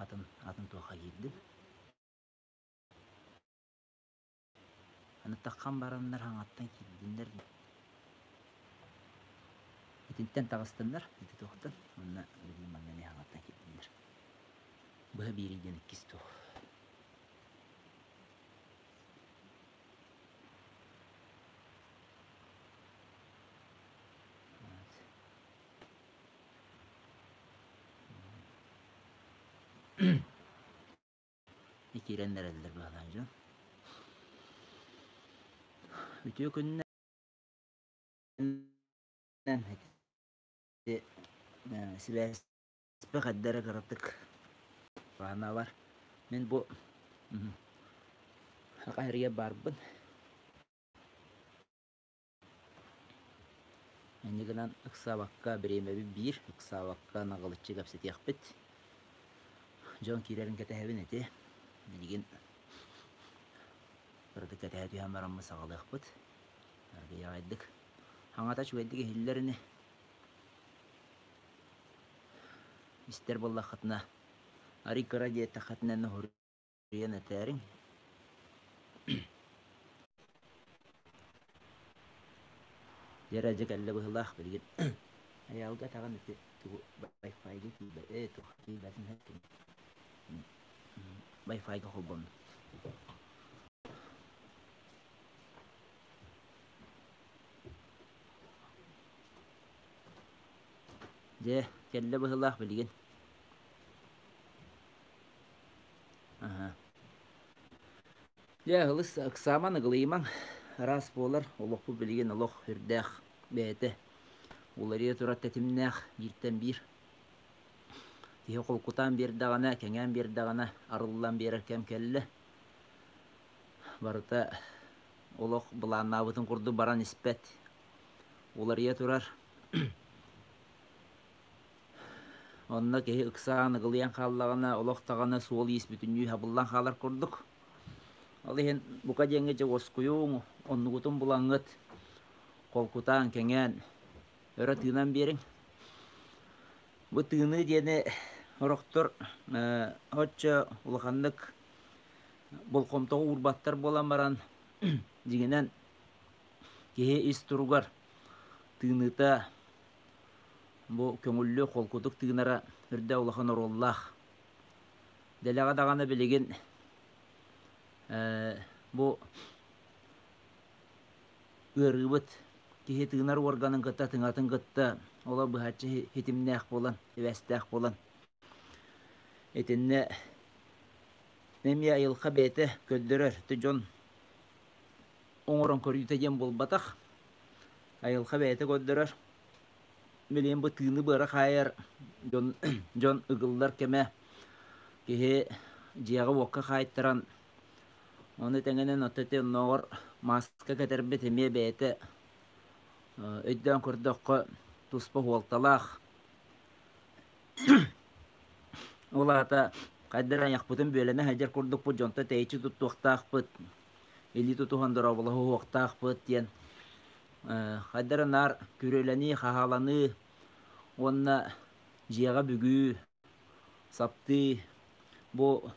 Атын атын туохха киирдим. Аны таххан бараннар хаҥаттан киирдиннэр. Итинтэн таҕыстыннар, ити туохтан, уонна билигин манна эмиэ хаҥаттан киирдиннэр. Быһа биэрии диэн иккис туох. Киирэн эрэллэр быһалаан дьон. Үтүө күннэн ити сибээспэх эрдэ кыратык баанабар. Мин бу Саха сиригэр баарбын. Инньэ гынан ыксаабакка бириэмэбит биир, ыксаабакка наҕылыччы кэпсэтиэхпит. Дьон киирэрин кэтэһэбин ити. Билигин кыратык кэтэһэ түһэн бараммыт саҕалыахпыт. Аргыйаҕайдык. Хаҥата үчүгэйдик иһиллэр ини. Истэр буоллаххытына, арый кыра диэтэххитинэ Суруйан этээриҥ. Дьэ дьэ кэллэ быһыылаах билигин. Айаалга таҕан ити тугу Wi-Fi-га киирбэт ээ туох киирбэтин Wi-Fi-га холбонно. Дьэ кэллэ быһыылаах билигин. Аһа. Дьэ, ылыс ыксааман, ыгылыйымаҥ. Араас буолар, олохпут билигин олох үрдээх бэйэтэ уларыйа турар тэтимнээх бииртэн биир. Киһи холкутаан биэрдэҕинэ, кэҥээн биэрдэҕинэ, арыллан биэрэр кэм кэллэ. Барыта олох былааннаабытын курдук баран испэт. Уларыйа турар. Онно киһи ыксаан, ыгылыйан хааллаҕына, олох даҕаны суол-иис бүтүннүү хабыллан хаалар курдук. Ол иһин бука диэҥҥэ дьэ уоскуйуҥ, оннугутун булаҥҥыт, холкутаан, кэҥээн, өрө тыынан биэриҥ. Бу тыыныы диэни сорохтор оччо улаханнык болҕомтоҕо уурбаттар буолан баран, дьиҥинэн, киһи ис туругар тыыныыта Бу көҥүллү холкутук тыынара үрдэ улахан оруоллаах. Дэлэҕэ даҕаны билигин бу ыарыыбыт киһи тыынар уорганын кытта тыҥатын кытта олор быһаччы ситимнээх буолан, сибээстээх буолан итиннэ эмиэ айылҕа бэйэтэ көрдөрөр дьон оҥорон көрүүтэ диэн буолбатах. Айылҕа бэйэтэ көрдөрөр. Билигин бу тыыны-быары хаайар дьон, дьон ыгыллар кэмэ киһи дьиэҕэ-уокка хаайтаран, ону тэҥинэн оттон ити оннооҕор мааска кэтэрбит эмиэ бэйэтэ өйдөөн көрдөххө туспа суолталаах. Ол аата хайдах эрэ айахпытын бүөлэнэ сылдьар курдукпут, дьонтон тэйиччи туттуохтаахпыт, илии тутуһан дорооболоһуохтаахпыт диэн хайдах эрэ наар күрүөлэнии, хаһааланыы уонна дьиэҕэ бүгүү, саптыы бу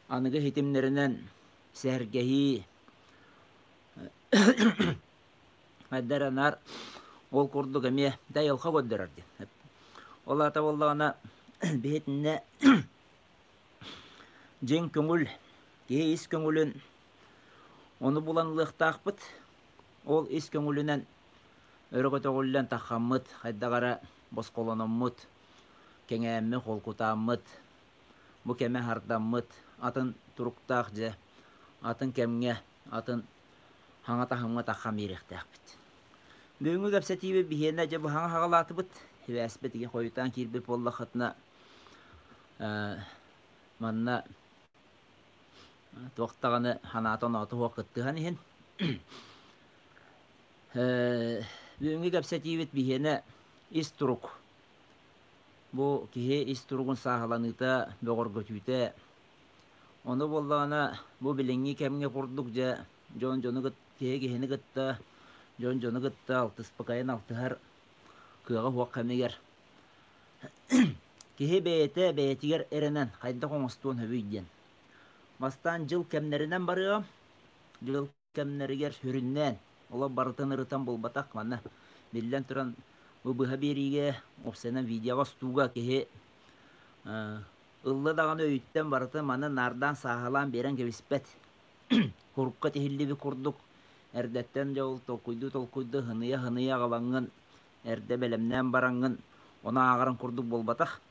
аныгы ситимнэринэн сэһэргэһии хайдах эрэ наар ол курдук эмиэ да айылҕа көрдөрөр диэн. Ол аата буоллаҕына биһитиннэ дьиҥ көҥүл, киһи ис көҥүлүн ону булан ылыахтаахпыт. Ол ис көҥүлүнэн өрө көтөҕүллэн таххаммыт, хайдах эрэ босхолономмут, кэҥээммит, холкутааммыт, бу кэмэ хардаммыт, атын туруктаах дьэ, атын кэмҥэ, атын хаҥа таһымҥа таххан биэриэхтээхпит. Бүгүҥҥү кэпсэтиибит биһиэнэ дьэ бу хаҥа хаҕалаатыбыт. Сибээспит ики хойутаан киирбит буоллаххытына, манна туох даҕаны санаата-оноото суох кыттыһан иһин. Бүгүҥҥү кэпсэтиибит биһиэнэ ис турук. Бу киһи ис туругун сааһыланыыта, бөҕөргөтүүтэ. Ону буоллаҕына, бу билиҥҥи кэмҥэ курдук дьэ дьон дьону киһи киһини кытта, дьон дьону кытта алтыспакайын алтыһар кыаҕа суох кэмигэр. Киһи бэйэтэ бэйэтигэр эрэнэн хайдах оҥостуон сөбүй диэн. Бастаан дьыл кэмнэринэн барыаҕым. Дьыл кэмнэригэр сүрүннээн, олох барытын ырытан буолбатах манна биллэн туран бу быһа биэриигэ, уопсайынан видеоҕа устууга киһи ылла даҕаны өйүттэн барытын манна наардаан сааһылаан биэрэн кэбиспэт. Курукка тиһиллибит курдук эрдэттэн дьэ ол толкуйдуу-толкуйдуу һыныйа-һыныйа аҕалаҥҥын эрдэ бэлэмнээн бараҥҥын ону ааҕарын курдук буолбатах.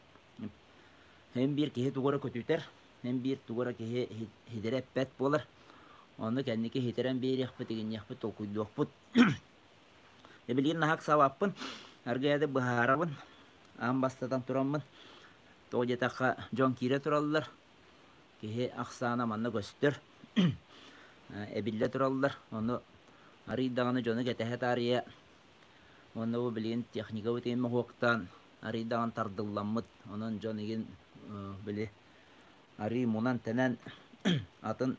Һин биир киһи тугу эрэ көтүтэр, һин биир тугу эрэ киһи хидэрэ эппэт буолар. Ону кэнники хитэрэн биэриэхпит, игинниэхпит, толкуйдуохпут. Билигин наһаа ыксаабаппын, аргыйады быһаарабын, аан бастатан тураммын. Тоҕо диэтэххэ, дьон киирэ тураллар, киһи ахсаана манна көстөр, эбиллэ тураллар. Ону арыый даҕаны дьону кэтэһэ таарыйа Уонна бу билигин техникабыт игин моһуоктаан арыый даҕаны тардылламмыт. Онон дьон игин били арыый мунан-тэнэн атын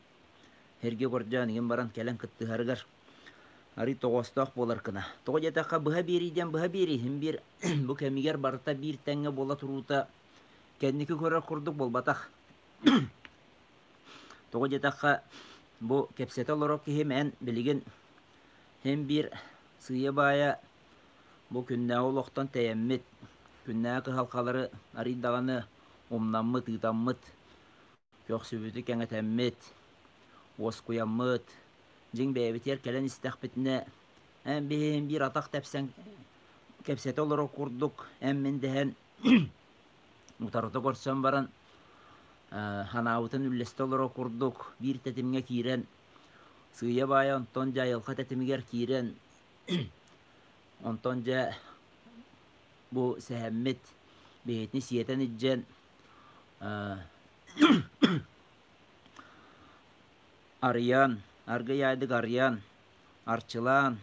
сиргэ көрдөөн игин баран кэлэн кыттыһарыгар арыый тоҕоостоох буолар гына. Тоҕо диэтэххэ быһа биэрии диэн быһа биэрии иһин биир бу кэмигэр барыта биир тэҥҥэ буола туруута кэнники көрөр курдук буолбатах. Тоҕо диэтэххэ бу кэпсэтэ олорор киһим эн билигин Һин биир сыыйа-баайа бу күннээҕи олохтон тэйэммит, күннээҕи кыһалҕалары арыый даҕаны умнаммыт, ыытаммыт, көхсүбүтү кэҥэтэммит, уоскуйаммыт, дьиҥ бэйэбитигэр кэлэн истэхпитинэ, эн биһиги биир атах тэпсэн кэпсэтэ олорор курдук эн-мин дэһэн утарыта көрсөн баран санаабытын үллэстэ олорор курдук биир тэтимҥэ киирэн Сыыйа-баайа онтон дьэ айылҕа тэтимигэр киирэн, онтон дьэ бу сэһэммит биһитини сиэтэн илдьэн арыйан, аргыйаайдык арыйан, арчылаан,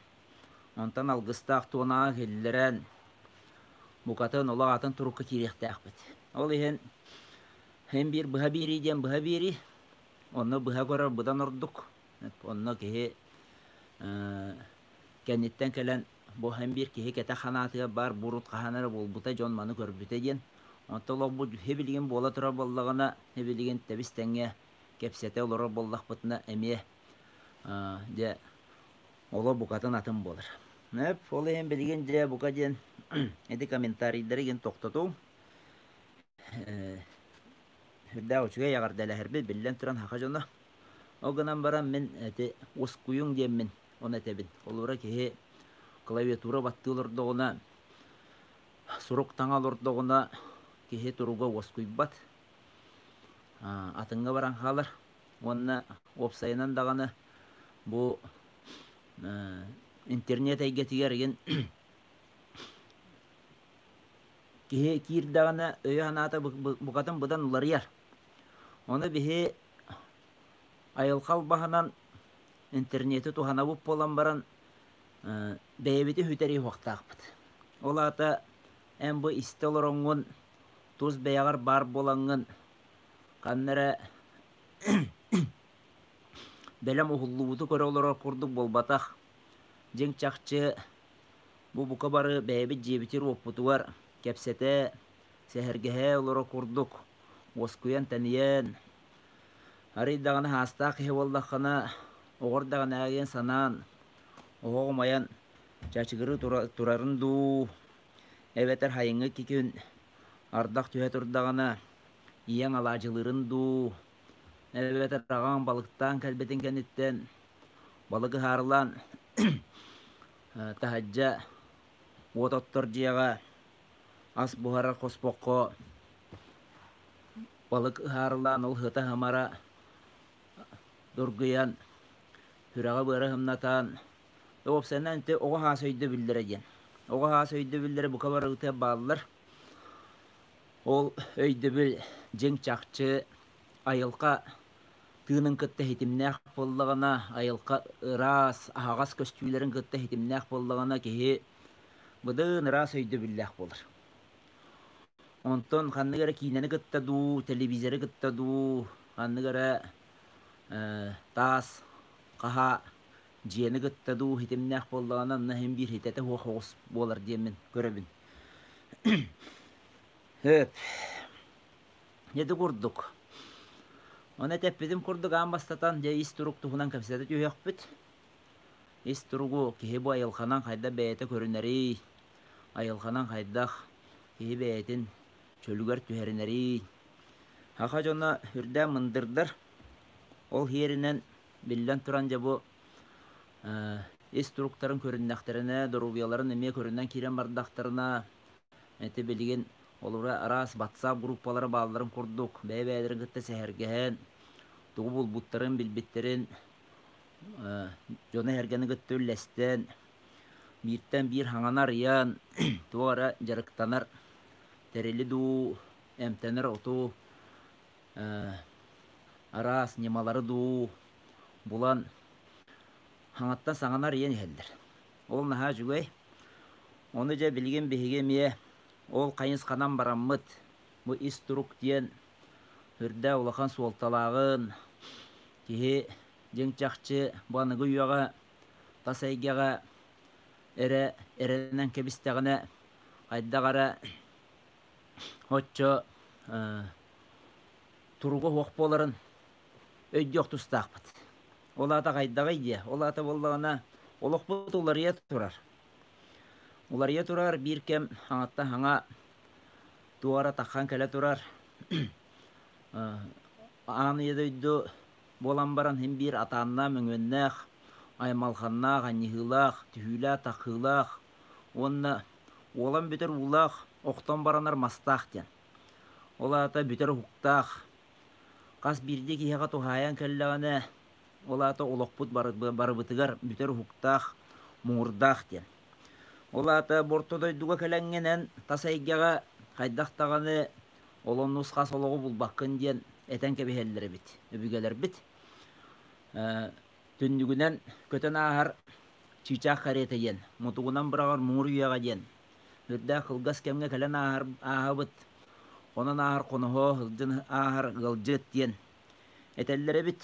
онтон алгыстаах туонаҕа киллэрэн, букатын олох атын турукка киириэхтээхпит. Ол иһин һин биир быһа биэрии диэн быһа биэрии, Онно быһа көрөр быдан ордук. Онно киһи кэнниттэн кэлэн бу һэн биир киһи кэтэх санаатыгар баар бурут хаһан эрэ буолбута дьон маны көрбүтэ диэн. Онтон олохпут һибилигин буола турар буоллаҕына, һибилигин тэбис-тэҥҥэ кэпсэтэ олорор буоллахпытына эмиэ дьэ олох букатын атын буолар. Ол иһин билигин дьэ бука диэн ити комментарийдары игин тохтотуҥ. Сүрдээх үчүгэй эҕэрдэлэһэрбит, биллэн туран, саха дьоно. Ол гынан баран мин ити уоскуйуҥ диэммин ону этэбин. Холобура киһи клавиатура баттыы олордоҕуна, сурук таҥа олордоҕуна киһи туруга уоскуйбат, атыҥҥа баран хаалар. Уонна уопсайынан даҕаны бу интернет эйгэтигэр игин Киһи киирдэҕинэ өйө-санаата букатын быдан уларыйар. Ону биһи айылҕа албаһынан интернети туһанабыт буолан баран бэйэбитин сүтэриэ суохтаахпыт. Ол аата эн бу истэ олороҥҥун тус бэйэҕэр баар буолаҥҥын ханна эрэ бэлэм уһуллубуту көрө олорор курдук буолбатах. Дьиҥ чахчы Бу бука бары бэйэбит дьиэбитигэр-уоппутугар кэпсэтэ, сэһэргэһэ олоро курдук уоскуйан-тэнийэн, арый даҕаны саастаах киһи буоллаххына, оҕо эрдэҕинээҕигин санаан, оһох умайан чачыгырыы турарын дуу, эбэтэр сайыҥҥы күн ардах түһэ турдаҕына ийэҥ алаадьылыырын дуу, эбэтэр аҕаҥ балыктаан кэлбитин кэнниттэн балык ыһаарылаан Таһырдьа уот оттор дьиэҕэ ас буһарар хоспоххо балык ыһаарылаан ол сыта-сымара дургуйан, сүрэҕи-быары сымнатан, уопсайынан ити оҕо саас өйдөбүллэрэ диэн. Оҕо саас өйдөбүллэрэ бука барыта бааллар. Ол өйдөбүл дьиҥ чахчы айылҕа тыынын кытта ситимнээх буоллаҕына, айылҕа ыраас, аһаҕас көстүүлэрин кытта ситимнээх буоллаҕына, киһи быдан ыраас өйдөбүллээх буолар. Онтон ханнык эрэ киинэни кытта дуу, телевизоры кытта дуу, ханнык эрэ таас, хаһаа дьиэни кытта дуу ситимнээх буоллаҕына, онно син биир ситэтэ суох оҕус буолар диэммин көрөбүн. Сөп. Ити курдук. Ону этэппитим курдук аан бастатан дьэ ис турук туһунан кэпсэтэ түһүөхпүт. Ис туругу киһи бу айылҕанан хайдах бэйэтэ көрүнэрий, айылҕанан хайдах киһи бэйэтин чөлүгэр түһэринэрий. Саха дьоно үрдээн мындырдар. Ол иһиэринэн биллэн туран дьэ бу ис туруктарын көрүннэхтэринэ, доруобуйаларын эмиэ көрүнэн киирэн бардахтарына, ити билигин олора араас WhatsApp группалара баалларын курдук бэйэ-бэйэлэрин кытта сэһэргэһэн, тугу булбуттарын, билбиттэрин дьону-сэргэни кытта үллэстэн, бииртэн биир хаҥаны арыйан, туох эрэ дьарыктанар тэрили дуу, эмтэнэр оту, араас ньымалары дуу булан хаҥаттан саҥаны арыйан иһэллэр. Ол наһаа үчүгэй. Ону дьэ билигин биһиги эмиэ ол хайысханан бараммыт бу ис турук диэн үрдэ улахан суолталааҕын киһи дьиҥ-чахчы бу аныгы үйэҕэ тас эйгэҕэ эрэ эрэнэн кэбистэҕинэ хайдах эрэ оччо туруга суох буоларын өйдүөх тустаахпыт. Ол аата хайдаҕый диэ? Ол аата буоллаҕына олохпут уларыйа турар. Уларыйа турар биир кэм хаҥаттан хаҥа туох эрэ таххан кэлэ турар. Аан ийэ дойду буолан баран син биир атааннаах, мөҥүөннээх, аймалҕаннаах, анньыһыылаах, түһүүлээх-таххыылаах уонна уолан бүтэр уулаах, охтон баранар мастаах диэн. Ол аата бүтэр уһуктаах. Хас биирдии киһиэхэ туһаайан кэллэҕинэ, ол аата олохпут барыбытыгар бүтэр уһуктаах, муҥурдаах диэн. Ол аата бу орто дойдуга кэлэҥҥинэн тас эйгэҕэ хайдах даҕаны ол оннус хас олоҕу булбаккын диэн этэн кэбиһэллэр эбит өбүгэлэрбит. Түннүгүнэн көтөн ааһар чыычаах карета диэн, мутугунан быраҕар муҥур үйэҕэ диэн үрдээх кылгас кэмҥэ кэлэн ааһар ааһабыт, хонон ааһар хоноһо, сылдьан ааһар ыалдьыт диэн этэллэр эбит.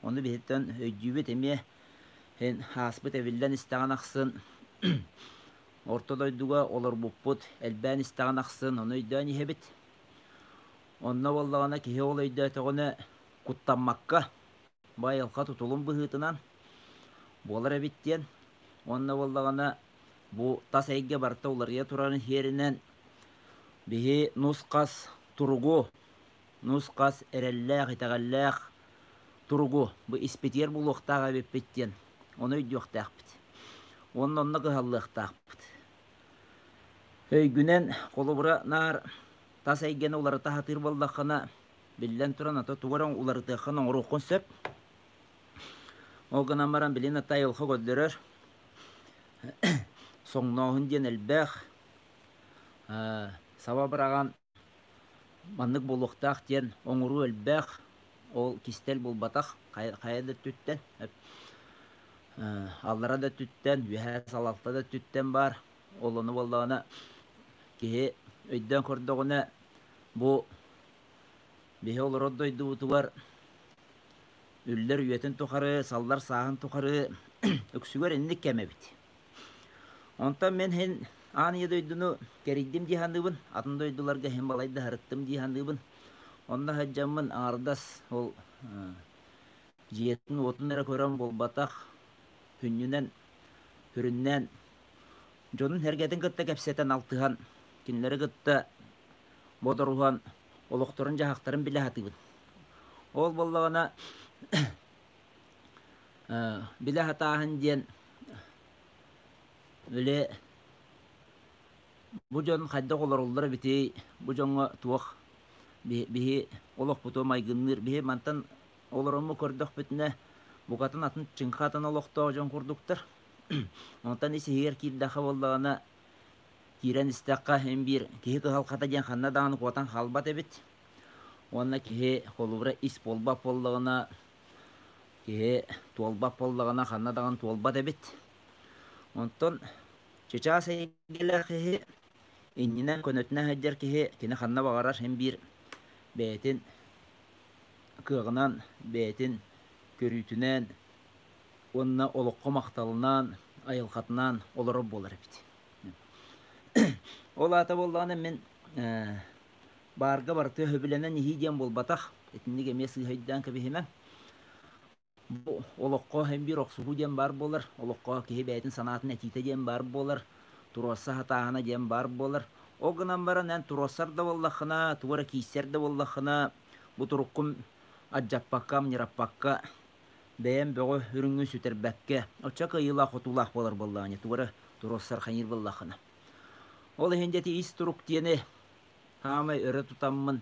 Ону биһиттэн өйдүүбүт эмиэ ааспыт эбиллэн истэҕин ахсын орто дойдуга олорбуппут элбээн истэҕин ахсын ону өйдөөн иһэбит. Онно буоллаҕына киһи ол өйдөөтөҕүнэ куттаммакка бу айылҕа тутулун быһыытынан буолар эбит диэн уонна буоллаҕына бу тас эйгэ барыта уларыйа турарын сиэринэн биһи нус-хас туругу, нус-хас эрэллээх, итэҕэллээх туругу бу испитигэр булуохтаах эбиппит диэн ону өйдүөхтээхпит. Уонна онно кыһаллыахтаахпыт. Өйгүнэн холобура наар тас эйгэни уларыта сатыыр буоллаххына, биллэн туран, ата тугу эрэ уларытыаххын оҥоруоххун сөп. Ол гынан баран билин ата айылҕа көрдөрөр соҥнооһун диэн элбэх, саба быраҕан маннык буолуохтаах диэн оҥоруу элбэх, ол кистэл буолбатах хайа да өттүттэн, аллара да өттүттэн, үөһээ салалта да өттүттэн баар. Ол ону буоллаҕына киһи өйдөөн көрдөҕүнэ бу биһи олорор дойдубутугар үллэр үйэтин тухары, саллар сааһын тухары үксүгэр инник кэм эбит. Онтон мин иһин аан ийэ дойдуну кэрийдим дии саныыбын, атын дойдуларга иһин балайда сырыттым дии саныыбын. Онно сылдьаммын аҥардас ол дьиэтин-уотун эрэ көрөн буолбатах, күннүнэн, сүрүннээн дьонун-сэргэтин кытта кэпсэтэн, алтыһан, кинилэри кытта бодоруһан, олохторун-дьаһахтарын билэ сатыыбын. Ол буоллаҕына билэ сатааһын диэн били бу дьон хайдах олороллор эбитий, бу дьоҥҥо туох биһи олохпуту майгынныыр, биһи мантан олоромму көрдөхпүтүнэ букатын атын чыҥха атын олохтоох дьон курдуктар. Онтон ис иһигэр киирдэххэ буоллаҕына киирэн истэххэ син биир киһи кыһалҕата диэн ханна даҕаны куотан хаалбат эбит. Уонна киһи холобура ис буолбат буоллаҕына киһи туолбат буоллаҕына ханна даҕаны туолбат эбит. Онтон чычаас эйгэлээх киһи иннинэн көнөтүнэн сылдьар киһи кини ханна баҕарар син биир бэйэтин кыаҕынан, бэйэтин көрүүтүнэн уонна олоххо махталынан, айылҕатынан олорор буолар эбит. Ол аата буоллаҕына мин. Баарга барыта сөбүлэнэн иһии диэн буолбатах. Итинник эмиэ сыыһайдаан кэбиһимэҥ. Бу олоххо һин биир охсуһуу диэн баар буолар, олоххо киһи бэйэтин санаатын этиитэ диэн баар буолар, туруорса сатааһына диэн баар буолар. Ол гынан баран эн туруорсар да буоллаххына, тугу эрэ киирсэр да буоллаххына, бу туруккун алдьаппакка, амньыраппакка, бэйэм бөҕү үрүҥҥүн сүтэрбэккэ, оччо кыайыылаах-хотуулаах буолар буоллаҕына, тугу эрэ туруорсар хайыыр буоллаххына. Ол иһин дьэ ити ис турук диэни хаамай өрө тутаммын,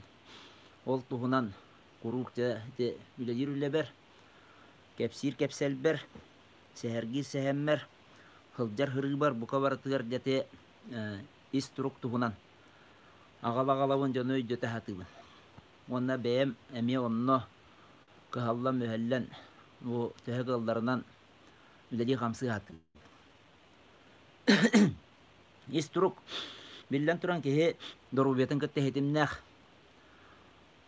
ол туһунан куруук дьэ ити үлэлиир үлэбэр, кэпсиир кэпсэлбэр, сэһэргиир сэһэммэр, сылдьар сырыыбар бука барытыгар дьэ ити ис турук туһунан аҕала-аҕалабын дьону өйдөтө сатыыбын. Уонна бэйэм эмиэ онно кыһаллан-мүһэллэн бу төһө кыалларынан үлэлии-хамсыы сатыыбын. Ис турук, биллэн туран, киһи доруобуйатын кытта ситимнээх.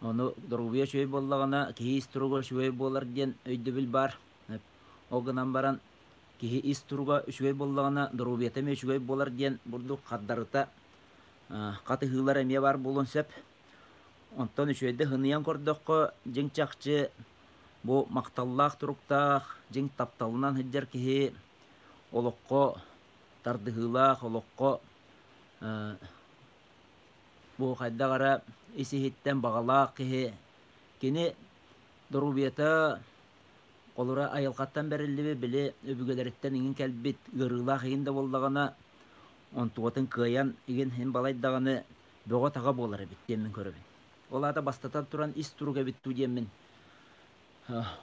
Ону доруобуйа үчүгэй буоллаҕына, киһи ис туруга үчүгэй буолар диэн өйдөбүл баар. Ол гынан баран, киһи ис туруга үчүгэй буоллаҕына, доруобуйата эмиэ үчүгэй буолар диэн бурдук хардарыта хатыһыылар эмиэ баар буолуон сөп. Онтон үчүгэйдик сыныйан көрдөххө, дьиҥ-чахчы бу махталлаах туруктаах, дьиҥ тапталынан сылдьар киһи олоххо тардыһыылаах, олоххо бу хайдах эрэ ис-иһиттэн баҕалаах киһи кини доруобуйата холура айылҕаттан бэриллибит били өбүгэлэриттэн иҥин кэлбит ыарыылаах игин да буоллаҕына онтугатын кыайан игин иһин балай даҕаны бөҕө-таҕа буолар эбит диэммин көрөбүн. Ол аата бастатан туран ис турук эбит дуу диэммин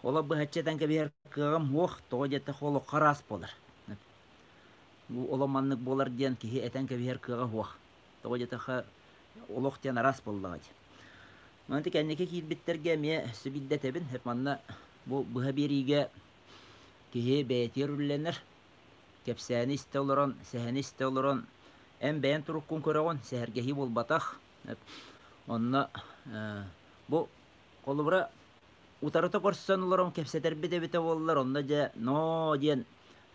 олох быһаччы этэн кэбиһэр кыаҕым суох, тоҕо диэтэххэ олоххо араас буолар. Бу олох маннык буолар диэн киһи этэн кэбиһэр кыаҕа суох. Тоҕо диэтэххэ олох диэн араас буоллаҕа дии. Манна кэнники киирбиттэргэ эмиэ өссө биирдэ этэбин, манна бу быһа биэриигэ киһи бэйэтигэр үлэлэнэр, кэпсээни истэ олорон, сэһэни истэ олорон, эн бэйэн туруккун көрөҕүн, сэһэргэһии буолбатах. Онно бу холобура утарыта көрсөн олорон кэпсэтэрбит эбитэ буоллар, онно дьэ ноо диэн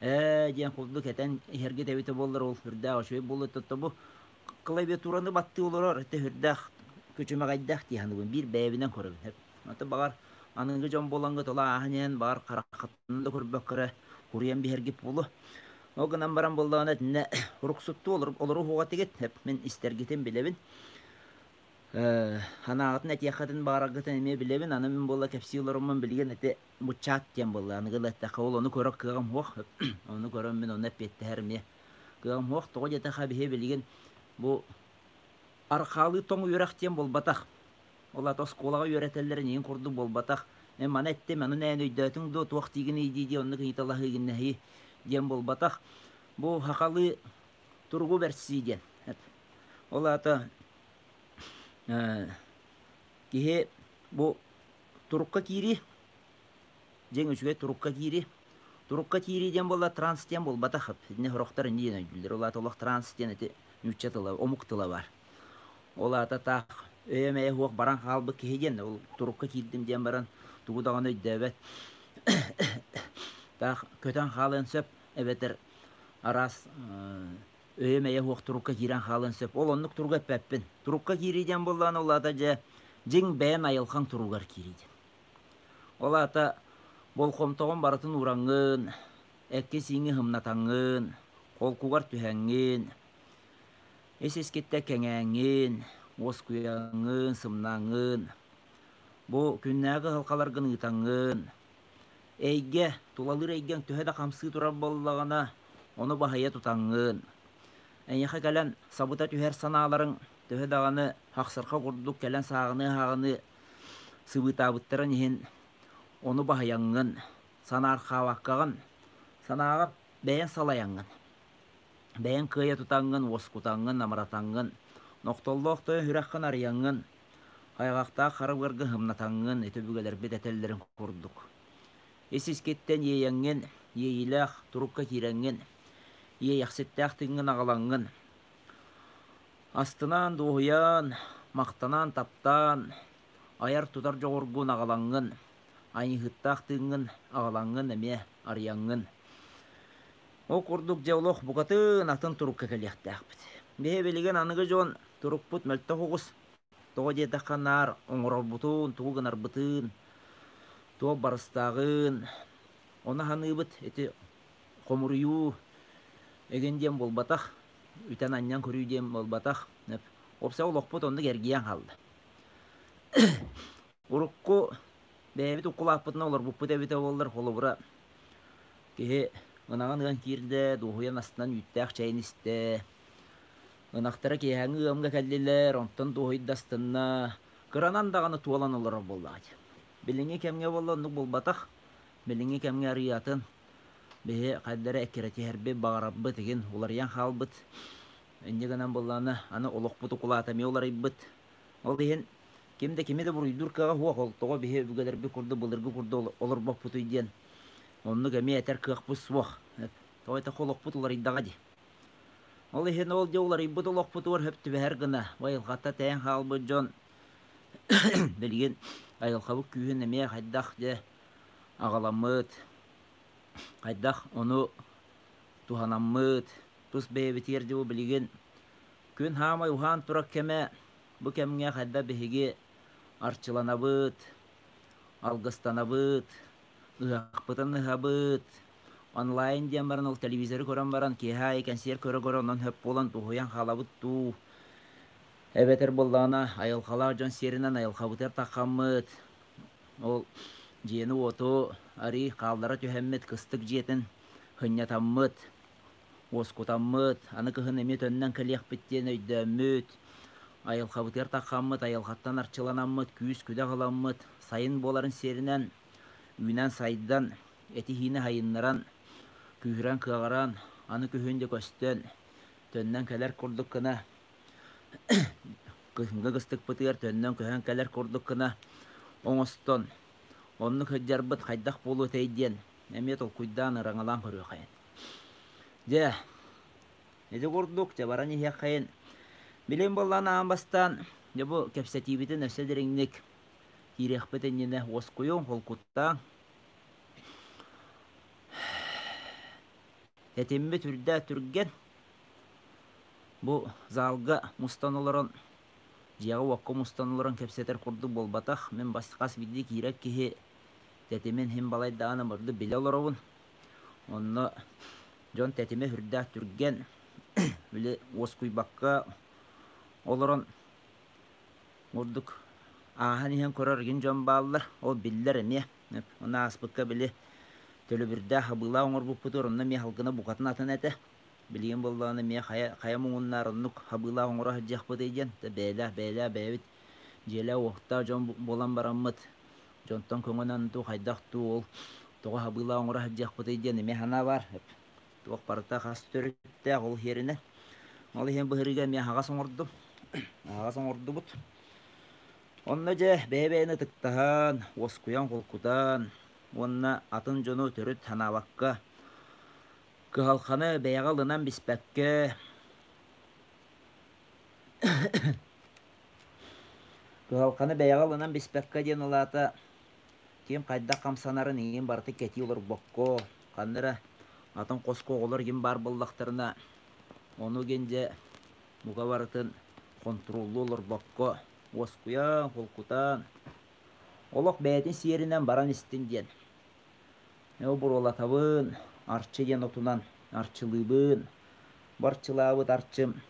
ээ диэн курдук этэн иһэргит эбитэ буоллар, ол сүрдээх үчүгэй буолуо этэ. Бу клавиатураны баттыы олорор этэ сүрдээх күчүмэҕэйдээх дии саныыбын, биир бэйэбинэн көрөбүн. Ата баҕар аныгы дьон буолаҥҥыт ола ааһан иһэн баҕар хараххытын да көрбөккө эрэ куруйан биһэргит буолуо. Ол гынан баран буоллаҕына итиннэ уруксуттуу олору уһуҕатыгыт, мин истэргитин билэбин. Санааҕытын этиэххитин баҕараргытын эмиэ билэбин. Аны мин буолла кэпсии олороммун билигин ити бу чат диэн буолла. Аныгы да эттэххэ ол ону көрөр кыаҕым суох. Ону көрөн мин онно эппиэттэһэр эмиэ кыаҕым суох. Тоҕо диэтэххэ биһи билигин бу архаалыы тоҥ үөрэх диэн буолбатах. Ол аата оскуолаҕа үөрэтэллэрин иһин курдук буолбатах. Эн маны эттим, аны нээн өйдөөтүҥ дуо, туох диигиний дии-дии оннук ыйыталаһыы-гиннэһии диэн буолбатах. Бу сахалыы туругу бэрсии диэн. Ол аата киһи бу турукка киирии, дьиҥ үчүгэй турукка киирии. Турукка киирии диэн буолла транс диэн буолбатах. Итини сорохтор инньэ диэн өйдүүллэр. Ол аата олох транс диэн ити нуучча тыла, омук тыла баар. Ол аата таах өйө-мэйэ суох баран хаалбыт киһи диэн, ол турукка киирдим диэн баран тугу даҕаны өйдөөбөт. Таах көтөн хаалыан сөп эбэтэр араас өйө-мэйэ суох турукка киирэн хаалыан сөп. Ол оннук туругу эппэппин. Турукка киирии диэн буоллаҕына, ол аата дьэ дьиҥ бэйэн айылҕаҥ туругар киирии диэн. Ол аата болҕомтоҕун барытын уураҥҥын, экки-сииҥҥи сымнатаҥҥын, холкугар түһэҥҥин, ис-искиттэн кэҥээҥҥин, уоскуйаҥҥын, сымнааҥҥын, бу күннээҕи кыһалҕаларгын ыытаҥҥын, эйгэ, тулалыыр эйгэҥ төһө да хамсыы турар буоллаҕына, ону баһыйа тутаҥҥын, эйиэхэ кэлэн сабыта түһэр санааларыҥ төһө даҕаны хахсарха курдук кэлэн сааҕыныы-сааҕыныы сыбыытаабыттарын иһин, ону баһыйаҥҥын, санаархаабаккаҕын, санааҕар бэйэҥ салайаҥҥын, бэйэҥ кыайа тутаҥҥын, уоскутаҥҥын, намыратаҥҥын, нохтоллоох тойон сүрэххин арыйаҥҥын, хайҕахтаах хара быаргын сымнатаҥҥын, ити өбүгэлэрбит этэллэрин курдук. Ис-искиттэн иэйэҥҥин, иэйиилээх турукка киирэҥҥин, иэйэхситтээх тыыҥҥын аҕалаҥҥын, астынан, дуоһуйан, махтанан, таптаан, айар-тутар дьоҕургун аҕалаҥҥын, айыыһыттаах тыыҥҥын аҕалаҥҥын эмиэ арыйаҥҥын. Ол курдук дьэ олох букатын атын турукка кэлиэхтээхпит. Биһи билигин аныгы дьон турукпут мөлтөх оҕус. Тоҕо диэтэххэ наар оҥорорбутун, тугу гынарбытын, туох барыстааҕын, ону саныыбыт. Ити хомуруйуу эгин диэн буолбатах, үтэн-анньан көрүү диэн буолбатах. Уопсай олохпут оннук эргийэн хаалла. Урукку бэйэбит укулааппытынан олорбуппут эбитэ буоллар, холобура, киһи ынаҕын ыан киирдэ, дуоһуйан астынан үүттээх чэйин истэ, ынахтара киэһээҥҥи ыамҥа кэллилэр, онтон дуоһуйда астынна, кыранан даҕаны туолан олорор буоллаҕа дии. Билиҥҥи кэмҥэ буолла оннук буолбатах. Билиҥҥи кэмҥэ арыйатын биһи хайда эрэ эккирэтиһэрбит, баҕарарбыт игин уларыйан хаалбыт. Инньэ гынан буоллаҕына, аны олохпут укулаата эмиэ уларыйбыт. Ол иһин ким да кими да буруйдуур кыаҕа суох, ол тоҕо биһи өбүгэлэрбит курдук былыргы курдук олорбоппутуй диэн оннук эмиэ этэр кыахпыт суох. Тоҕо этэх олохпут уларыйдаҕа дии. Ол иһин ол дьэ уларыйбыт олохпутугар сөп түбэһэр гына айылҕата тэйэн хаалбыт дьон билигин айылҕабыт күүһүн эмиэ хайдах дьэ аҕаламмыт, хайдах ону туһанаммыт, тус бэйэбитигэр дьэ бу билигин күн хаамай уһаан турар кэмэ, бу кэмҥэ хайдах биһиги арчыланабыт, алгыстанабыт, ыһыахпытын ыһабыт, онлайн диэн баран ол телевизоры көрөн баран киэһэ аайы кэнсиэр көрө-көрө онон сөп буолан дуоһуйан хаалабыт дуу, эбэтэр буоллаҕына айылҕалаах дьон сиэринэн айылҕабытыгар таххаммыт, ол дьиэни-уоту арыы хааллара түһэммит кыстык дьиэтин сынньатаммыт, уоскутаммыт, аны кыһын эмиэ төннөн кэлиэхпит диэн өйдөөммүт, айылҕабытыгар таххаммыт, айылҕаттан арчыланаммыт, күүс-күдэх ыламмыт, сайын буоларын сиэринэн үүнэн-сайдан, этиһиини сайыннаран, күүһүрэн-кыаҕыран, аны күһүн дьэ көстөн, төннөн кэлэр курдук гына кыһыҥҥы кыстыкпытыгар төннөн көһөн кэлэр курдук гына оҥостон, оннук сылдьарбыт хайдах буолуо этэй диэн эмиэ толкуйдаан ыраҥалаан көрүөххэйин. Дьэ, ити курдук дьэ баран иһиэххэйин. Билим буоллаан аан бастаан дьэ бу кэпсэтиибитин өссө дириҥник киириэхпит иннинэ уоскуйуҥ, холкуттааҥ. Тэтиммит үрдээ түргэн. Бу залга мустан олорон, дьиэҕэ-уокка мустан олорон кэпсэтэр курдук буолбатах. Мин бас хас биирдии киирэр киһи тэтимин иһин балайдаҕына мырды билэ олоробун. Онно дьон тэтимэ сүрдээх түргэн, били уоскуйбакка олорон ордук ааһан иһэн көрөр игин дьон бааллар. Ол биллэр эмиэ. Ону ааспыкка били төлөбүрдээх хабыылаах оҥорбуппутугар онно эмиэ халгына букатын атын этэ. Билигин буоллаҕына эмиэ хайа, хайа муҥуннаар оннук хабыылаах оҥоро сылдьыахпытый диэн бэйэлээх бэйэлээх бэйэбит дьиэлээх-уоттаах дьон буолан бараммыт дьонтон көҥөнөн дуу хайдах дуу ол тоҕо хабыылаах оҥоро сылдьыахпытый диэн эмиэ санаа баар. Туох барыта хас төрүттээх ол иһэринэн. Ол иһин быһырыыга эмиэ аһаҕас оҥордум. Аһаҕас оҥордубут. Онно дьэ бэйэ-бэйэни ытыктаһан, уоскуйан, холкутан уонна атын дьону төрүт санаабакка, кыһалҕаны бэйэҕэ ылынан биспэккэ, кыһалҕаны бэйэҕэ ылынан биспэккэ диэн ол аата ким хайдах хамсанарын иҥин барыта кэтии олорбокко, ханна эрэ атын хоско оҕолор игин баар буоллахтарына, ону игин дьэ бука барытын хонтуруоллуу олорбокко, уоскуйан, холкутан, олох бэйэтин сиэринэн баран истин диэн. Ол буруолатабын, арчы диэн отунан арчылыыбын. Бу арчылаабыт арчым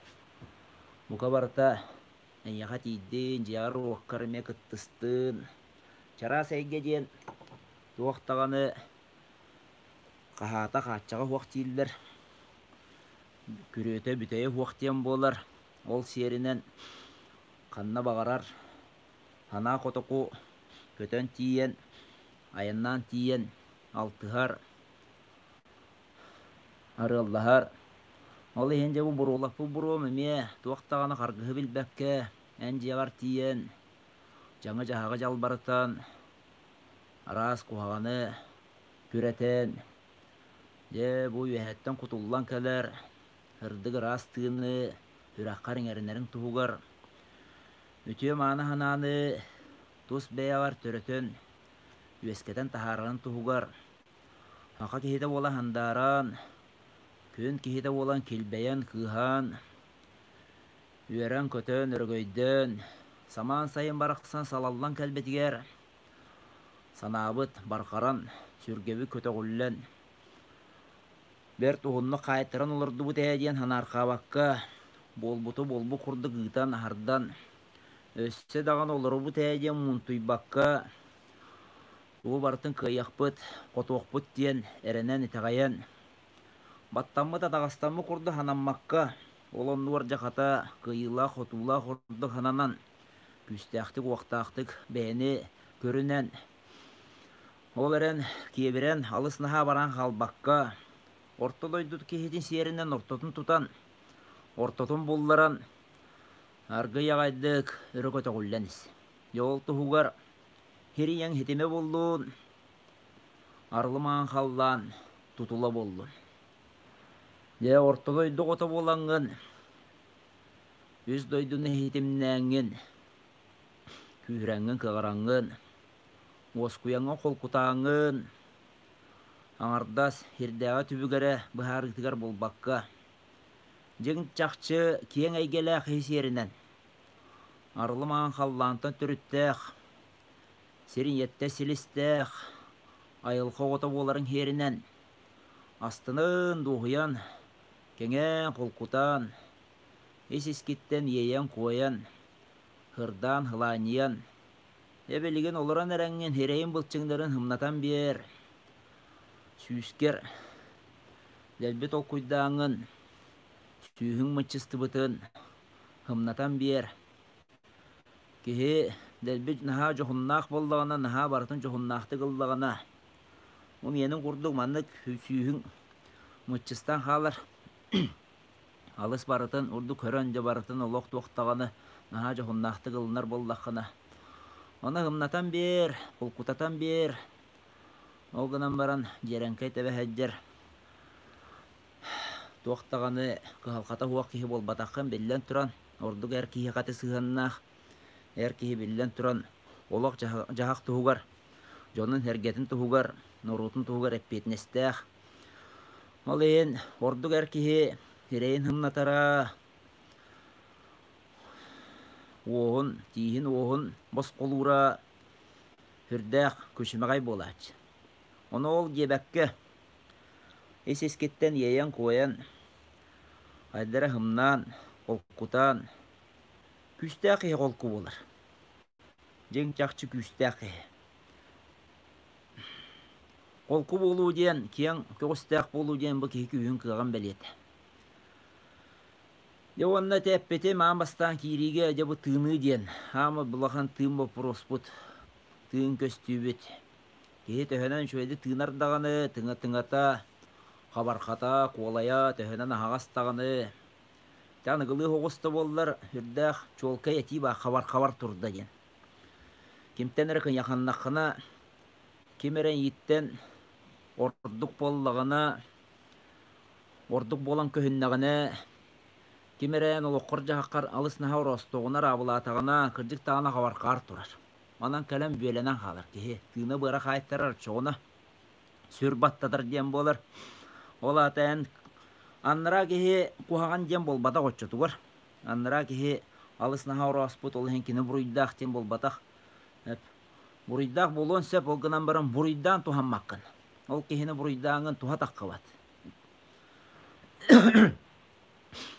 бука барыта эйиэхэ тиийдин, дьиэҕэр-уоккар эмиэ кыттыстын. Чараас эйгэ диэн туох даҕаны хаһаата хааччаҕа суох дииллэр. Күрүөтэ бүтэйэ суох диэн буолар. Ол сиэринэн ханна баҕарар санаа хотоку көтөн тиийэн, айаннаан тиийэн алтыһар, арыаллаһар. Ол иһин дьэ бу буруолаппыт буруом эмиэ туох даҕаны харгыһы билбэккэ эн дьиэҕэр тиийэн дьаҥы-дьаһаҕы дьалбарытан, араас куһаҕаны күрэтэн, дьэ бу үөһэттэн кутуллан кэлэр сырдык ыраас тыыны сүрэххэр иҥэринэриҥ туһугар үтүө-мааны санааны тус бэйэҕэр төрөтөн, үөскэтэн таһаарарын туһугар саха киһитэ буола сандааран, күн киһитэ буолан килбэйэн, кыыһаан, үөрэн-көтөн, өрөгөйдөөн, Самаан сайын барахсан салаллан кэлбитигэр санаабыт барҕаран, сүргэбит көтөҕүллэн, бэрт уһуннук хаайтаран олордубут ээ диэн санаарҕаабакка, буолбуту буолбут курдук ыытан, аһардан, өссө даҕаны олоробут ээ диэн муунтуйбакка, тугу барытын кыайыахпыт, хотуохпут диэн эрэнэн, итэҕэйэн, баттаммыт, атаҕастаммыт курдук санаммакка, ол оннугар дьэ хата кыайыылаах-хотуулаах курдук сананан, күүстээхтик-уохтаахтык бэйэни көрүнэн, ол эрэн киэбирэн алыс наһаа баран хаалбакка, орто дойду киһитин сиэринэн ортотун тутан, ортотун булларан, аргый аҕайдык өрө көтөҕүллэн ис. Дьэ ол туһугар хирийэҥ хитимэ буллун, арылымаан халлаан тутула буоллун. Дьэ орто дойду оҕото буолаҥҥын, үс дойдуну иһитимнээҥҥин, күүһүрэҥҥин кыаҕыраҥҥын, уоскуйаҥҥын холкутааҥҥын, аҥардас сирдээҕи түбүгэрэ быһаарыытыгар буолбакка, дьиҥ чахчы киэҥ эйгэлээх киһи сиэринэн, арылы-маҥан халлаантан төрүттээх, сир ийэттэн силистээх, айылҕа оҕото буоларын сиэринэн, астынан, дуоһуйан, кэҥээн, холкутаан, ис-искиттэн иэйэн-куойан, һырдаан, һылаанньыйан, эбилигин олорон эрэҥҥин сирэйин былчыҥнарын һымнатан биэр, сүүскэр дэлби толкуйдааҥҥын, сүүһүҥ мыччыстыбытын һымнатан биэр. Киһи дэлби наһаа дьоһуннаах буоллаҕына, наһаа барытын дьоһуннаахтык ыллаҕына, бу миэнин курдук маннык сүүһүҥ мыччыстан хаалар. Алыс барытын урдук көрөн дьэ барытын олох туох даҕаны наһаа дьоһуннаахтык ылынар буоллаххына, ону ымнатан биэр, холкутатан биэр, ол гынан баран дьиэрэҥкэй тэбэ сылдьар туох даҕаны кыһалҕата суох киһи буолбатаххын биллэн туран, ордук эр киһиэхэ ити сыһыаннаах, эр киһи биллэн туран олох дьаһах туһугар, дьонун-сэргэтин туһугар, норуотун туһугар эппиэтинэстээх. Ол иһин ордук эр киһи сирэйин һымнатара, уоһун, тииһин уоһун босхолуура сүрдээх күчүмэҕэй буолааччы. Ону ол диэбэккэ, ис-искиттэн иэйэн-куойан, хайдара һымнаан, холкутаан, күүстээх киһи холку буолар. Дьиҥ чахчы күүстээх киһи. Холку буолуу диэн, киэҥ көҕүстээх буолуу диэн бу киһи күүһүн кыаҕын бэлиэтэ. Дьэ уонна ити эппитим аан бастаан киириигэ дьэ бу тыыныы диэн аама улахан тыын боппуруоспут, тыын көстүүбүт. Киһи төһөнөн үчүгэйдик тыынар даҕаны, тыҥа-тыҥата, хабархата, куолайа төһөнөн аһаҕас даҕаны, дьэ аныгылыы оҕус да буоллар, үрдээх чуолкай этии баар хабар-хабар турда диэн. Кимтэн эрэ кыйаханнаххына, ким эрэ эйииттэн ордук буоллаҕына, ордук буолан көһүннэҕинэ, ким эрэ эн олоххор-дьаһаххар алыс наһаа ороостуоҕуна, араабылаатаҕына, кырдьык даҕаны хабархаар турар. Онон кэлэн бүөлэнэн хаалар киһи тыына-быара хаайтарар оччоҕуна сүр баттатар диэн буолар. Ол аата эн анараа киһи куһаҕан диэн буолбатах оччотугар. Анараа киһи алыс наһаа орооспут, ол иһин кини буруйдаах диэн буолбатах. Буруйдаах буолуон сөп, ол гынан баран буруйдаан туһаммаккын. Ол киһини буруйдааҥҥын туһа таххыбат.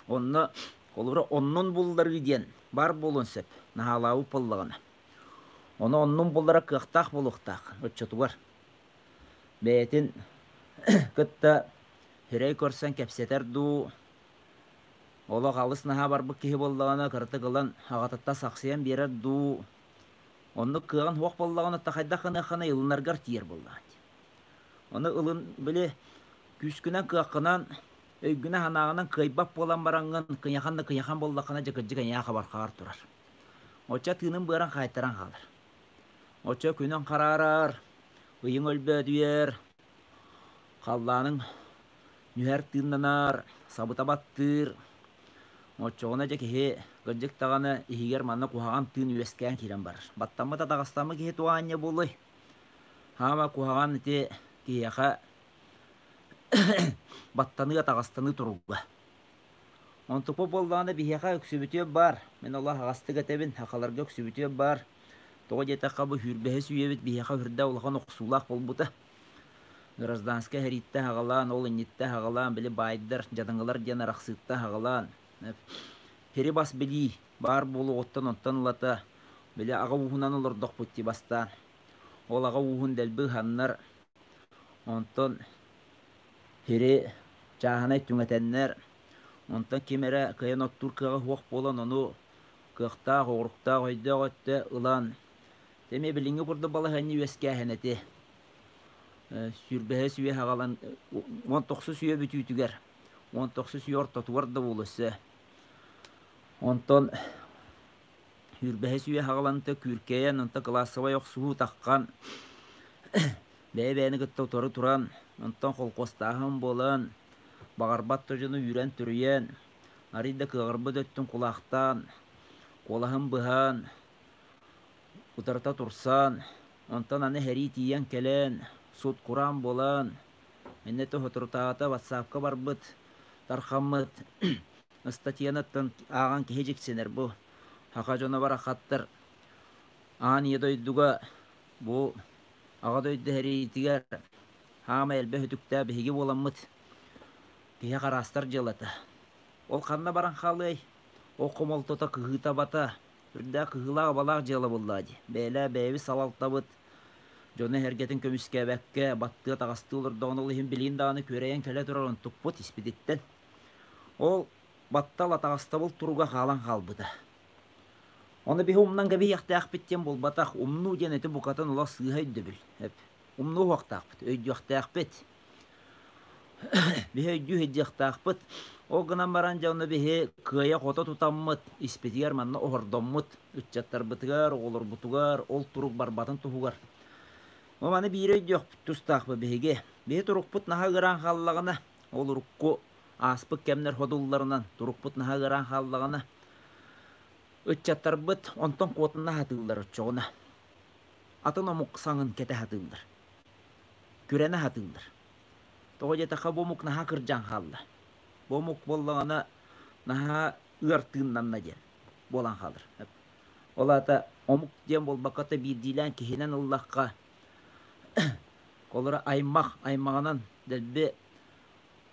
Онно холобура оннун булларыы диэн баар буолуон сөп, наһаалаабыт буоллаҕына. Ону оннун буллара кыахтаах буолуохтаах оччотугар. Бэйэтин кытта сирэй көрсөн кэпсэтэр дуу, олох алыс наһаа барбыт киһи буоллаҕына кыратык ылан аҕатыттан сахсыйан биэрэр дуу, оннук кыаҕын суох буоллаҕына хайдах гыныаххыный ылынаргар тиийэр буоллаҕа дии. Ону ылын били күүскүнэн кыаххынан өйгүнэн-санааҕынан кыайбат буолан бараҥҥын кыйахан да кыйахан буоллаххына дьэ кырдьык эйиэхэ хабархаҕар турар. Оччо тыынын быаран хаайтаран хаалар. Оччо күнүн хараарар, ыйыҥ өлбөөдүйэр, халлааныҥ нүһэр тыыннанар, сабыта баттыыр. Оччоҕуна дьэ киһи кырдьык даҕаны иһигэр манна куһаҕан тыын үөскээн киирэн барар. Баттаммыт атаҕастаммыт киһи туох аанньа буолуой? Хаама куһаҕан ити киһиэхэ баттаныы атаҕастаныы туруга. Онтукпут буоллаҕына биһиэхэ үксүбүтүө баар. Мин олох аһаҕастык этэбин, сахаларга үксүбүтүө баар. Тоҕо диэтэххэ бу сүүрбэһис үйэбит биһиэхэ үрдэ улахан охсуулаах буолбута. Гражданскай сэрииттэн аҕалаан, ол инниттэн аҕалаан, били баайдар, дьадаҥылар диэн арахсыыттан аҕалаан, сири бас билии баар буолуоҕуттан онтон ылата били аҕа ууһунан олордохпут дии бастаан. Ол аҕа ууһун дэлби ыһаннар, онтон сири чааһынай түҥэтэннэр, онтон ким эрэ кыайан оттуур кыаҕа суох буолан, ону кыахтаах, оҕуруктаах, өйдөөх өттө ылан, эмиэ билиҥҥи курдук балаһыанньа үөскээһин эти. Сүүрбэһис үйэ аҕалан 19 үйэ бүтүүтүгэр, 19 үйэ ортотугар да буолуо өссө. Онтон сүүрбэһис үйэ аҕаланта күүркэйэн, онтон кылаассабай охсуһуу таххан, бэйэ-бэйэни кытта утары туран, онтон холкуостааһын буолан, баҕарбат да дьону үүрэн-түрүйэн, арый да кыаҕырбыт өттүн кулаахтаан, куолаһын быһан, утарыта турсан, онтон аны сэрии тиийэн кэлэн, сут-кураан буолан, иннэтэ соторутааҕыта ватсапка барбыт, тархаммыт ыстатыйаныттан ааҕан киһи дьиксинэр бу. Саха дьоно барахсаттар аан ийэ дойдуга бу Аҕа дойду сэриитигэр хаамай элбэх үтүктээх биһиги буоламмыт киһи хараастар дьыалата. Ол ханна баран хаалыай? Ол хомолтото кыһыыта-абата, үрдээх кыһыылаах-абалаах дьыала буоллаҕа дии. Бэйэлээх бэйэбит салалтабыт дьону эһэргэтин көмүскээбэккэ, баттыа таҕастыы олордоҕуна ол иһин билигин даҕаны күөрэйэн кэлэ турар онтукпут испититтэн. Ол баттал атаҕастабыл туруга хаалан хаалбыта. Ону биһи умнан кэбиһиэхтээхпит диэн буолбатах, умнуу диэн ити букатын олох сыыһа өйдөбүл. Умнуу уһуохтаахпыт, өйдүөхтээхпит. Биһи өйдүү сылдьыахтаахпыт. Ол гынан баран дьэ ону биһи кыайа-хото тутаммыт, испитигэр манна оһордоммут, ыччаттарбытыгар, оҕолорбутугар ол турук барбатын туһугар. Ол маны биири өйдүөхпүт тустаахпыт биһиги. Биһи турукпут наһаа ыараан хааллаҕына, ол урукку ааспыт кэмнэр ходулларынан турукпут наһаа ыараан хааллаҕына, ыччаттарбыт онтон куотуна сатыыллар оччоҕуна. Атын омук саҥын кэтэ сатыыллар. Күрэнэ сатыыллар. Тоҕо диэтэххэ бу омук наһаа кырдьан хаалла. Бу омук буоллаҕына наһаа ыар тыыннанна диэн буолан хаалар. Ол аата омук диэн буолбакка да биирдиилээн киһинэн ыллахха олоро аймах аймаҕынан дэлби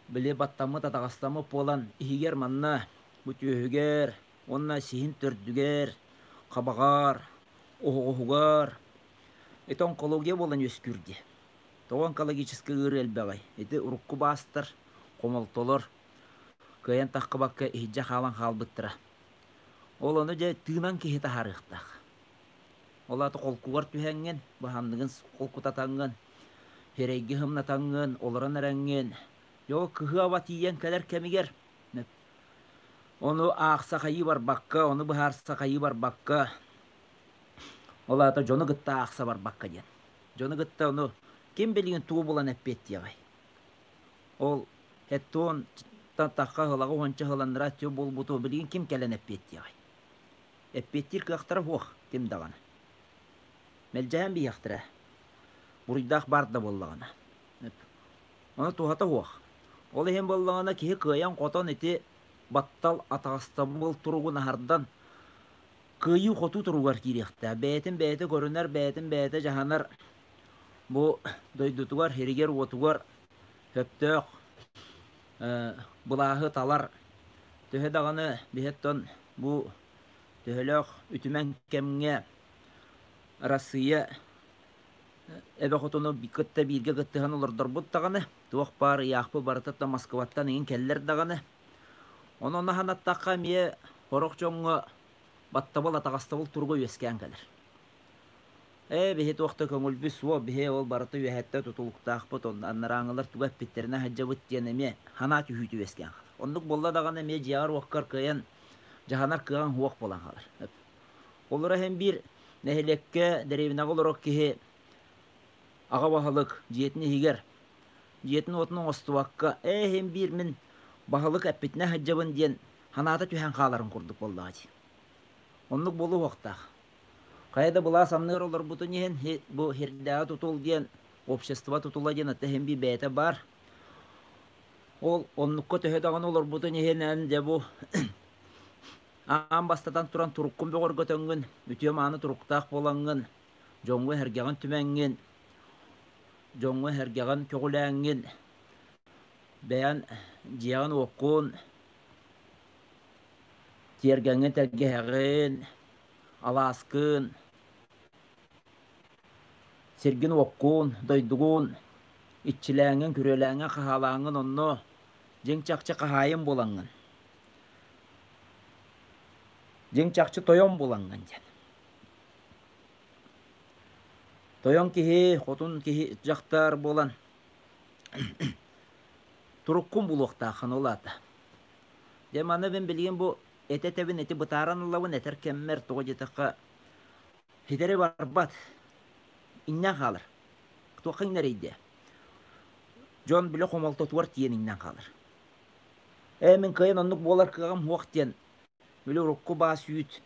били баттаммыт атаҕастаммыт буолан иһигэр манна бу түөһүгэр уонна сиһин төрдүгэр хабаҕар оһоҕоһугар ити онкология буолан үөскүүр дии. Тоҕо онкологическай ыарыы элбэҕий? Ити урукку баастар, хомолтолор кыайан таххыбакка иһирдьэ хаалан хаалбыттара. Ол ону дьэ тыынан киһи таһаарыахтаах. Ол аата холкугар түһэҥҥин, баһанныгын холкутатаҥҥын, сирэйгэ сымнатаҥҥын, олорон эрэҥҥин, дьэ ол кыһыаба тиийэн кэлэр кэмигэр ону аахса хайыы барбакка, ону быһаарса хайыы барбакка, ол аата дьону кытта аахса барбакка диэн. Дьону кытта ону ким билигин тугу булан эппиэттиэҕэй? Ол Хеттон тахха ыһылаҕы уонча ыһыланнара түө буолбуту билигин ким кэлэн эппиэттиэҕэй? Эппиэттиир кыахтара суох ким даҕаны. Мэлдьэһэн биһиэхтэрэ. Буруйдаах баар да буоллаҕына. Ону туһата суох. Ол иһин буоллаҕына киһи кыайан-хотон ити баттал атаҕастабыл туругун аһардан кыайыы-хотуу туругар киириэхтээх. Бэйэтин бэйэтэ көрүнэр, бэйэтин бэйэтэ дьаһанар бу дойдутугар, сиригэр-уотугар сөптөөх былааһы талар. Төһө даҕаны биһиттэн бу төһөлөөх үтүмэн кэмҥэ Арассыыйа эбэ хотуну кытта бииргэ кыттыһан олордорбут даҕаны, туох баар ыйаахпыт барыта Москваттан иҥин кэллэр даҕаны. Онон аһанаттахха эмиэ сорох дьоҥҥо баттабыл, атаҕастабыл туруга үөскээн кэлэр. Ээ, биһи туох да көҥүлбүт суох, биһи ол барыта үөһэттэн тутулуктаахпыт, анарааҥылар тугу эппиттэринэ сылдьабыт диэн эмиэ санаа түһүүтэ үөскээн хаалар. Оннук буолла даҕаны эмиэ дьиэҕэр-уоккар кыайан дьаһанар кыаҕыҥ суох буолан хаалар. Олоро иһэн биир нэһилиэккэ, дэриэбинэҕэ олорор киһи аҕа баһылык дьиэтин иһигэр дьиэтин-уотун оҥостубакка, ээ иһин биир мин баһылык эппитинэ сылдьабын диэн санаата түһэн хааларын курдук буоллаҕа дии. Оннук буолуохтаах. Хайа да былаас анныгар олорбутун иһин бу сирдээҕи тутул диэн общество тутула диэн ата иһин биир бэйэтэ баар. Ол оннукка төһө даҕаны олорбутун иһин эн дьэ бу аан бастатан туран туруккун бөҕөргөтөҥҥүн, үтүө-мааны туруктаах буолаҥҥын, дьоҥҥо-сэргэҕин түмэҥҥин, дьоҥҥо-сэргэҕин көҕүлээҥҥин, бэйэн дьиэҕин-уоккун, тиэргэҥҥин тэлгэһэҕин, алааскын, сиргин-уоккун, дойдугун иччилээҥҥин, күрүөлээҥҥин, хаһаалааҥҥын онно дьиҥ-чахчы хаһаайын буолаҥҥын, дьиҥ-чахчы тойон буолаҥҥын диэн. Тойон киһи, хотун киһи дьахтар буолан туруккун булуохтааххын ол аата. Дьэ маны мин билигин бу этэ-этэбин ити бытааран ылабын этэр кэммэр тоҕо диэтэххэ ситэри барбат иҥнэн хаалар. Туохха иҥнэрий диэ? Дьон бile хомолтотугар тиийэн иҥнэн хаалар. Ээ мин кыайан оннук буолар кыаҕым суох диэн били урукку баас үүт,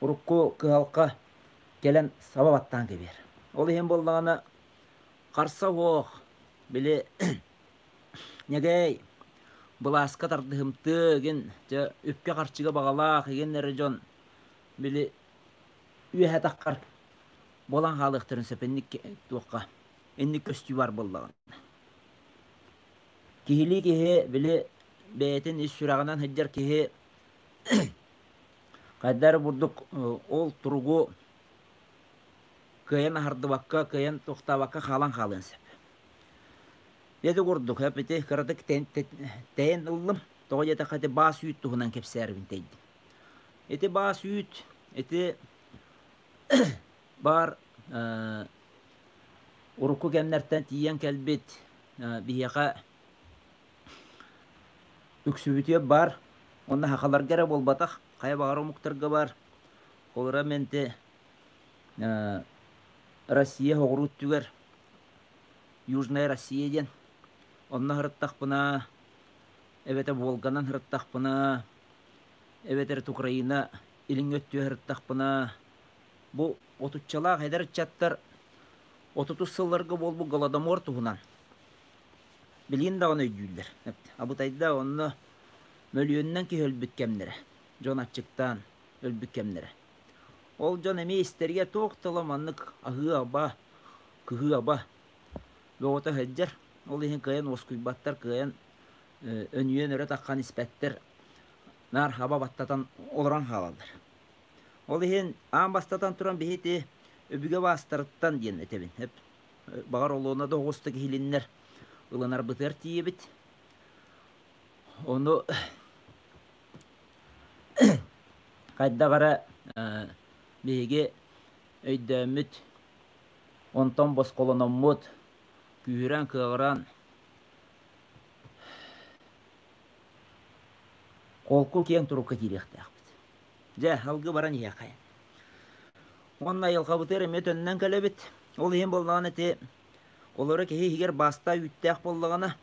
урукку кыһалҕа кэлэн саба баттаан кэбиһэр. Ол иһин буоллаҕына харса суох, били ньэгэй былааска тардыһымтыы игин дьэ үпкэ-харчыга баҕалаах игин эрэ дьон били үөһэ таххар буолан хаалыахтарын сөп инник туохха инник көстүү бар буоллаҕына. Киһилии киһи били бэйэтин ис сүрэҕинэн сылдьар киһи хайда эрэ бурдук ол туругу кыайан аһардыбакка, кыайан тохтообокко хаалан хаалыан сөп. Ити курдук ити кыратык тэйэн ыллым. Тоҕо диэтэххэ ити баас үүт туһунан кэпсээрбин тэйдим. Ити баас үүт, ити баар урукку кэмнэртэн тиийэн кэлбит биһиэхэ үксүбүтүгэр баар уонна сахаларга эрэ буолбатах, хайа баҕар омуктарга баар. Холобура мин ити Россия соҕуруу өттүгэр Южная Россия диэн онно сырыттахпына эбэтэр Волганан сырыттахпына эбэтэр Украина илиҥҥи өттүгэр сырыттахпына бу отуччалаах эдэр ыччаттар отутус сылларга буолбут Голодомор туһунан билигин даҕаны өйдүүллэр. Абытайда онно мөлүйүөнүнэн киһи өлбүт кэмнэрэ, дьон аччыктаан өлбүт кэмнэрэ. Ол дьон эмиэ истэригэр туох тыла маннык аһыы-аба, кыһыы-аба бөҕөтө сылдьар. Ол иһин кыайан уоскуйбаттар, кыайан өнүйэн өрө таххан испэттэр, наар хаба баттатан олорон хаалаллар. Ол иһин аан бастатан туран биһи ити өбүгэ баастарыттан диэн этэбин. Баҕар олуона да оҕустук иһилиннэр ылынарбытыгар тиийэбит. Ону хайдах эрэ биһиги өйдөөммүт, онтон босхолономмут, күүһүрэн-кыаҕыран холку киэҥ турукка киириэхтээхпит. Дьэ, алгы баран иһиэххэ. Уонна айылҕабытыгар эмиэ төннөн кэлэбит. Ол иһин буоллаҕына ити олоро киһи иһигэр баастаах үүттээх буоллаҕына,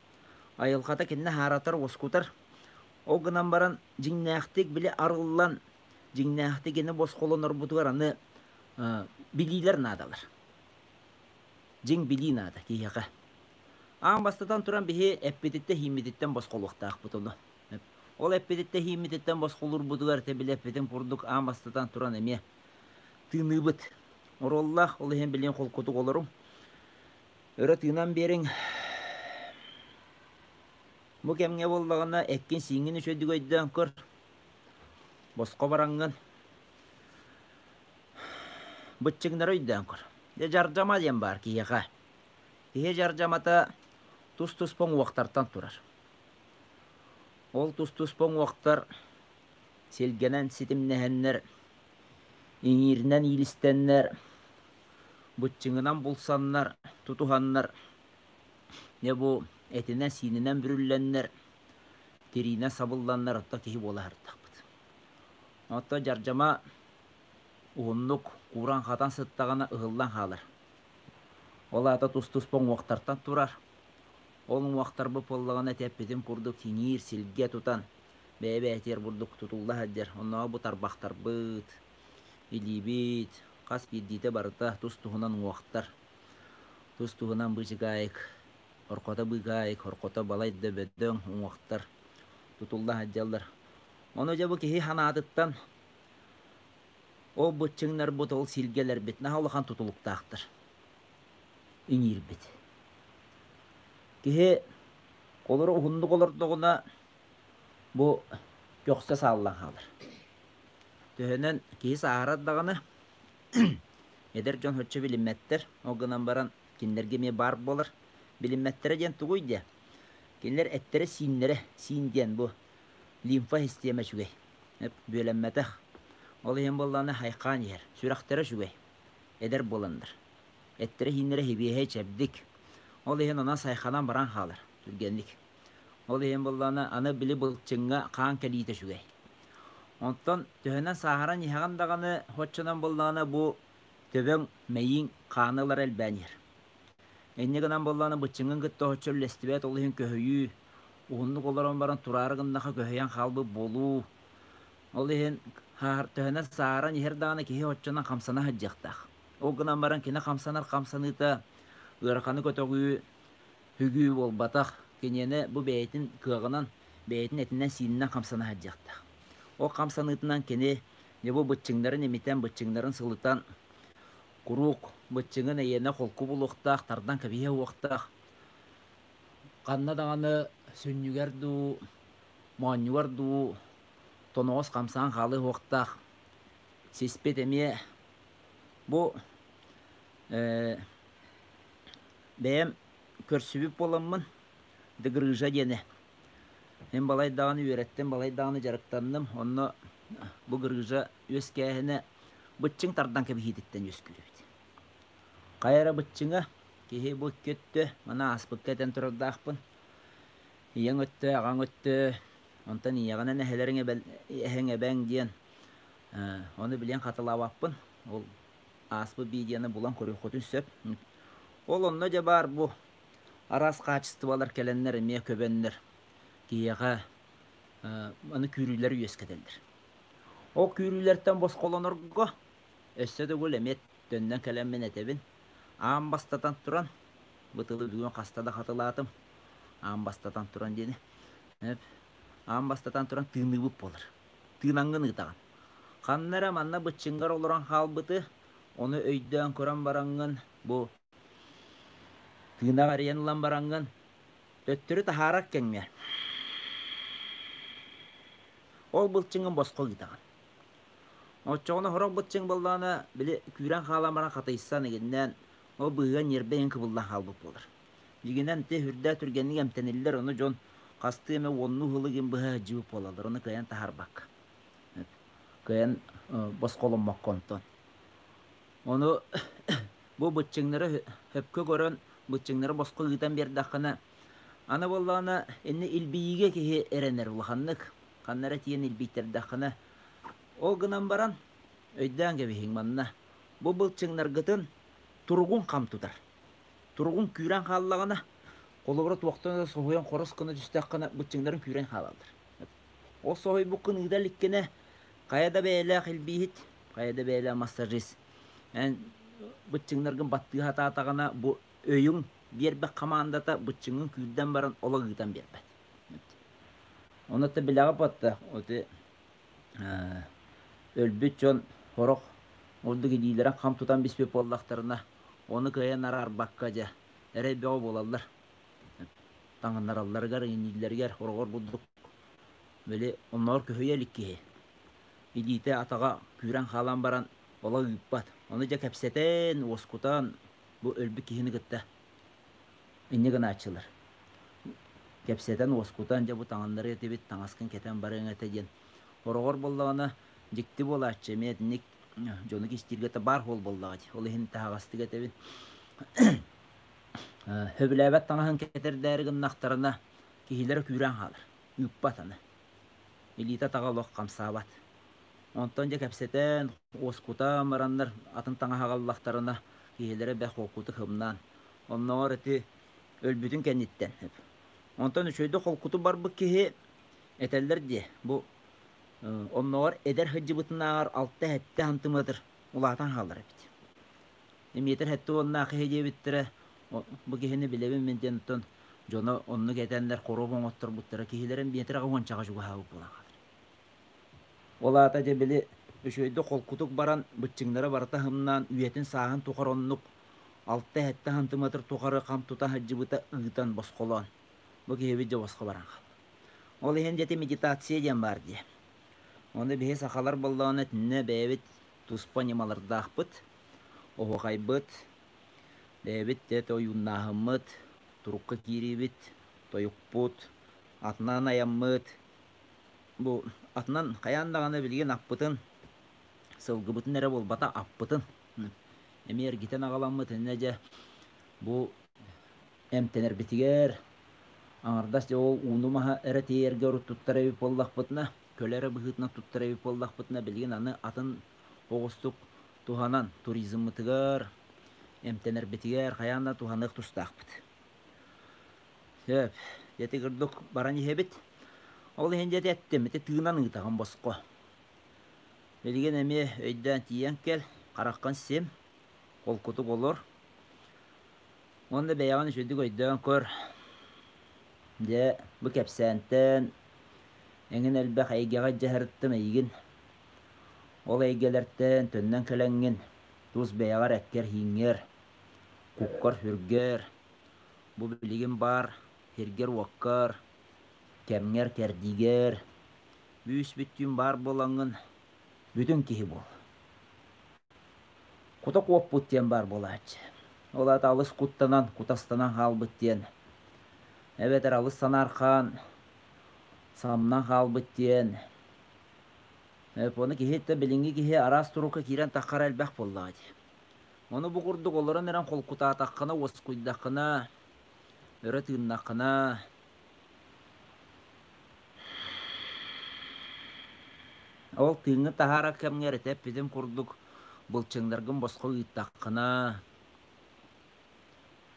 айылҕата кинини хааратар, уоскутар. Ол гынан баран дьиҥнээхтик били арыллан, дьиҥнээхтик ини босхолонорбутугар аны билиилэр наадалар. Дьиҥ билии наада киһиэхэ. Аан бастатан туран биһи эппититтэн-иһииммититтэн босхолуохтаахпыт ону. Ол эппититтэн-иһииммититтэн босхолуурбутугар ити били эппитим курдук аан бастатан туран эмиэ тыыныыбыт. Оруоллаах, ол иһин билигин холкутук олоруҥ. Өрө тыынан биэриҥ. Бу кэмҥэ буоллаҕына эккин-сииҥҥин үчүгэйдик өйдөөн көр. Босхо бараҥҥын быччыҥнары өйдөөн көр. Дьэ дьардьама диэн баар киһиэхэ. Киһи дьардьамата тус-туспа уҥуохтартан турар. Ол тус-туспа уҥуохтар силгэнэн ситимнэһэннэр, иҥииринэн иилистэннэр, быччыҥынан булсаннар, тутуһаннар, дьэ бу этинэн-сиининэн бүрүллэннэр, тириинэн сабылланнар оттон киһи буола сырыттахпыт. Оттон дьардьама уһуннук кууран-хатан сыттаҕына ыһыллан хаалар. Ол аата тус-туспа уҥуохтартан турар. Ол уҥуохтарбыт буоллаҕына эппитим курдук иҥиир, силгэ тутан бэйэ-бэйэтигэр бурдук тутулла сылдьар. Оннооҕор бу тарбахтарбыт, илиибит хас биирдиитэ барыта тус-туһунан уҥуохтар, тус-туһунан быычыкаайык. Хорхото быыкаайык, хорхото балай да бөдөҥ уҥуохтар тутулла сылдьаллар. Ону дьэ бу киһи санаатыттан ол быччыҥнарбыт, ол силгэлэрбит наһаа улахан тутулуктаахтар. Иҥиирбит. Киһи олору уһуннук олордоҕуна бу көхсө сааллан хаалар. Төһөнөн киһи сааһырар даҕаны эдэр дьон соччо билиммэттэр, ол гынан баран кинилэргэ эмиэ баар буолар. Билиммэттэрэ диэн тугуй диэ? Кинилэр эттэрэ-сииннэрэ, сиин диэн бу лимфа систиэмэ үчүгэй. Бүөлэммэтэх. Ол иһин буоллаҕына хайхаан иһэр. Сүрэхтэрэ үчүгэй. Эдэр буоланнар. Эттэрэ-сииннэрэ сибиэһэй, чэбдик. Ол иһин онон сайханан баран хаалар түргэнник. Ол иһин буоллаҕына аны били былчыҥҥа хаан кэлиитэ үчүгэй. Онтон төһөнөн сааһыран иһэҕин даҕаны оччонон буоллаҕына бу төбөҥ, мэйииҥ хааны ылара элбээн иһэр. Инньэ гынан буоллаҕына быччыҥҥын кытта оччо үллэстибэт, ол иһин көһүйүү, уһуннук олорон баран тураары гыннаха көһүйэн хаалбыт буолуу. Ол иһин төһөнөн сааһыран иһэр даҕаны киһи оччонон хамсана сылдьыахтаах. Ол гынан баран кини хамсанар хамсаныыта ыараханы көтөҕүү, үгүү буолбатах, киниэнэ бу бэйэтин кыаҕынан, бэйэтин этинэн-сиининэн хамсана сылдьыахтаах. Ол хамсаныытынан кини дьэ бу быччыҥнарын имитэн, быччыҥнарын сылытан, куруук быччыҥын эйиэнэ холку булуохтаах, тардан кэбиһиэ уохтаах. Ханна даҕаны сүнньүгэр дуу, моонньугар дуу тоноҕос хамсаан хаалыа уохтаах. Сиспит эмиэ бу бэйэм көрсүбүт буоламмын Дегрыжа диэни мин балай даҕаны үөрэттим, балай даҕаны дьарыктанным. Онно бу грыжа үөскээһинэ быччыҥ тардан кэбиһиититтэн үөскүүр эбит. Хайа эрэ быччыҥа киһи бу икки өттө, маны ааспыкка этэн турардаахпын. Ийэҥ өттө, аҕаҥ өттө, онтон ийэҕинэн эһэлэриҥ эһэҥ эбэҥ диэн ону билиэн хатылаабаппын. Ол ааспыт видеоны булан көрүөххүтүн сөп. Ол онно дьэ баар бу араас хаачыстыбалар кэлэннэр эмиэ көбөннөр киһиэхэ аны күүрүүлэри үөскэтэллэр. Ол күүрүүлэртэн босхолонорго өссө төгүл эмиэ төннөн кэлэммин этэбин. Аан бастатан туран, бу тылы бүгүн хаста да хатылаатым. Аан бастатан туран диэни. Аан бастатан туран тыыныыбыт буолар. Тыынаҥҥын ыытаҕын. Ханна эрэ манна быччыҥҥар олорон хаалбыты, ону өйдөөн көрөн бараҥҥын, бу тыынах эрийэн ылан бараҥҥын, төттөрү таһаарар кэмҥэ ол былчыҥҥын босхо ыытаҕын. Оччоҕуна сорох быччыҥ буоллаҕына, били күүрэн хаалан баран хатыйсан игиннээн, ол быыһыгар ньиэрбэ иһин кыбыллан хаалбыт буолар. Дьиҥинэн, ити үрдээх түргэнник эмтэниллэр, ону дьон хастыы эмэ уоннуу сылы гин быһа сылдьыбыт буолаллар, ону кыайан таһаарбакка. Кыайан босхоломмокко онтон. Ону бу быччыҥнары сөпкө көрөн, быччыҥнары босхо ыытан биэрдэххинэ, аны буоллаҕына, инни илбийиигэ киһи эрэнэр улаханнык. Ханна эрэ тиийэн илбийтэрдэххинэ, ол гынан баран, өйдөөн кэбиһиҥ манна. Бу былчыҥнаргытын туругун хам тутар. Туругуҥ күүрэн хааллаҕына, холобура туохтан да соһуйан хорос гына түстэххинэ, быччыҥнарыҥ күүрэн хаалаллар. Ол соһуйбуккун ыыта иликкинэ, хайа да бэйэлээх илбииһит, хайа да бэйэлээх массажист эн быччыҥнаргын баттыы сатаатаҕына, бу өйүҥ биэрбэх хамаандата быччыҥҥын күүрдэн баран олох ыытан биэрбэт. Ону да билэҕэ батта, оти өлбүт дьон сорох ордук илиилэрин хам тутан биспит буоллахтарына, ону кыайан араарбакка дьэ эрэй бөҕө буолаллар. Таҥыннаралларыгар, иҥнииллэригэр хороҕор бурдук били оннооҕор көһүйэ илик киһи илиитэ атаҕа күүрэн хаалан баран олох ыыппат. Ону дьэ кэпсэтэн, уоскутан бу өлбүт киһини кытта инньэ гынааччылар. Кэпсэтэн, уоскутан дьэ бу таҥыннарыа этибит, таҥаскын кэтэн барыаҥ этэ диэн. Хороҕор буоллаҕына дьикти буолааччы эмиэ итинник дьону кистииргэ да баар суол буоллаҕа дии. Ол иһин таһаҕастык этэбин. Сөбүлээбэт таҥаһын кэтэрдээри гыннахтарына киһилэрэ күүрэн хаалар. Ыыппат аны. Илиитэ-атаҕа олох хамсаабат. Онтон дьэ кэпсэтэн, уоскутан бараннар атын таҥаһы аҕаллахтарына киһилэрэ бэх холкутук һымнаан. Оннооҕор ити өлбүтүн кэнниттэн. Онтон үчүгэйдик холкутук барбыт киһи этэллэр диэ, бу оннооҕор эдэр сылдьыбытынааҕар алта-сэттэ сантиметр улаатан хаалар эбит. Метр сэттэ уоннаах киһи диэбиттэрэ, бу киһини билэбин мин диэн оттон. Дьоно оннук этэннэр хоруоп оҥотторбуттара киһилэрин биэтрэҕэ уончаҕа чугаһаабыт буолан хаалар. Ол аата дьэ били үчүгэйдик холкутук баран быччыҥнара барыта һымнаан үйэтин-сааһын тухары оннук алта-сэттэ сантиметр тухары хам тута сылдьыбыта ыытан босхолоон бу киһибит дьэ босхо баран хаалла. Ол иһин дьэ ити медитация диэн баар дии. Ону биһи сахалар буоллаҕына итиннэ бэйэбит туспа ньымалардаахпыт, оһуохайбыт, бэйэбит дьэ ойууннааһыммыт, турукка киириибит, тойукпут, атынан айаммыт, бу атынан хайаан даҕаны билигин аппытын, сылгыбытын эрэ буолбата аппытын эмиэ эргитэн аҕаламмыт иннэ дьэ бу эмтэнэрбитигэр аҥардас дьэ ол ууну маһа эрэ тиэйэргэ урут туттар эбит буоллахпытына, көлө эрэ быһыытынан туттар эбит буоллахпытына, билигин аны атын оҕустук туһанан туризммытыгар, эмтэнэрбитигэр хайаан да туһаныах тустаахпыт. Сөп, ити курдук баран иһэбит. Ол иһин дьэ эттим, ити тыынан ыытаҕын босхо. Билигин эмиэ өйдөөн тиийэн кэл, хараххын сим, холкутук олор. Уонна бэйэҕин үчүгдүк өйдөөн көр. Дьэ, бу кэпсээнтэн эҥин элбэх эйгэҕэ дьаһарыттым эйигин. Ол эйгэлэртэн төннөн кэлэҥҥин тус бэйэҕэр эккэр-һииҥҥэр, куккар-сүргэр, бу билигин баар сиргэр-уоккар, кэмҥэр-кэрдиигэр бүүс-бүттүүн баар буолаҥҥын бүтүн киһи буол. Кута куоппут диэн баар буолааччы. Ол аата алыс куттанан, кутастанан хаалбыт диэн. Эбэтэр алыс санаархаан, самнан хаалбыт диэн. Ону киһи билиҥҥи киһи араас турукка киирэн таххара элбэх буоллаҕа дии. Ону бу курдук олорон эрэн холкутаатаххына, уоскуйдаххына, өрө тыыннаххына, ол тыыҥҥын таһаарар кэмҥэр этэ эппитим курдук былчыҥнаргын босхо ыыттаххына,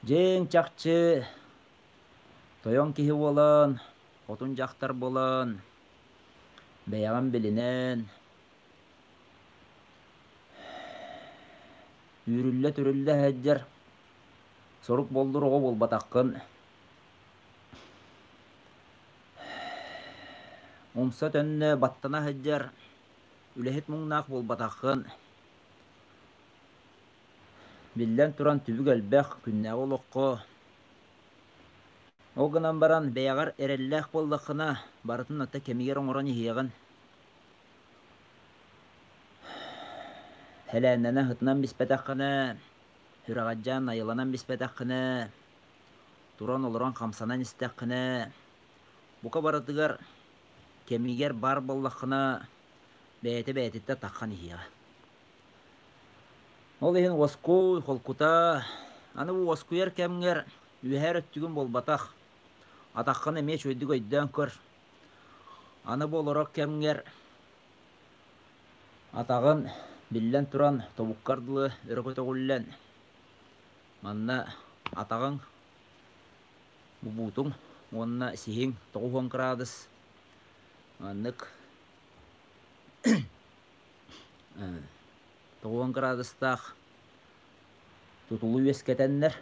дьиҥ чахчы тойон киһи буолан, хотун дьахтар буолан, бэйэҕин билинэн, Үүрүллэ-түрүллэ сылдьар сорук боллур оҕо буолбатаххын. Умса-төннө баттана сылдьар үлэһит муҥнаах буолбатаххын. Биллэн туран түбүк элбэх күннээҕи олоххо. Ол гынан баран бэйэҕэр эрэллээх буоллаххына, барытын ата кэмигэр оҥорон иһиэҕин. Һэлээннэнэ сытынан биспэтэххинэ, сүрэҕэлдьээн найыланан биспэтэххинэ, туран-олорон хамсанан истэххинэ, бука барытыгар кэмигэр баар буоллаххына, бэйэтэ бэйэтиттэн таххан иһиэҕэ. Ол иһин уоскуй, холкута, аны бу уоскуйар кэмҥэр үөһээ өттүгүн буолбатах, атаххын эмиэ үчүгэйдик өйдөөн көр. Аны бу олорор кэмҥэр атаҕын, биллэн туран, тобуккар дылы өрө көтөҕүллэн, манна атаҕыҥ бубуутуҥ уонна сиһиҥ 90 кыраадыс маннык 90 кыраадыстаах тутулу үөскэтэннэр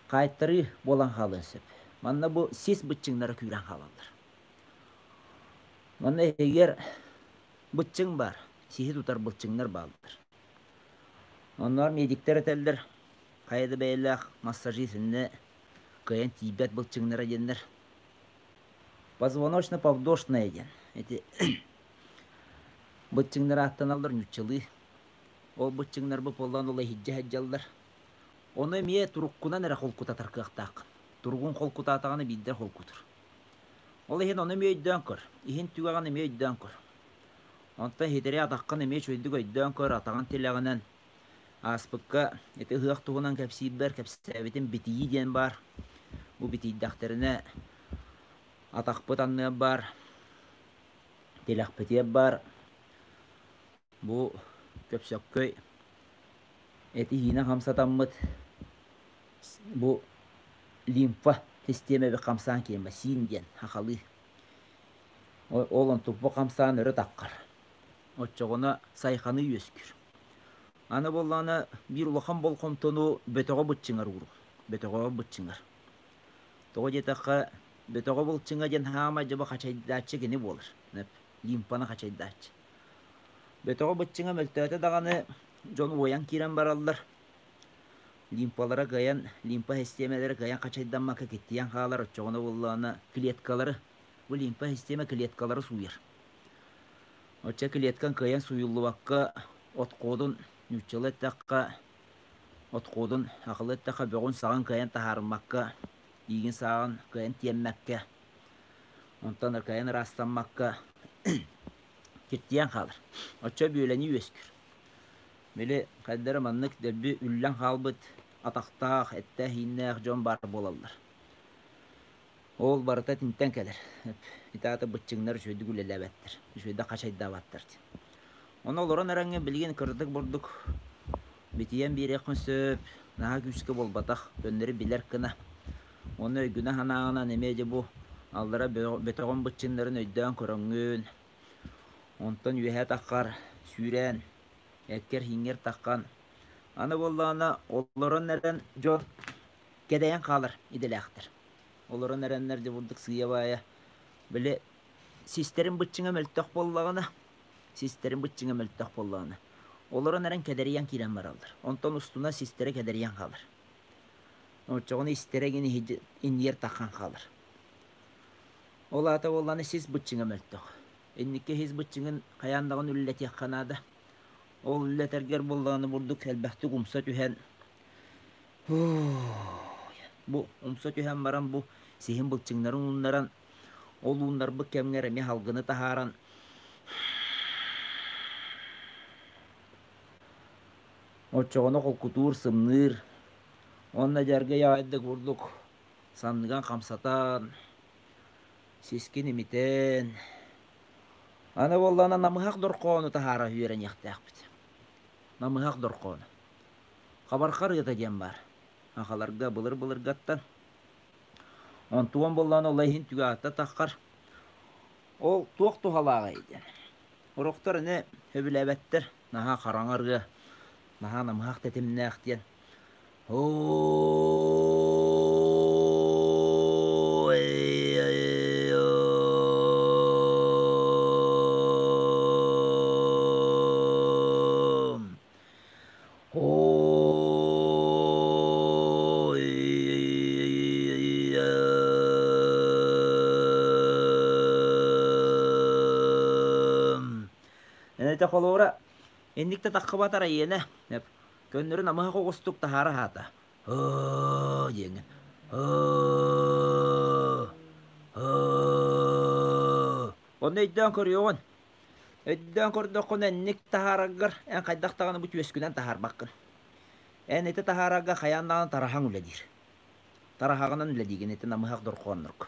хаайтарыы буолан хаалыан сөп. Манна бу сис быччыҥнара күүрэн хаалаллар. Манна иһигэр быччыҥ баар, сиһи тутар былчыҥнар бааллар. Онноор медиктэр этэллэр, хайа да бэйэлээх массажист иннэ кыайан тиийбэт былчыҥнара диэннэр. Позвоночно-повдошная диэн. Ити быччыҥнар ааттаналлар ньуччалыы. Ол быччыҥнар бу буоллаан ол иһирдьэ сылдьаллар. Ону эмиэ туруккунан эрэ холкутатар кыахтааххын. Туругун холкутаатаҕына биирдэ холкутур. Ол иһин ону эмиэ өйдөөн көр. Иһин түгэҕин эмиэ өйдөөн көр. Онтон иһитэри атаххын эмиэ үчүгэйдик өйдөөн көр, атаҕын тилэҕинэн ааспыкка ити ыһыах туһунан кэпсиирбэр кэпсээбитим битийии диэн баар. Бу битийдэхтэринэ атахпыт анныа баар, тилэхпитиэ баар. Бу көпсөккөй этиһиинэн хамсатаммыт бу лимфа систиэмэбит хамсаан киирэн сиин диэн хахалыы. Ол онтуппу хамсаан өрө таххар. Оччоҕуна сайханы үөскүүр. Аны буоллаҕына биир улахан болҕомтону бөтөҕө быччыҥар ууру. Бөтөҕөҕө быччыҥар. Тоҕо диэтэххэ, бөтөҕө былчыҥа диэн хаамай дьоба хачайдааччы кини буолар. Лимпаны хачайдааччы. Бөтөҕө быччыҥа мөлтөөтө даҕаны дьон уойан киирэн бараллар. Лимпалара кыайан, лимпа систиэмэлэрэ кыайан хачайдаммакка киттийэн хаалар, оччоҕуна буоллаҕына клеткалары, бу лимпа систиэмэ клеткалары сууйар. Оччо клеткан кыайан сууйуллубакка отходун, нууччалыы эттэххэ, отходун, акылы эттэххэ бөҕүн-саҕын кыайан таһаарыммакка, иигин-сааҕын кыайан тиэммэккэ, онтон кыайан ыраастаммакка киртийэн хаалар. Оччо бүөлэнии үөскүүр. Били хайда эрэ маннык дэлби үллэн хаалбыт атахтаах, эттээх-ииннээх дьон баар буолаллар. Ол барыта итинтэн кэлэр. Ити аата быччыҥнар үчүгэйдик үлэлээбэттэр, үчүгэйдик хачайдаабаттар диэн. Ону олорон эрэҥҥэ билигин кыратык бурдук битийэн биэриэххин сөп, наһаа күүскэ буолбатах, көннөрү билэр гына. Уонна өйгүнэ-санааҕынан эмиэ дьэ бу аллара бөтөҕүн быччыннарын өйдөөн көрөҥҥүн, онтон үөһэ таххар сүүрэн, эккэр-ииҥҥэр таххан, аны буоллаҕына олорон эрэн дьон кэдэйэн хаалар идэлээхтэр. Олорон эрэннэр дьэ бурдук сыыйа-баайа били систэрин быччыҥа мөлтөх буоллаҕына, систэрин быччыҥа мөлтөх буоллаҕына, олорон эрэн кэдэрийэн киирэн бараллар. Онтон устунан систэрэ кэдэрийэн хаалар. Оччоҕуна истэрэ игин иннигэр таххан хаалар. Ол аата буоллаҕына сис быччыҥа мөлтөх. Инники ис быччыҥын хайаан даҕаны үллэтиэххэ наада. Ол үллэтэргэр буоллаҕына бурдук элбэхтик умса түһэн бу умса түһэн баран бу сиһин былчыҥнарын ууннаран ол ууннарбыт кэмҥэр эмиэ салгыны таһааран оччоҕуна холкутуур, сымныыр уонна дьаргый аҕайдык курдук санныгын хамсатан сискин имитэн аны буоллаҕына намыһах дорхоону таһаара үөрэниэхтээхпит. Намыһах дорхоону. Хабархар ыата диэн баар. Сахаларга былыр-былыргаттан. Онтуон буоллаҕына ол иһин түгэҕиттэн таххар. Ол туох туһалааҕый диэн. Сорохтор ини сөбүлээбэттэр. Наһаа хараҥа ырыа, наһаа намыһах тэтимнээх диэн. Энэтэ холуура инник да таххыбатар эйиэнэ көннөрү намыһах оҕустук таһаара аһаата һоо диэҥҥин һоо һоо онно өйдөөн көрүөҕүн. Өйдөөн көрдөххүнэ инник таһаараргар эн хайдах даҕаны бу түөскүнэн таһаарбаккын. Эн ити таһаарарга хайаан даҕаны тараһаҥ үлэлиир. Тараһаҕынан үлэлиигин ити намыһах дорхооннорго.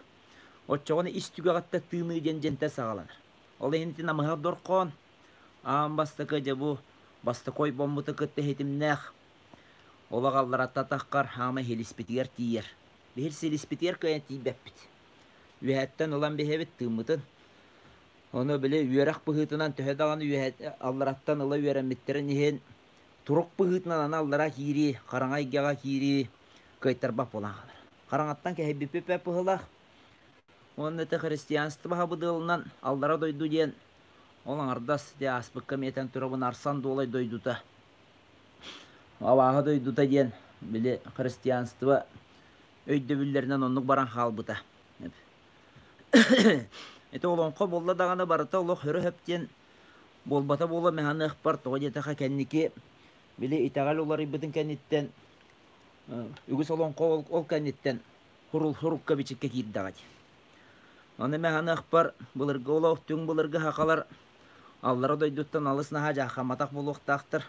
Оччоҕуна ис түгэҕиттэн тыыныы диэн дьэнтэн саҕаланар. Ол иһин ити намыһах дорхоон аан бастакы дьэ бу бастакы ойбоммуту кытта иһитимнээх олох алларатта атаххар хаама иһилиспитигэр тиийэр. Биһир силиспитигэр кыайан тиийбэппит. Үөһэттэн ылан биһэбит тыыммытын. Ону били үөрэх быһыытынан төһө даҕаны үөһэ аллараттан ыла үөрэммиттэрин иһин турук быһыытынан аны аллара киирии, хараҥа эйгэҕэ киирии кыайтарбат буолан хаалар. Хараҥаттан кэһэйбиппит быһыылаах. Уонна ити христианство сабыдыалынан аллара дойду диэн ол аҥардас дии ааспыкка эмиэ этэн турабын Арсан Дуолай дойдута, абааһы дойдута диэн били христианство өйдөбүллэринэн оннук баран хаалбыта. Ити олоҥхо буолла даҕаны барыта олох өрө сөп диэн буолбата буола мэһаныахпар тоҕо диэтэхэ кэнники били итэҕэл уларыйбытын кэнниттэн үгүс олоҥхо ол кэнниттэн хурукка бичиккэ киирдэҕэ дии. Ону мэһаныахпар былыргы олох түҥ былыргы сахалар аллара дойдуттан алыс наһаа дьааххамматах буолуохтаахтар.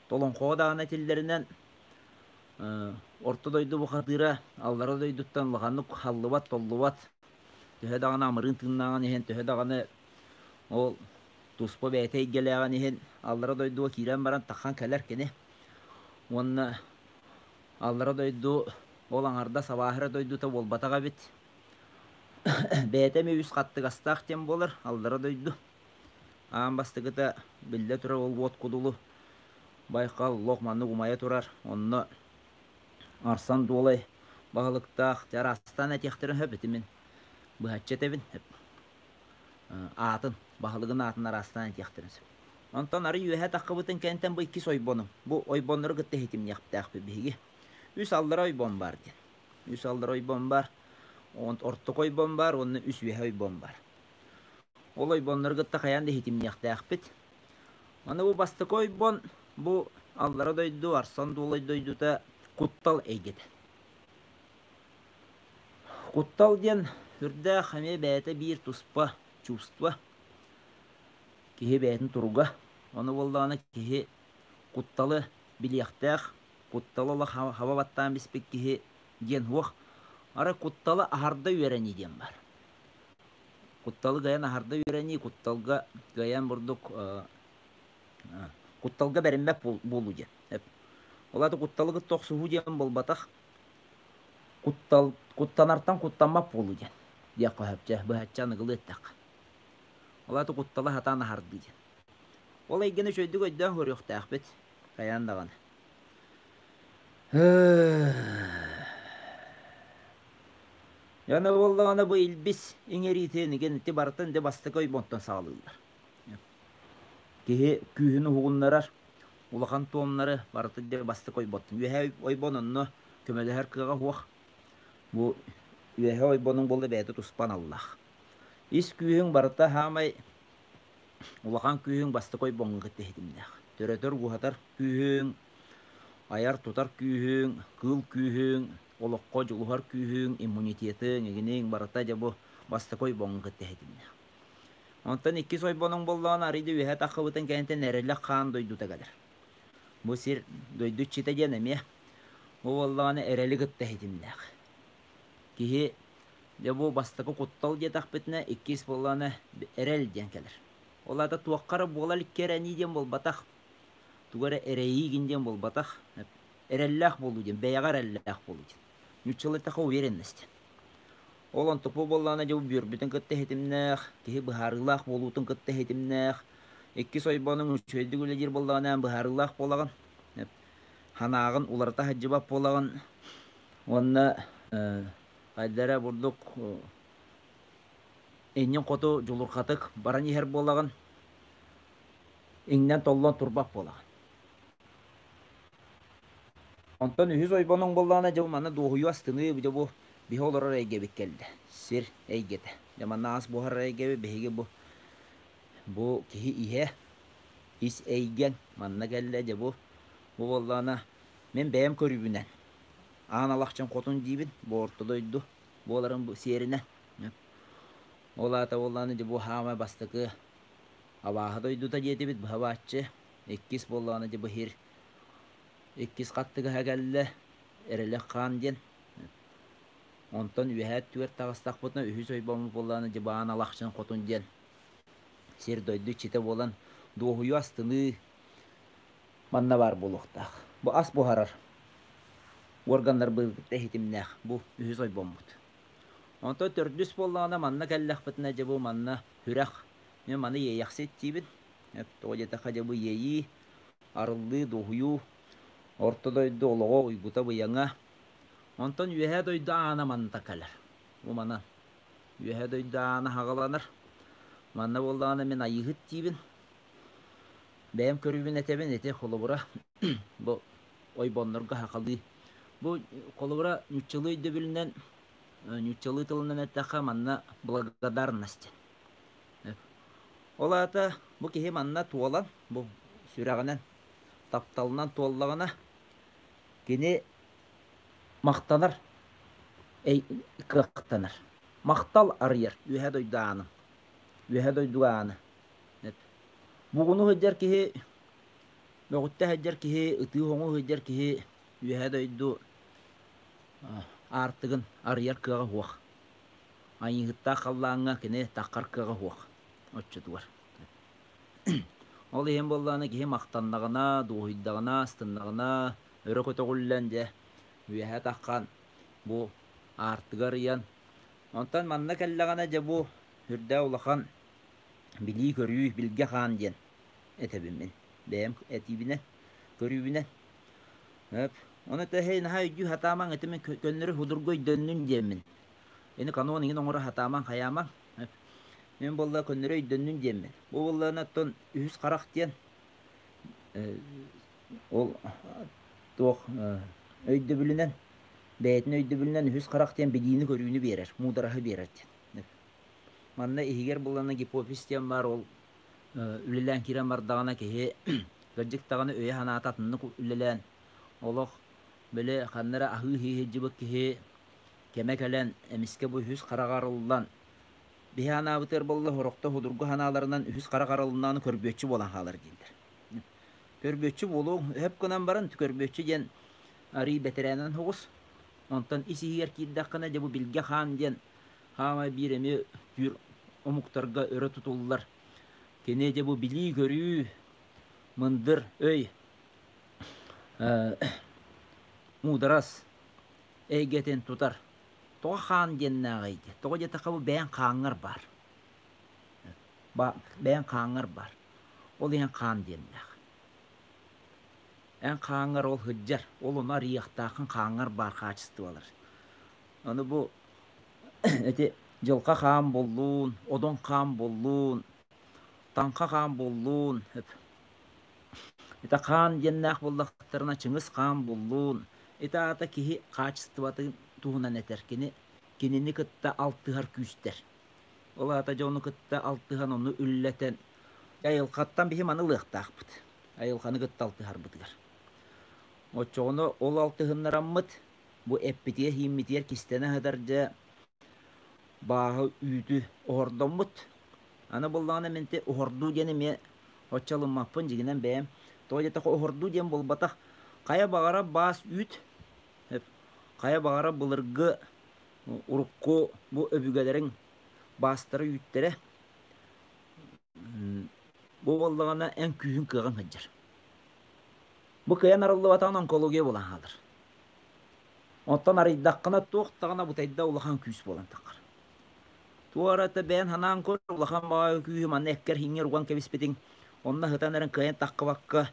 Толоҥхоҕо даҕаны этиллэринэн Орто дойду бухатыыра аллара дойдуттан улаханнык халлыбат, толлубат, төһө даҕаны амырыын тыыннааҕын иһин, төһө даҕаны ол туспа бэйэтэ эйгэлээҕин иһин аллара дойдуга киирэн баран таххан кэлэр кини. Уонна аллара дойду ол аҥардас абааһыра дойдута буолбатах эбит. Бэйэтэ эмиэ үс хаттыгастаах диэн буолар аллара дойду. Аан бастакыта биллэ турар ол уот кудулу Байкал лох маннык умайа турар. Онно Арсан Дуолай баһылыктаах араастаан этиэхтэрин сөп ити мин быһаччы этэбин аатын баһылыгын аатын араастаан этиэхтэрин сөп. Онтон арый үөһэ таххыбытын кэнтэн бу иккис ойбонум. Бу ойбоннору кытта иһитимниэхтээхпит биһиги. Үс аллара ойбон баар диэн. Үс аллара ойбон баар, ортоку ойбон баар уонна үс үөһэ ойбон баар. Ол ойбоннору кытта хайаан да иһитимниэхтээхпит. Аны бу бастакы ойбон бу аллара дойду, Арсан Дуолай дойдута куттал эйгэтэ. Куттал диэн үрдээх эмиэ бэйэтэ биир туспа чувство. Киһи бэйэтин туруга. Ону буоллаҕына киһи кутталы билиэхтээх, кутталы олох хаба баттаан биспит киһи диэн суох. Арай кутталы аһарда үөрэнии диэн баар. Кутталы кыайан аһарда үөрэнии, кутталга кыайан бурдук кутталга бэриммэт буолуу диэн. Ол аата кутталы кытта охсуһуу диэн буолбатах. Куттал куттанартан куттаммат буолуу диэн диэххэ сөп дьэ быһаччы аныгылыы эттэххэ. Ол аата кутталы сатаан аһардыы диэн. Ол эйгэни үчүгэйдик өйдөөн көрүөхтээхпит хайаан даҕаны. Аны буоллаҕына бу илбис иҥэриитин игин ити барытын дьэ бастакы ойбонтон саҕалыыллар. Киһи күүһүн уһугуннарар улахан туомнары барытын дьэ бастакы ойботтун. Үөһээ ойбон онно көмөлөһөр кыаҕа суох. Бу үөһээ ойбонуҥ буолла бэйэтэ туспа аналлаах. Ис күүһүҥ барыта саамай улахан күүһүҥ бастакы ойбоҥҥо кытта иһитимнээх. Төрөтөр-ууһатар күүһүҥ, айар-тутар күүһүҥ, кыыл күүһүҥ, олоххо дьулуһар күүһүҥ, иммунитетыҥ, игиниҥ барыта дьэ бу бастакы ойбоҥҥо кытта иһитимнээх. Онтон иккис ойбонуҥ буоллаҕына арыйда үөһэ таххыбытын кэнниттэн эрэлэх хаан дойдута кэлэр. Бу сир дойду иччитэ диэн эмиэ бу буоллаҕына эрэли кытта иһитимнээх. Киһи дьэ бу бастакы куттал диэтэхпитинэ, иккис буоллаҕына эрэл диэн кэлэр. Ол аата туохха эрэ буола иликкэ эрэнии диэн буолбатах, тугу эрэ эрэйиигин диэн буолбатах, эрэллээх буолуу диэн, бэйэҕэ эрэллээх буолуу диэн. Нууччалыы эттэххэ уверенность диэн. Ол онтукпу буоллаҕына дьэ бу бүөрбүтүн кытта иһитимнээх, киһи быһаарыылаах буолуутун кытта иһитимнээх, иккис ойбонуҥ үчүгэйдик үлэлиир буоллаҕына быһаарыылаах буолаҕын, санааҕын уларыта сылдьыбат буолаҕын уонна хайда эрэ бурдук иннин хоту дьулурҕатык баран иһэр буолаҕын, иҥнэн-толлон турбат буолаҕын. Онтон үһүс ойбонуҥ буоллаҕына, дьэ манна дуоһуйуу астыныы дьэ бу биһи олорор эйгэбит кэллэ. Сир эйгэтэ. Дьэ манна ас буһарар эйгэбит биһиги бу бу киһи иһэ, ис эйгэҥ манна кэллэ дьэ бу бу буоллаҕына мин бэйэм көрүүбүнэн аан алахчын хотун диибин бу орто дойду буоларын бу сиэринэн. Ол аата буоллаҕына дьэ бу хаамай бастакы абааһы дойдута диэтибит быһабааччы Иккис буоллаҕына дьэ быһыр иккис хаттыгаһа кэллэ Эрэлэх хаан диэн. Онтон үөһээ өттүгэр таҕыстахпытына үһүс ойбоммут буоллаҕына Дьыбаан Алахчын Хотун диэн сир-дойду иччитэ буолан дуоһуйуу астыныы манна баар буолуохтаах. Бу ас буһарар уорганнарбыт иһитимнээх бу үһүс ойбоммут. Онтон төрдүс буоллаҕына манна кэллэхпитинэ дьэ бу манна сүрэх мин маны иэйэхсит диибин. Тоҕо диэтэххэ дьэ бу иэйии, арыллыы, дуоһуйуу, орто дойду олоҕо уйгута-быйаҥа. Онтон үөһээ дойду аана манна кэлэр. Бу манан үөһээ дойду аана хаҕаланар. Манна буоллаҕына мин айыыһыт диибин. Бэйэм көрүүбүн этэбин ити холобура бу ойбоннорго хахалыы. Бу холобура нууччалыы өйдөбүлүнэн нууччалыы тылынан эттэххэ манна благодарность. Ол аата бу киһи манна туолан, бу сүрэҕинэн, тапталынан туоллаҕына, кини махтанар, кыахтанар. Махтал арыйар үөһэ дойду аанын, үөһэ дойдуга ааны. Бугуну сылдьар киһи, мөҕүттэ сылдьар киһи, ытыы-хоҥуу сылдьар киһи үөһэ дойду аартыгын арыйар кыаҕа суох. Айыыһыттаах халлааҥҥа кини таххар кыаҕа суох оччотугар. Ол иһин буоллаҕына киһи махтаннаҕына, дуоһуйдаҕына, астыннаҕына, өрө көтөҕүллэн дьэ үөһэ таххан бу аартыгы арыйан онтон манна кэллэҕинэ дьэ бу сүрдээх улахан билии-көрүү, билгэ хаан диэн этэбин мин бэйэм этиибинэн, көрүүбүнэн. Өп. Ону тэһэй наһаа өйдүү сатаамаҥ, ити мин көннөрү судургу өйдөннүн диэммин. Ини канон иҥин оҥоро сатаамаҥ, хайаамаҥ. Өп. Мин буолла көннөрү өйдөннүн диэммин. Бу буоллаҕына оттон үһүс харах диэн ол туох өйдөбүлүнэн бэйэтин өйдөбүлүнэн үһүс харах диэн билиини-көрүүнү биэрэр, муудараһы биэрэр диэн. Манна иһигэр буллана гипофиз диэн баар ол үлэлээн киирэн бардаҕына киһи кырдьык даҕаны өйө-санаата атыннык үлэлээн олох били ханна эрэ аһыы сылдьыбыт киһи кэмэ кэлэн эмискэ бу үһүс хараҕа арыллан биһи анаабытыгар буолла сорохто судургу санааларынан үһүс харах арылыннаҕына көрбүөччү буолан хаалар дииллэр. Көрбүөччү буолуоҥ өһөп гынан баран көрбүөччү диэн арыый бэтэрээнэн соҕус. Онтон ис иһигэр киирдэххинэ дьэ бу Билгэ Хаан диэн хаамай биир эмиэ түүр омуктарга өрө тутуллар. Кини дьэ бу билии-көрүү, мындыр өй, муударас эйгэтин тутар. Тоҕо хаан диэннээҕий диэ? Тоҕо диэтэххэ бу бэйэҥ хааҥҥар баар. Бэйэҥ хааҥҥар баар. Ол иһин хаан диэннээх. Эн хааҥҥар ол сылдьар, ол ону арыйыахтааххын хааҥҥар баар хаачыстыбалар. Аны бу ити дьылҕа хаан буоллун, одун хаан буоллун, таҥха хаан буоллун, ити хаан диэннээх буоллахтарына Чыҥыс хаан буоллун, ити аата киһи хаачыстыбатын туһунан этэр. Кини кинини кытта алтыһар күүстэр. Ол аата дьону кытта алтыһан ону үллэтэн айылҕаттан биһи маны ылыахтаахпыт. Айылҕаны кытта алтыһарбытыгар. Оччоҕуна ол алтыһыннараммыт бу эппитигэр-ииммитигэр кистэнэ сытар дьэ бааһы үүтү оһордоммут. Аны буоллаҕына мин ити оһордуу диэн эмиэ оччо ылыммаппын дьиҥинэн бэйэм. Тоҕо диэтэххэ оһордуу диэн буолбатах. Хайа баҕарар баас үүт, хайа баҕарар былыргы урукку бу өбүгэлэриҥ баастара үүттэрэ бу буоллаҕына эн күүһүҥ кыаҕыҥ сылдьар. Бу кыайан арыллыбатаҕын онкология буолан хаалар. Оттон арыйдаххына туох даҕаны бутайда улахан күүс буолан таххар. Туората бэйэн санаан көр, улахан баҕайы күүһү манна эккэр-иҥҥэр уган кэбиспитиҥ, онно сытан эрэн кыайан таххыбакка,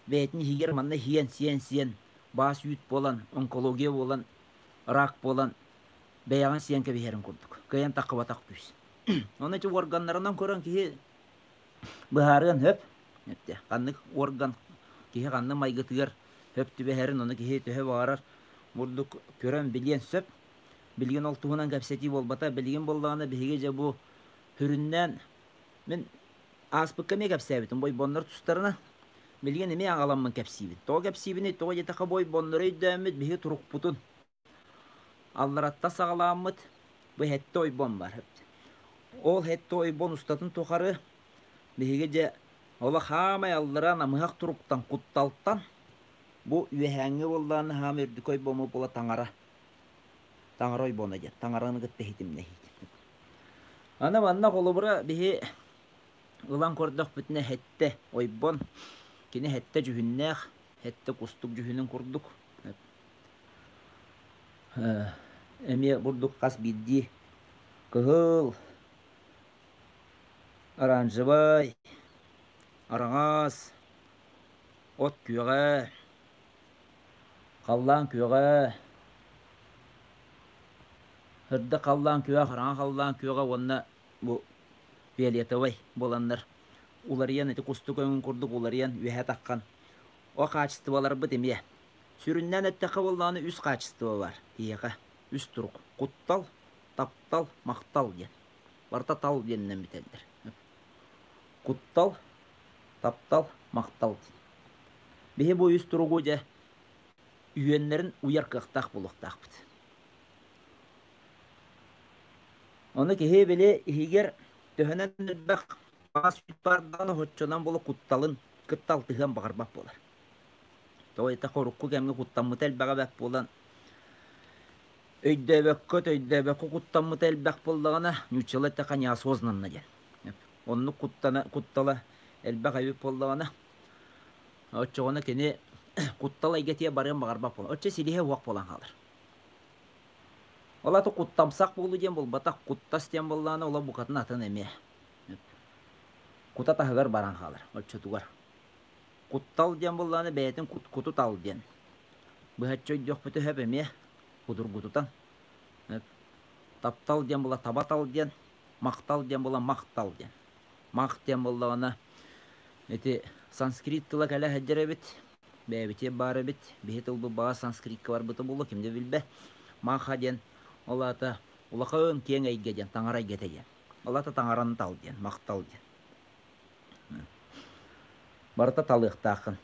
бэйэтин иһигэр манна иһиэн, сиэн-сиэн, баас үүт буолан, онкология буолан, рак буолан, бэйэҕин сиэн кэбиһэрин курдук. Кыайан таххыбатах күүс. Ону ити уорганнарынан көрөн киһи быһаарыан сөп. Ханнык орган киһи ханнык майгытыгар сөп түбэһэрин ону киһи төһө баҕарар бурдук көрөн билиэн сөп. Билигин ол туһунан кэпсэтии буолбата. Билигин буоллаҕына биһиги дьэ бу сүрүннээн мин ааспыкка эмиэ кэпсээбитим бойбоннор тустарына билигин эмиэ аҕаламмын кэпсиибин. Тоҕо кэпсиибиний? Тоҕо диэтэххэ бойбоннору өйдөөммүт биһиги турукпутун Алларатта саҕалааммыт бу сэттэ ойбон бар. Ол сэттэ ойбон устатын тухары биһиги дьэ олох хаамай аллара намыһах туруктан кутталтан бу үөһээҥҥи буоллаҕына хаамай үрдүкү ойбону була таҥара таҥара ойбоно диэн таҥараны кытта иһитимнэһиит. Аны манна холобура биһи ылан көрдөхпүтүнэ сэттэ ойбон кини сэттэ дьүһүннээх сэттэ кустук дьүһүнүн курдук Эмиэ бурдук хас биирдии кыһыл, оранжевай, араҥас, от күөҕэ, халлаан күөҕэ, сырдык халлаан күөҕэ, хараҥа халлаан күөҕэ уонна бу фиолетовай буоланнар уларыйан ити кустук өҥүн курдук уларыйан үөһэ таххан о хаачыстыбаларбыт эмиэ Сүрүннээн эттэххэ буоллаҕына үс хаачыстыба баар киһиэхэ. Үс турук. Куттал, таптал, махтал диэн. Барыта тал диэнинэн бүтэллэр. Куттал, таптал, махтал диэн. Биһи бу үс туругу дьэ үөннэрин уйар кыахтаах буолуохтаахпыт. Ону киһи били иһигэр төһөнөн элбэх баас баардаҕына оччонон буола кутталын кытта алтыһыан баҕарбат буолар. Тоҕо диэтэххэ урукку кэмҥэ куттаммыта элбэҕэ бэрт буолан өйдөөбөккө, өйдөөбөккө куттаммыта элбэх буоллаҕына, нууччалыы эттэххэ неосознанно диэн. Оннук куттана, куттала элбэх эбит буоллаҕына, оччоҕуна кини куттал эйгэтигэр барыан баҕарбат буолар. Оччо силиһэ уох буолан хаалар. Ол аты куттамсах буолуу диэн буолбатах, куттас диэн буоллаҕына, ол букатын атын эмиэ. Кута таһыгар баран хаалар оччотугар. Куттал диэн буоллаҕына бэйэтин куту тал диэн. Быһаччы өйдүөхпүтүн сөп эмиэ судургутутан. Таптал диэн була таба тал диэн, махтал диэн була махтал диэн. Мах диэн буоллаҕына ити санскрит тыла кэлэ сылдьар эбит. Бэйэбитигэр баар эбит. Биһи тылбыт баҕа санскритка барбыта буолуо, ким да билбэт. Маха диэн ол аата улахан киэҥ эйгэ диэн, таҥара эйгэтэ диэн. Ол аата таҥараны тал диэн, махтал диэн. Барыта талыахтааххын.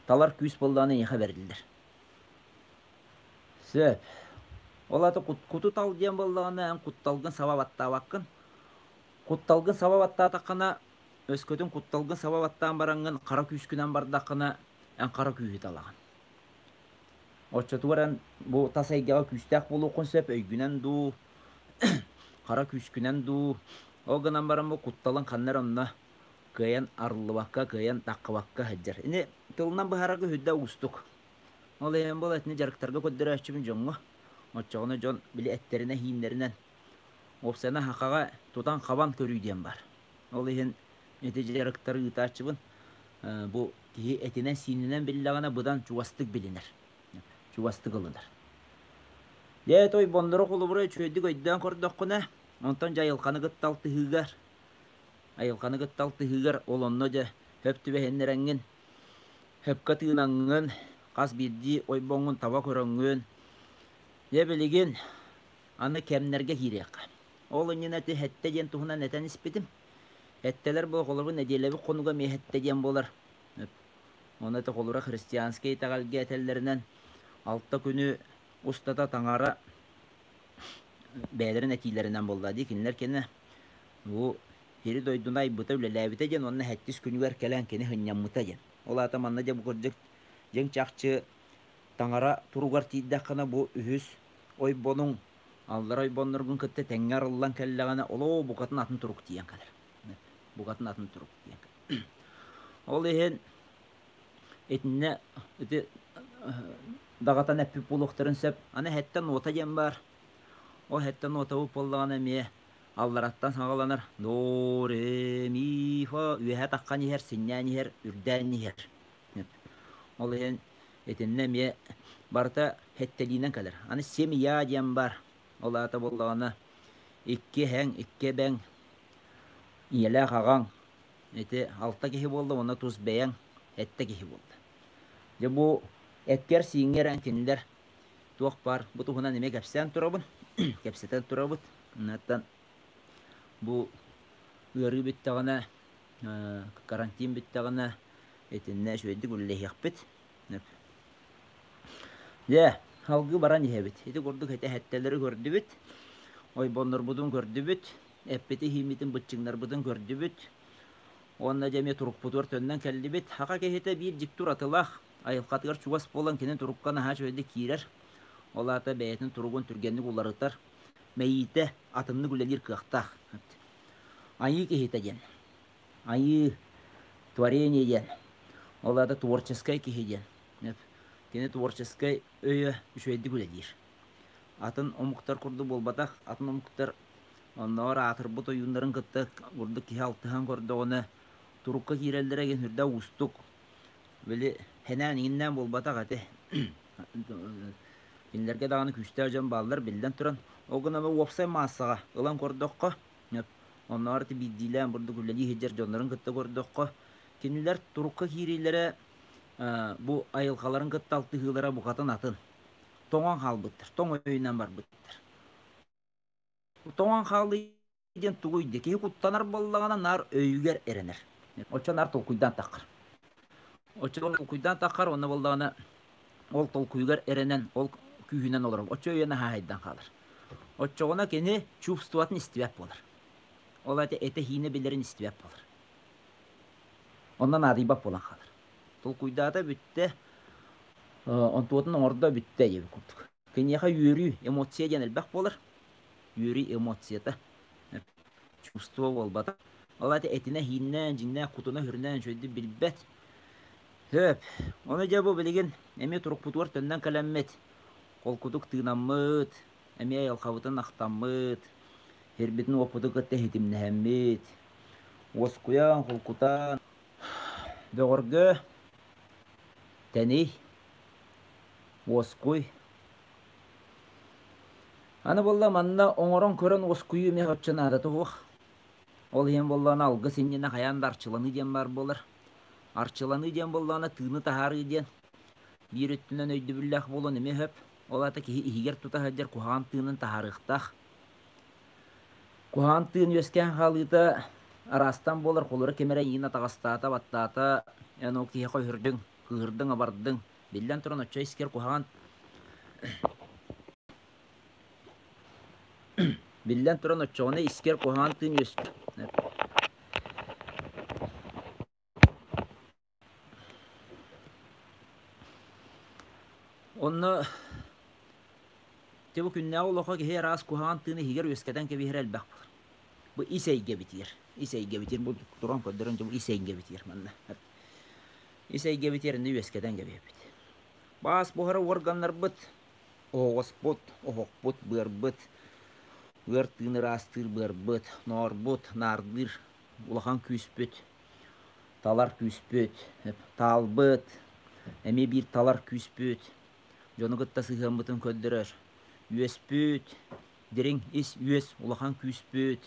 Талар күүс буоллаҕына эйиэхэ бэриллэр. Сөп. Ол аата куту тал диэн буоллаҕына эн кутталгын саба баттаабаккын. Кутталгын саба баттаатаххына, өскөтүн кутталгын саба баттаан бараҥҥын хара күүскүнэн бардаххына, эн хара күүһү талаҕын. Оччотугар эн бу тас эйгэҕэ күүстээх буолуоххун сөп, өйгүнэн дуу, хара күүскүнэн дуу. Ол гынан баран бу кутталыҥ ханна эрэ онно кыайан арыллыбакка, кыайан таххыбакка сылдьар. Ини тылынан быһаарарга сүрдээх уустук. Ол иһин буол итини дьарыктарга көрдөрөөччүбүн дьоҥҥо. Оччоҕуна дьон били эттэринэн-сииннэринэн уопсайынан сахаҕа тутан-хабан көрүү диэн баар. Ол иһин ити дьарыктары ыытааччыбын. Бу киһи этинэн-сиининэн биллэҕинэ быдан чугастык билинэр, чугастык ылынар. Дьэ, тойбоннору холобура үчүгэйдик өйдөөн көрдөххүнэ, онтон дьэ айылҕаны кытта алтыһыыгар, айылҕаны кытта алтыһыыгар ол онно дьэ хөп түбэһиннэрэҥҥин, хөпкө тыынаҥҥын, хас биирдии ойбоҥҥун таба көрөҥҥүн, дьэ билигин аны кэмнэргэ киириэххэ. Ол иннинэ ити сэттэ диэн туһунан этэн испитим. Эттэлэр буол холобур нэдиэлэбит хонуга эмиэ сэттэ диэн буолар. Ону это холобура христианскай итэҕэлгэ этэллэринэн алта күнү устата таҥара бэйэлэрин этиилэринэн буолла дии кинилэр кэннэ бу сири дойдуну айбыта үлэлээбитэ диэн уонна сэттис күнүгэр кэлэн кини сынньаммыта диэн. Ол аата манна дьэ бу кырдьык дьиҥ чахчы таҥара туругар тиийдэххинэ бу үһүс ойбонуҥ аллара ойбонноргун кытта тэҥҥэ арыллан кэллэҕинэ олоо букатын атын турук тиийэн кэлэр. Букатын атын турук тиийэн кэлэр. Ол иһин итиннэ ити даҕатан эппит буолуохтарын сөп. Аны эһэттэн нуота диэн баар. Ол эһэттэн нуотабыт буоллаҕына эмиэ аллараттан саҕаланар до ре ми фа үөһэ таххан иһэр, синньээн иһэр, үрдээн иһэр. Ол иһин итиннэ эмиэ барыта сэттэлиинэн кэлэр. Аны семья диэн баар. Ол аата буоллаҕына икки эһэҥ, икки эбэҥ, ийэлээх аҕаҥ ити алта киһи буолла уонна тус бэйэҥ сэттэ киһи буолла. Дьэ бу эккэр-сииҥҥэр эн кинилэр туох баар бу туһунан эмиэ кэпсээн турабын, кэпсэтэн турабыт. Оннуттан бу ыарыы бүттэҕинэ, карантин бүттэҕинэ итиннэ үчүгэйдик үлэлэһиэхпит. Дьэ, салгыы баран иһэбит. Ити курдук этэ-эһэттэлэри көрдүбүт, ойбоннорбутун көрдүбүт, эппити-иһииммитин, быччыҥнарбытын көрдүбүт. Уонна дьэ эмиэ турукпутугар төннөн кэллибит. Саха киһитэ биир дьикти уратылаах, айылҕатыгар чугас буолан кини турукка наһаа үчүгэйдик киирэр. Ол аата бэйэтин туругун түргэнник уларытар, мэйиитэ атыннык үлэлиир кыахтаах. Айыы киһитэ диэн. Айыы, творение диэн. Ол аата творческай киһи диэн. Кини творческай өйө үчүгэйдик үлэлиир. Атын омуктар курдук буолбатах, атын омуктар оннооҕор аатырбыт ойууннарын кытта курдук киһи алтыһан көрдөҕүнэ турукка киирэллэрэ диэн сүрдээх уустук. Били хэнээн иҥиннээн буолбатах этэ. Кинилэргэ даҕаны күүстээх дьон бааллар биллэн туран. Ол гынан уопсай маассаҕа ылан көрдөххө, оннооҕор ити биирдиилээн бурдук үлэлии сылдьар дьоннорун кытта көрдөххө, кинилэр турукка киириилэрэ бу айылҕаларын кытта алтыһыылара букатын атын. Тоҥон хаалбыттар, тоҥ өйүнэн барбыттар. Тоҥон хаалыы диэн тугуй диye киһи куттанар буоллаҕына наар өйүгэр эрэнэр. Оччо наар толкуйдаан таххар. Оччо толкуйдаан таххар уонна буоллаҕына ол толкуйугар эрэнэн ол күүһүнэн олорор. Оччо өйө наһаа хаалар. Оччоҕуна кини чувствоватын истибэт буолар. Ол аата этэ-иинэ билэрин истибэт буолар. Онно наадыйбат буолан хаалар. Толкуйдаата бүттэ, онтуотун оҥордо бүттэ диэбит курдук. Киниэхэ үөрүү, эмоция диэн элбэх буолар. Үөрүү эмоцията. Чувство буолбатах. Ол аата этинэ-иһииннээн, дьиҥнээх кутуна-сүрүнээн үчүгэйдик билбэт. Сөп. Ону дьэ бу билигин эмиэ турукпутугар төннөн кэлэммит, холкутук тыынаммыт, эмиэ айылҕабытын ахтаммыт, сирбитин-уоппутун кытта ситимнэһэммит, уоскуйан, холкутаан, бөҕөргө, тэний. Уоскуй. Аны буолла манна оҥорон көрөн уоскуйуу эмиэ оччо наадата суох. Ол иһин буоллаҕына алгыс иннинэ хайаан да арчыланыы диэн баар буолар. Арчыланыы диэн буоллаҕына тыыны таһаарыы диэн биир өттүнэн өйдөбүллээх буолуон эмиэ сөп. Ол аата киһи иһигэр тута сылдьар куһаҕан тыынын таһаарыахтаах. Куһаҕан тыын үөскээн хаалыыта араастан буолар, холоро ким эрэ иин атаҕастаата, баттаата, эн ол киһиэхэ өһүрдүҥ, кыыһырдыҥ, абардыҥ. Биллэн туран, оччо искэр куһаҕан Биллэн туран, оччоҕуна искэр куһаҕан тыын үөскүүр. Онно бу күннээҕи олоххо киһи араас куһаҕан тыыны иһигэр үөскэтэн кэбиһэрэ элбэх буолар. Бу ис эйгэбитигэр, ис эйгэбитигэр бу туран көрдөрөн бу ис эйгэбитигэр манна. Ис эйгэбитигэр иннэ үөскэтэн кэбиһэбит. Баас буһара уорганнарбыт, оһоҕоспут, оһохпут, быарбыт, ыар тыын ыраастыыр быарбыт, ноорбут, наардыыр улахан күүспүт, талар күүспүт, таалбыт, эмиэ биир талар күүспүт, дьону кытта сыһыаммытын көрдөрөр үөспүт, дириҥ ис үөс улахан күүспүт,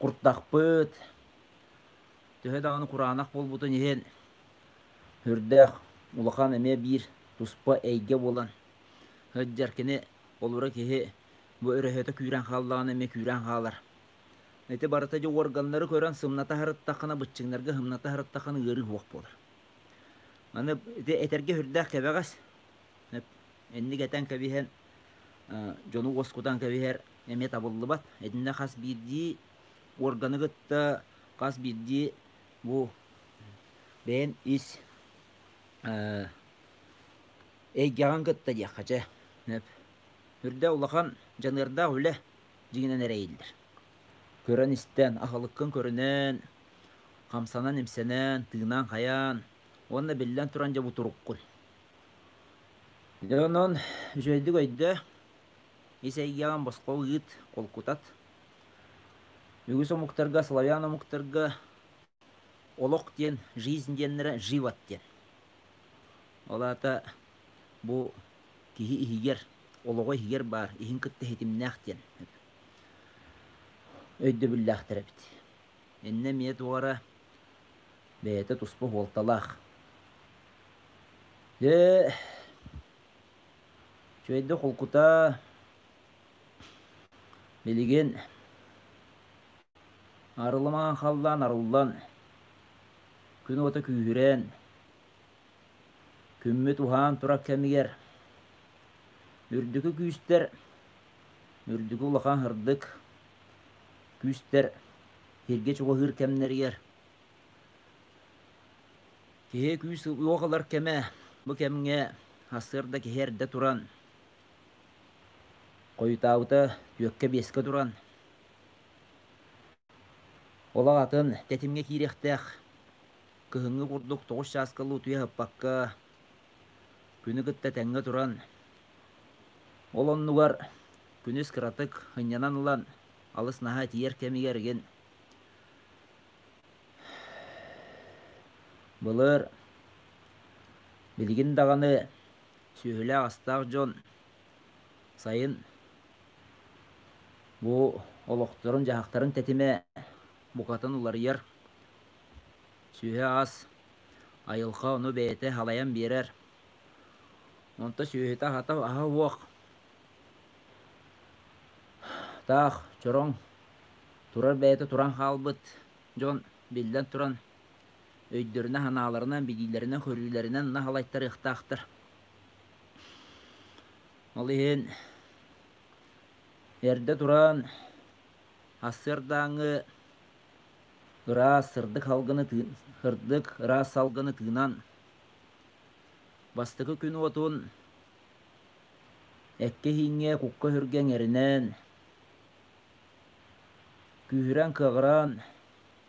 куртахпыт, төһө даҕаны кураанах буолбутун иһин үрдээх улахан эмиэ биир туспа эйгэ буолан сылдьар кини олоро киһи бу өрөһөтө күүрэн хааллаҕына эмиэ күүрэн хаалар. Ити барыта дьэ уорганнары көрөн сымната сырыттаххына, быччыҥнарга сымната сырыттаххына ыарыы суох буолар. Аны ити этэргэ сүрдээх кэбэҕэс. Инник этэн кэбиһэн дьону уоскутан кэбиһэр эмиэ табыллыбат. Итиннэ хас биирдии уорганы кытта хас биирдии бу бэйэн ис эйгэҕин кытта диэххэ чэ. Үрдэ улахан дьаныардаах үлэ дьиҥинэн эрэйиллэр. Көрөн-истэн, аһылыккын көрүнэн, хамсанан-имсэнэн, тыынан-хайаан уонна биллэн туран дьэ бу туруккун. Дьэ онон үчүгэйдик өйдөө, ис эйгэҕин босхо ыыт, холкутат. Үгүс омуктарга, славян омуктарга олох диэн, жизнь диэннэрэ живот диэн. Ол аата бу киһи иһигэр, олоҕо иһигэр баар, иһин кытта ситимнээх диэн өйдөбүллээхтэр эбит. Иннэ эмиэ туох эрэ бэйэтэ туспа суолталаах. Дьэ, үчүгэйдик холкута билигин арылымаан халлаан арыллан, күн уота күүһүрэн, Күммүт уһаан турар кэмигэр үрдүкү күүстэр, үрдүкү улахан сырдык күүстэр сиргэ чугаһыыр кэмнэригэр киһи күүс уох ылар кэмэ бу кэмҥэ сарсыарда киһи эрдэ туран хойутаабыта түөккэ-биэскэ туран олох атын тэтимҥэ киириэхтээх. Кыһыҥҥы курдук 9 чааска утуйа сыппакка, күнү кытта тэҥҥэ туран, ол оннугар күнүс кыратык сынньанан ылан, алыс наһаа итийэр кэмигэр игин былыр билигин даҕаны сүөһүлээх-астаах дьон сайын бу олохторун-дьаһахтарын тэтимэ букатын уларыйар. Сүөһү-ас, айылҕа ону бэйэтэ халайан биэрэр. Онто сүөһүтэ аһата аһа уох, таах чороҥ турар бэйэтэ туран хаалбыт дьон биллэн туран өйдөрүнэн-санааларынан, билиилэринэн-көрүүлэринэн наһалайтарыахтаахтар. Ол иһин эрдэ туран сарсыардааҥҥы Ыраас, сырдык салгыны сырдык, ыраас салгыны тыынан, бастакы күн уотун эккэ-иһиҥҥэ, кукка-сүргэ иҥэринэн, күүһүрэн-кыаҕыран,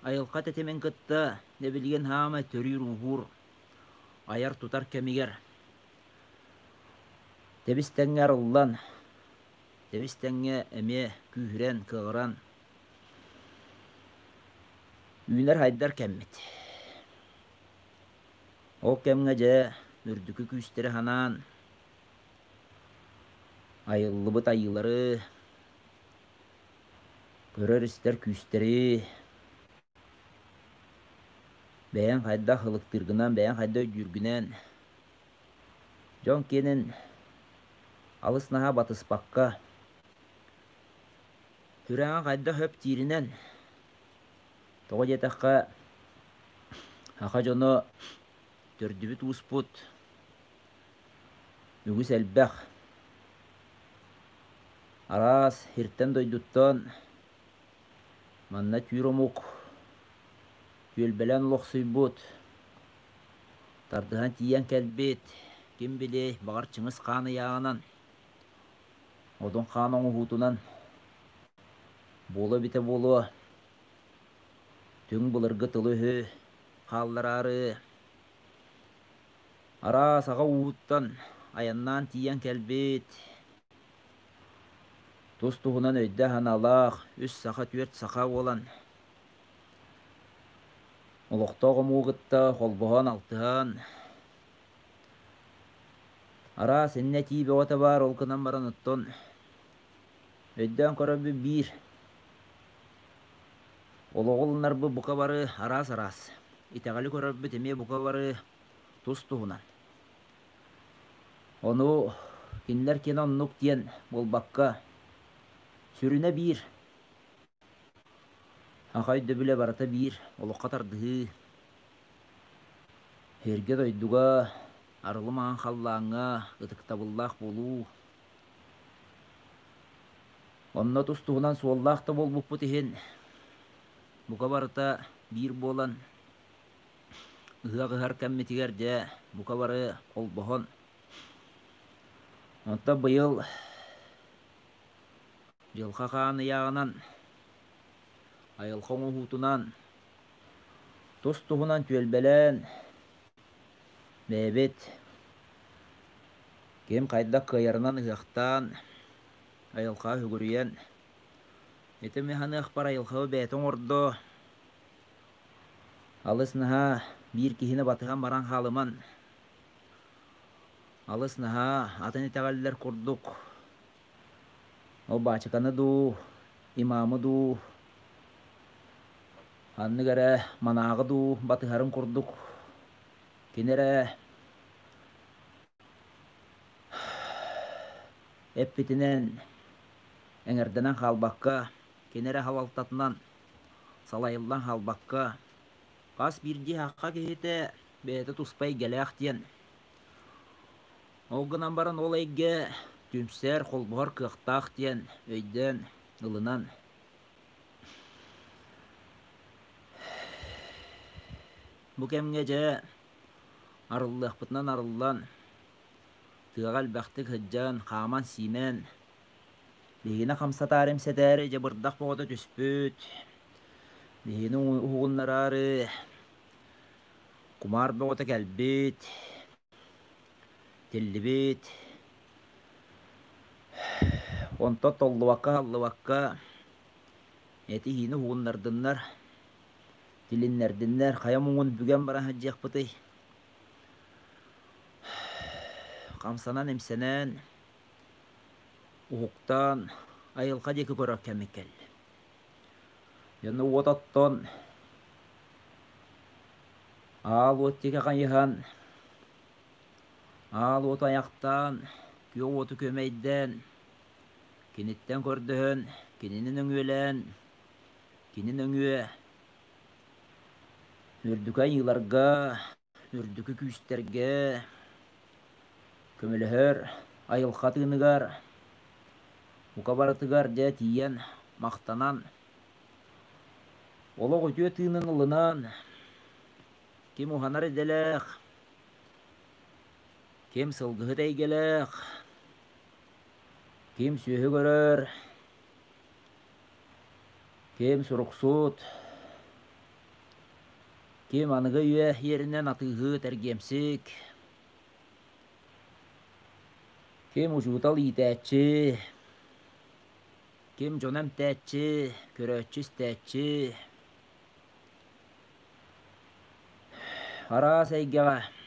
айылҕа тэтимин кытта дэбилигин хаамай төрүүр-ууһуур, айар-тутар кэмигэр тэбис-тэҥҥэ арыллан, тэбис-тэҥҥэ эмиэ күүһүрэн, кыаҕыран Үүнэр-сайдар кэммит. Ол кэмҥэ дьэ үрдүкү күүстэри санаан, айыллыбыт айыылары, көрөр-истэр күүстэри бэйэҥ хайдах ылыктыыргынан, бэйэҥ хайдах өйдүүргүнэн дьон киэнин алыс наһаа батыспакка, сүрэҕиҥ хайдах сөп дииринэн, тоҕо диэтэххэ, саха дьоно төрдүбүт-ууспут үгүс элбэх, араас сиртэн-дойдуттан манна түүр омук түөлбэлээн олохсуйбут, тардыһан тиийэн кэлбит, ким билиэй, баҕар Чыҥыс Хаан ыйааҕынан, Одун Хаан оҥоһуутунан буолуо эбитэ буолуо, түҥ былыргы тылы-өһү хааллараары араас аҕа ууһуттан айаннаан тиийэн кэлбит, тус-туһунан өйдөөх-санаалаах үс саха, түөрт саха буолан олохтоох омугу кытта холбоһон, алтыһан, араас иннэ этии бөҕөтө баар, ол гынан баран оттон өйдөөн көрөрбүт биир, олоҕу ылынарбыт бука бары араас-араас, итэҕэли көрөрбүт эмиэ бука бары тус-туһунан. Ону кинилэр киэнэ оннук диэн буолбакка, сүрүнэ биир, Аха өйдөбүлэ барыта биир, олоххо тардыһыы. Сиргэ-дойдуга, арылы маҥан халлааҥҥа ытыктабыллаах буолуу. Онно тус-туһунан суоллаах да буолбуппут иһин, бука барыта биир буолан, ыһыах ыһар кэммитигэр дьэ бука бары холбоһон, онтон быйыл Дьылҕа Хаан ыйааҕынан, айылҕа оҥоһуутунан, тус-туһунан түөлбэлээн, бэйэбит ким хайдах кыайарынан ыһыахтаан, айылҕаҕа сүгүрүйэн, ити мин саныахпар айылҕабыт бэйэтэ оҥордо, алыс наһаа биир киһини батыһан баран хаалыман, алыс наһаа атын итэҕэллэр курдук Ол баачыканы дуу, имамы дуу, ханнык эрэ манааҕы дуу батыһарын курдук кини эрэ эппитинэн эҥэрдэнэн хаалбакка, кини эрэ салалтатынан салайыллан хаалбакка, хас биирдии саха киһитэ бэйэтэ туспа эйгэлээх диэн. Ол гынан баран ол эйгэ түмсэр, холбоһор кыахтаах диэн өйдөөн, ылынан бу кэмҥэ дьэ арыллыахпытынан арыллан, тыаҕа элбэхтик сылдьан, хааман-сиимэн, биһигини хамсатаары-имсэтээри дьэ бырдах бөҕөтө түспүт, биһигини уһугуннараары кумаар бөҕөтө кэлбит, Тиллибит, онтон толлубакка-саллыбакка этиһиини уһугуннардыннар, тилиннэрдиннэр, хайа муҥун бүгэн баран сылдьыахпытый? Хамсанан-имсэнэн, уһуктаан, айылҕа диэки көрөр кэммит кэллэ. Дьону уот оттон, аал уот диэки хайыһан, Аал уоту айахтаан, күөх уоту күөмэйдээн, киниттэн көрдөһөн, кинини нөҥүөлээн, кини нөҥүө үрдүкү айыыларга, үрдүкү күүстэргэ көмөлөһөр айылҕа тыыныгар, бука барытыгар дьэ тиийэн махтанан, олох үтүө тыынын ылынан, ким уһанар идэлээх, Ким сылгыһыт эйгэлээх, ким сүөһү көрөр, ким суруксут, ким аныгы үйэ иэринэн атыыһыт эргиэмсик, ким учуутал иитээччи, ким дьону эмтээччи, көрөөччү-истээччи, араас эйгэҕэ.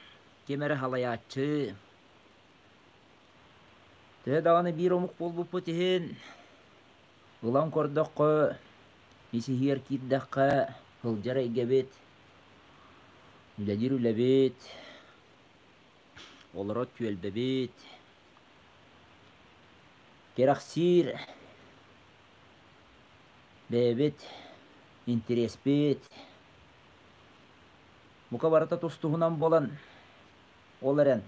Ким эрэ халайааччы. Төһө даҕаны биир омук буолбуппут иһин, ылан көрдөххө, ис-иһигэр киирдэххэ, сылдьар эйгэбит, үлэлиир үлэбит, олорор түөлбэбит, кэрэхсиир бэйэбит интэриэспит, бука барыта тус-туһунан буолан, ол эрэн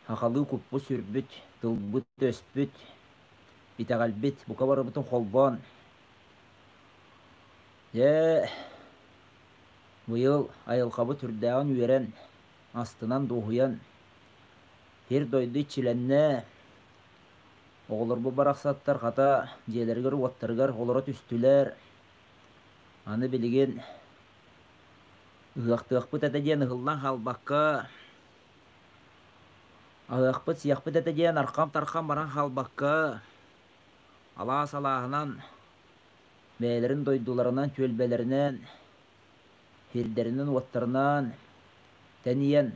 сахалыы куппут-сүрбүт, тылбыт-өспүт, итэҕэлбит бука барыбытын холбоон, дьэ, быйыл айылҕабыт үрдээҕин үөрэн, астынан дуоһуйан, сир-дойду иччилэннэ, оҕолорбут барахсаттар хата дьиэлэригэр-уоттарыгар олоро түстүлэр. Аны билигин ыһыахтыахпыт этэ диэн ыһыллан хаалбакка, аһыахпыт-сиэхпит этэ диэн архам-тархам баран хаалбакка, алаас алааһынан, бэйэлэрин дойдуларынан, түөлбэлэринэн, сирдэринэн-уоттарынан тэнийэн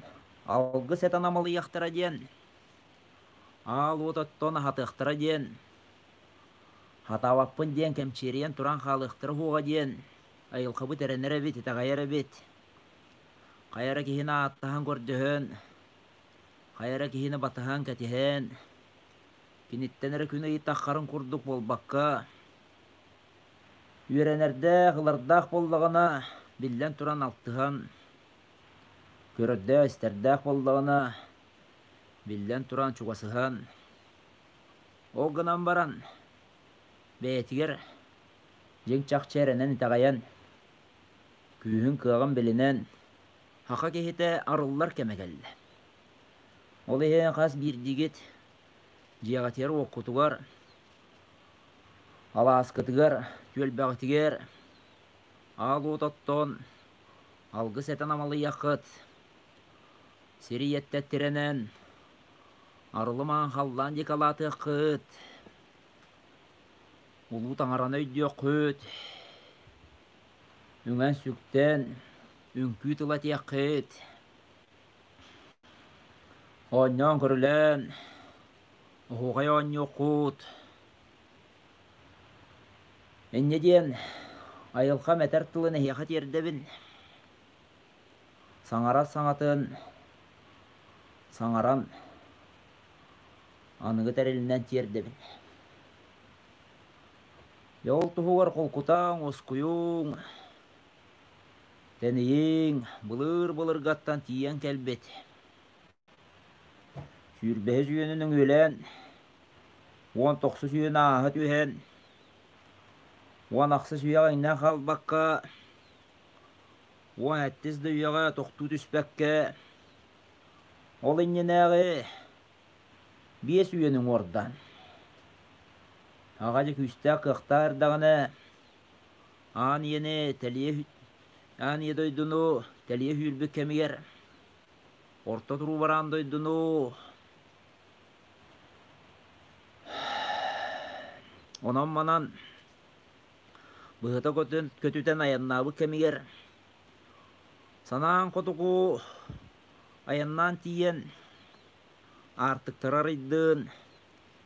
алгыс этэн амалыйыахтара диэн, аал уот оттон аһатыахтара диэн, хатаабаппын диэн кэмчиэрийэн туран хаалыахтара суоҕа диэн айылҕабыт эрэнэр эбит, итэҕэйэр эбит. Хайа эрэ киһини ааттаһан көрдөһөн, хайа эрэ киһини батыһан кэтиһэн, киниттэн эрэ күн ыйытаххарын курдук буолбакка, үөрэнэрдээх, ылардаах буоллаҕына, биллэн туран алтыһан, көрөрдөөх-истэрдээх буоллаҕына, биллэн туран чугасыһан, ол гынан баран бэйэтигэр дьиҥ-чахчы эрэнэн итэҕэйэн, күүһүн-кыаҕын билинэн, саха киһитэ арыллар кэмэ кэллэ. Ол иһин хас биирдиигит дьиэҕитигэр-уоккутугар, алааскытыгар, түөлбэҕитигэр аал уот оттон, алгыс этэн амалыйыаххыт, сири ийэттэринэн арылы-маҥан халлаан диэки алаатыаххыт, Улуу таҥараны өйдүөххүт, үҥэн-сүктэн, үҥкүү тыла этиэххит, оонньоон-көрүлээн, оһуохай оонньуоххут. Инньэ диэн айылҕам этэр тылын эһиэхэ тиэрдэбин. Саҥарар саҥатын саҥаран аныгы тэрилинэн тиэрдэбин. Дьэ ол туһугар холкутааҥ, уоскуйуҥ, тэнийиҥ, былыр-былыргаттан тиийэн кэлбит. Сүүрбэһис үйэни нөҥүөлээн, 19 үйэни ааһа түһэн, 18 үйэҕэ иҥнэн хаалбакка, 17 да үйэҕэ тохтуу түспэккэ, ол иннинээҕи 5 үйэни уҥуордаан, аҕа дьэ күүстээх кыахтаах эрдэҕинэ, аан ийэни тэлийэ аан ийэ дойдуну тэлийэ сүүрбүт кэмигэр орто туруу бараан дойдуну онон-манан быһыта көтүтэн айаннаабыт кэмигэр санаан хотугу айаннаан тиийэн аартыктары арыйдын,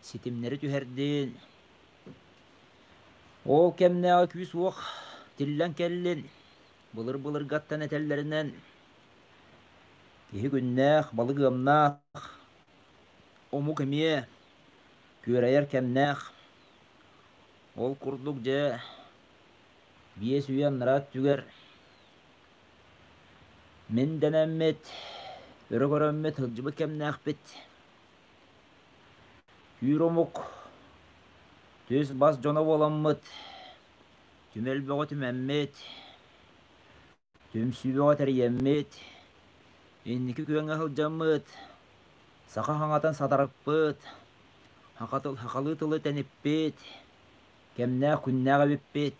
ситимнэри түһэрдин. Ол кэмнээҕи күүс-уох тиллэн кэллин, былыр-былыргаттан этэллэринэн, киһи күннээх, балык ыамнаах, омук эмиэ күөрэйэр кэмнээх. Ол курдук дьэ 5 үйэ анараа өттүгэр мин дэнэммит, өрө көрөммүт сылдьыбыт кэмнээхпит. Түүр омук түс-бас дьоно буоламмыт, түмэл бөҕө түмэммит, түмсүү бөҕө тэрийэммит, инники күөҥҥэ сылдьаммыт, саха хаҥатан сатарыппыт, сахалыы тылы тэниппит, кэмнээх күннээх эбиппит.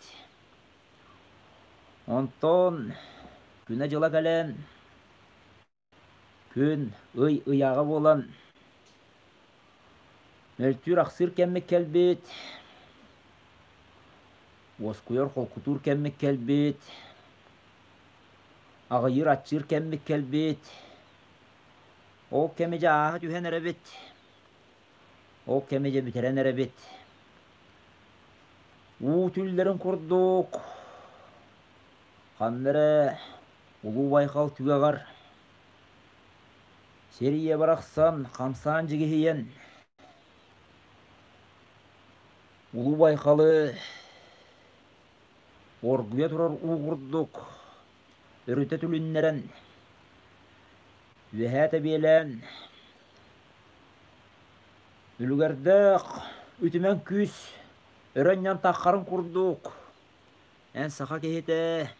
Онтон күнэ-дьыла кэлэн, күн, ый ыйааҕа буолан, мөлтүүр-ахсыыр кэммит кэлбит, уоскуйар-холкутуур кэммит кэлбит, аҕыйыыр-аччыыр кэммит кэлбит. Ол кэми дьэ ааһа түһэн эрэбит. Ол кэми дьэ бүтэрэн эрэбит. Уу түллэрин курдук ханна эрэ Улуу Байҕал түгэҕэр сир ийэ барахсан хамсаан дьигиһийэн Улуу Байҕалы оргуйа турар уу курдук өрүтэ түлүннэрэн үөһээ тэбиэлээн үлүгэрдээх үтүмэн күүс өрө анньан таххарын курдук эн саха киһитэ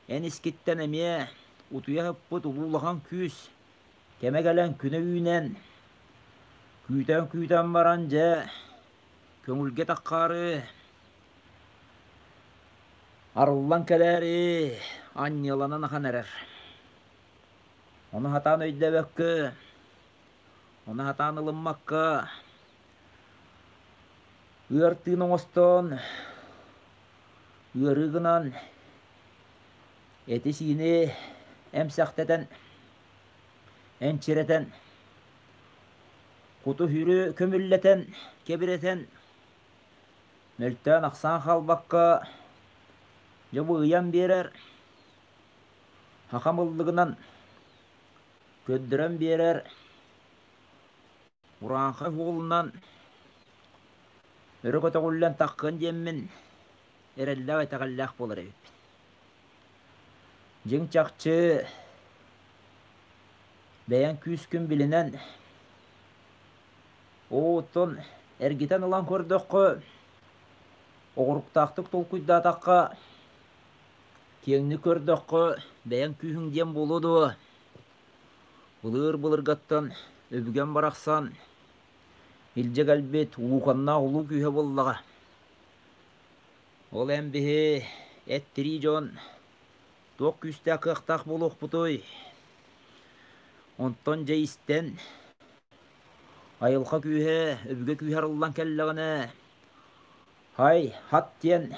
эн искиттэн эмиэ утуйа сыппыт улуу улахан күүс кэмэ кэлэн күнэ үүнэн күүтэн-күүтэн баран дьэ көҥүлгэ таххаары арыллан кэлээри анньыаланан ахан эрэр. Ону сатаан өйдөөбөккө, ону сатаан ылыммакка, ыар тыын оҥостон, ыарыы гынан, эти-сиини эмсэхтэтэн, энчирэтэн, куту-сүрү көмүллэтэн, кэбирэтэн, мөлтөөн-ахсаан хаалбакка, дьэ бу ыйан биэрэр, хахам ыллыгынан көрдөрөн биэрэр, урааҥхай уолунан өрө көтөҕүллэн таххын диэммин эрэллээх итэҕэллээх буолар эбиппин. Дьиҥ чахчы бэйэҥ күүскүн билинэн, оттон эргитэн ылан көрдөххө, оҕуруктаахтык толкуйдаатахха, киэҥник көрдөххө, бэйэҥ күүһүҥ диэн буолуо дуо? Былыр-былыргаттан өбүгэм барахсан илдьэ кэлбит улууканнаах улуу күүһэ буоллаҕа. Ол эн биһи эт-тирии дьон туох күүстээх кыахтаах буолуохпутуй? Онтон дьэ истэн, айылҕа күүһэ, өбүгэ күүһэ арыллан кэллэҕинэ, һай, хат диэн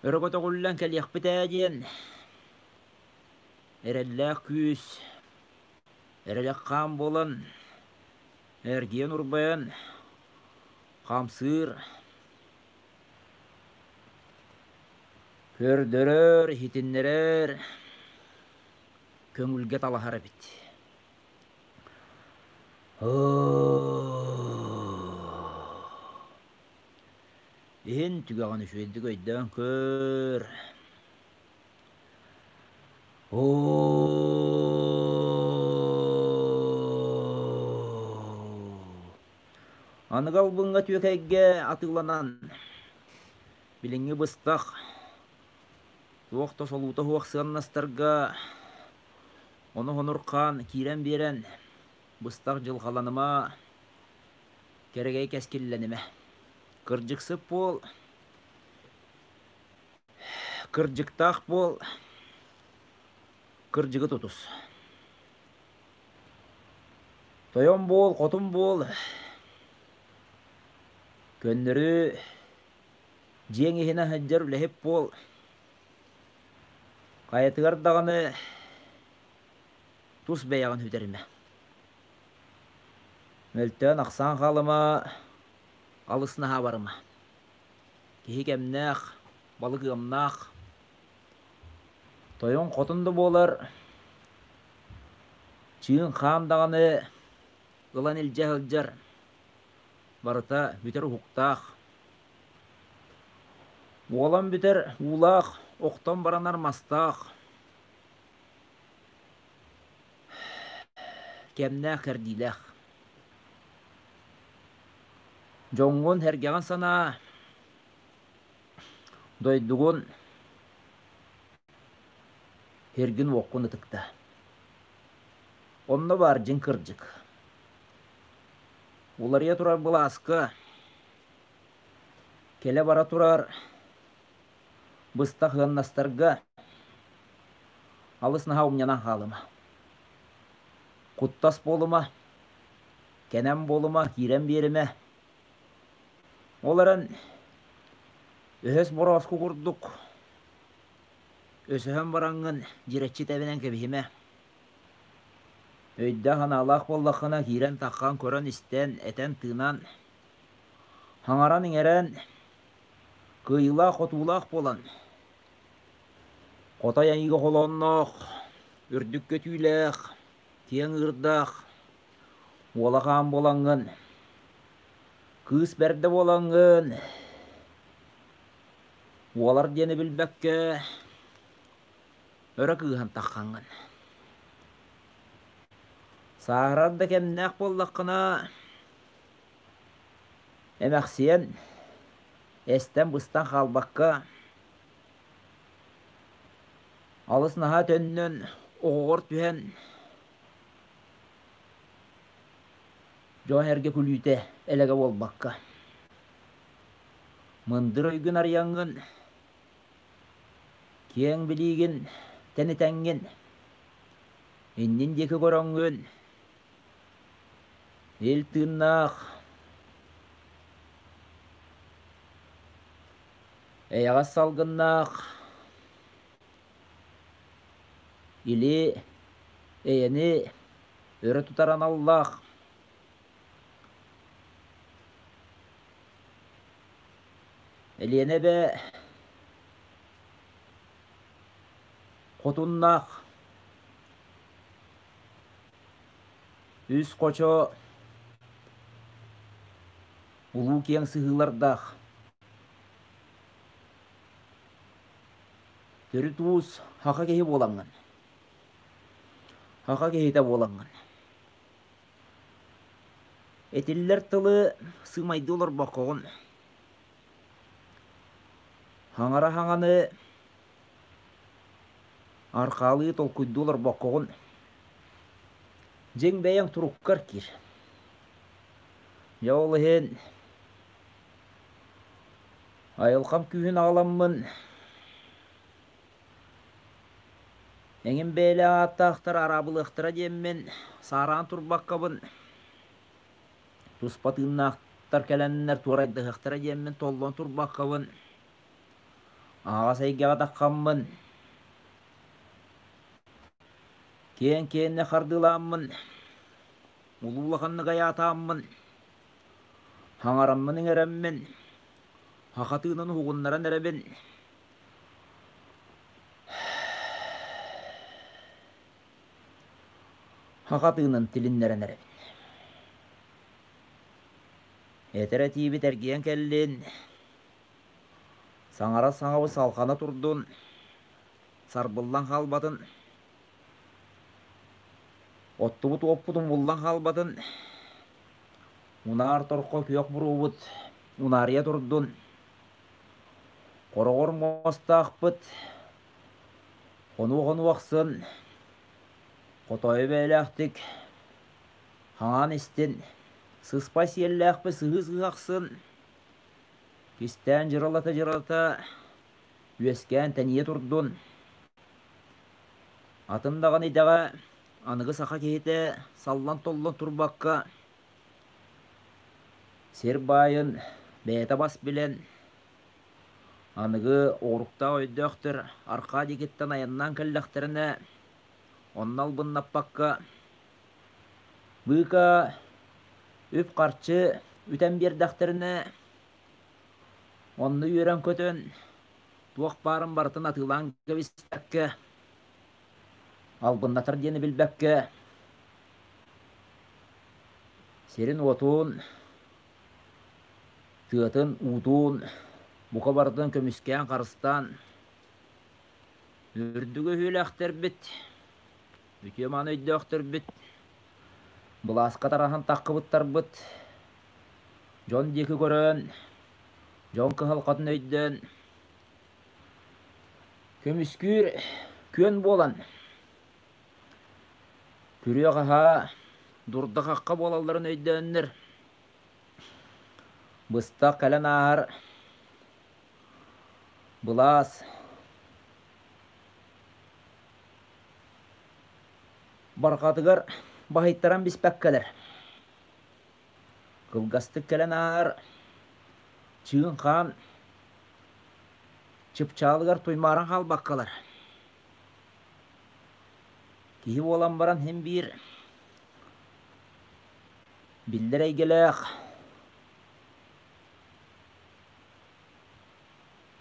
өрө көтөҕүллэн кэлиэхпит ээ диэн эрэллээх күүс, эрэлэх хаан буолан, эргийэн-урбайан хамсыыр, көрдөрөр, иһитиннэрэр, көҥүлгэ талаһар эбит. Иһин түгэҕин үчүгэйдик өйдөөн көр. Аныгы албыҥҥа түөкэйгэ атыыланан, билиҥҥи быстах, туох да солуута суох сыаннастарга ону хонурхаан киирэн биэрэн, быстах дьылҕаланыма, кэрэгэй кэскиллэнимэ. Кырдьыксыт буол, кырдьыктаах буол, кырдьыгы тутус. Тойон буол, хотун буол, көннөрү дьиэҥ иһинэн сылдьар үлэһит буол, хайатыгар даҕаны тус бэйэҕин сүтэримэ. Мөлтөөн-ахсаан хаалыма, алыс наһаа барыма. Киһи кэмнээх, балык ыамнаах, тойон хотун да буолар, чыын-хаан даҕаны ылан илдьэ сылдьар, барыта бүтэр уһуктаах. Уолан бүтэр уулаах, охтон баранар мастаах, кэмнээх-кэрдиилээх. Дьоҥҥун-сэргэҕин санаа, дойдугун, сиргин-уоккун ытыкта. Онно баар дьиҥ кырдьык. Уларыйа турар былааска, кэлэ-бара турар быстах ыаннастарга алыс наһаа умньанан хаалыма. Куттас буолума, кэнэн буолума, киирэн биэримэ. Ол эрэн өһөс борооску курдук өсөһөн бараҥҥын дьирэччи тэбинэн кэбиһимэ. Өйдөөх-санаалаах буоллаххына киирэн-таххан көрөн-истэн, этэн-тыынан, хаҥаран-иҥэрэн, кыайыылаах-хотуулаах буолан, хотой айыыга холоонноох, үрдүк көтүүлээх, киэҥ ыырдаах, уола хаан буолаҥҥын, кыыс бэрдэ буолаҥҥын, уолар диэни билбэккэ, өрө кыыһан таххаҥҥын. Сааһырар да кэмнээх буоллаххына, эмэхсийэн, эстэн-быстан хаалбакка, алыс наһаа төннөн, оҕоҕор түһэн, дьон эргэ күлүүтэ элэгэ буолбакка, мындыр өйгүн арыйаҥҥын, Киэҥ билиигин тэнитэҥҥин, иннин диэки көрөҥҥүн, ил тыыннаах, эйэҕэс салгыннаах, или эйэни өрө тутар аналлаах Элиэнэ эбэ хотуннаах үс хочо улуу киэҥ сыһыылардаах төрүт уус саха киһи буолаҥҥын саха киһитэ буолаҥҥын Этиллэр тылы сыымайдыы олорбоккоҕун, хаҥара хаҥаны архаалыы толкуйдуу олорбоккоҕун, дьиҥ бэйэҥ туруккар киир. Дьэ ол иһин айылҕам күүһүн аҕаламмын Эҥин бэйэлээх ааттаахтар араабылыахтара диэммин саараан турбаккабын, туспа тыыннаахтар кэлэннэр туорайдаһыахтара диэммин толлон турбаккабын, аһаҕас эйгэҕэ таххаммын, киэҥ киэннэ хардыылааммын, улуу улаханнык айаатааммын, хаҥараммын иҥэрэммин, саха тыынын уһугуннаран эрэбин. Саха тыынын тилиннэрэн эрэбин. Этэр этиибит эргийэн кэллин, саҥарар саҥабыт салҕана турдун, сарбыллан хаалбатын, оттубут уоппут умуллан хаалбатын, унаар торхо күөх буруобут унаарыйа турдун, Хороҕор муостаахпыт, хонуу-хонуу ахсын хотойу бэйэлээхтик хаҥаан истин, сыспай сиэллээхпит сыһыы-сыһыы ахсын кистээн дьыралата-дьыралата үөскээн тэнийэ турдун. Атын даҕаны идэҕэ аныгы саха киһитэ саллан-толлон турбакка Сир баайын бэйэтэ бас билэн, аныгы оҕуруктаах өйдөөхтөр Архаа диэкиттэн айаннаан кэллэхтэринэ, онно албыннаппакка, быыка үп-харчы үтэн биэрдэхтэринэ, онно үөрэн-көтөн, туох баарын барытын атыылаан кэбиспэккэ, албыннатар диэни билбэккэ, Сирин-уотун, тыатын, уутун бука барытын көмүскээн, харыстаан, үрдүгү өһүөлээхтэрбит, үтүө-мааны өйдөөхтөрбүт, былааска тараһан таххыбыттарбыт, дьон диэки көрөн, дьон кыһалҕатын өйдөөн, көмүскүүр күөн буолан Күрүө-хаһаа, дурда-хахха буолалларын өйдөөннөр, быстах кэлэн ааһар былаас барҕатыгар баһыйтаран биспэккэлэр, кылгастык кэлэн ааһар чыын-хаан чыпчаалыгар туймааран хаалбаккалар. Киһи буолан баран син биир. Биллэр эйгэлээх,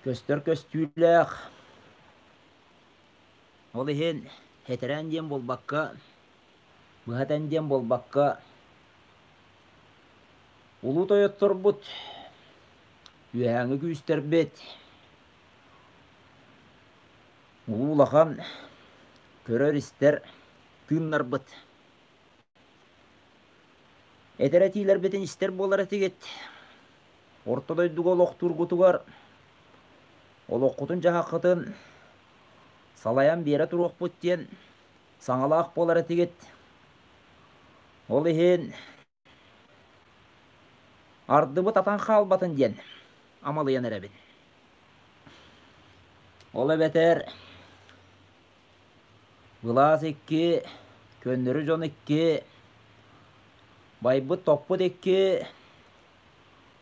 көстөр көстүүлээх. Ол иһин этэрээн диэн буолбакка, быһа этэн диэн буолбакка, улуу тойотторбут, үөһээҥҥи күүстэрбит, улуу улахан көрөр-истэр тыыннарбыт Этэр этиилэрбитин истэр буолар этигит. Орто дойдуга олохтуургутугар олоххутун-дьаһаххытын салайан биэрэ туруохпут диэн саҥалаах буолар этигит. Ол иһин ардыбыт атан хаалбатын диэн амалыйан эрэбин. Ол эбэтэр Былаас икки, көннөрү дьон икки, байбыт-топпут икки,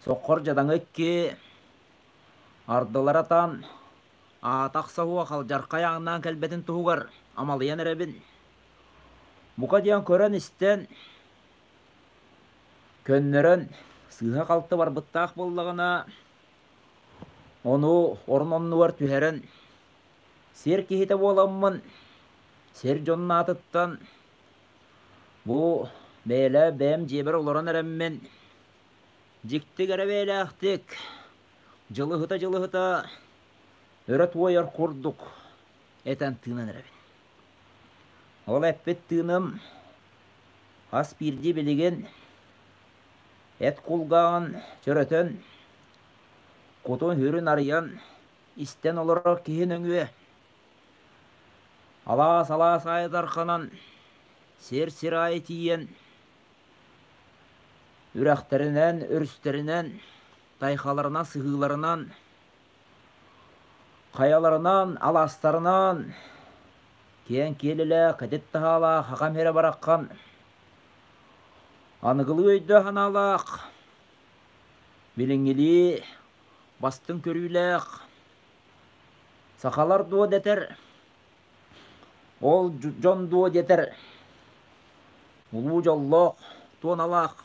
соххор дьадаҥы икки, ардылара таан аатах соһуох алдьархай ааҥнаан кэлбэтин туһугар амалыйан эрэбин. Бука диэн көрөн-истэн, көннөрөн сыыһа-халты барбыттаах буоллаҕына, ону орун оннугар түһэрэн Сир киһитэ буоламмын, сир дьонун аатыттан бу бэйэлээх бэйэм дьиэбэр олорон эрэммин, дьикти кэрэ бэйэлээхтик, дьылыһыта-дьылыһыта өрө туойар курдук этэн тыынан эрэбин. Ол эппит тыыным хас биирдии билигин эт кулгааҕын чөрөтөн, кутун-сүрүн арыйан истэн олорор киһи нөҥүө алаас-алаас аайы тарханан, сир-сир аайы тиийэн, үрэхтэринэн, өрүстэринэн, тайхаларынан, сыһыыларынан, хайаларынан, алаастарынан киэҥ киэлилээх, кэтит таһаалаах хахам сирэ бараххан, аныгылыы өйдөөх-санаалаах, билиҥҥилии бастыҥ көрүүлээх сахалар дуо дэтэр, ол дьон дуо дэтэр улуу дьоллоох, туоналаах,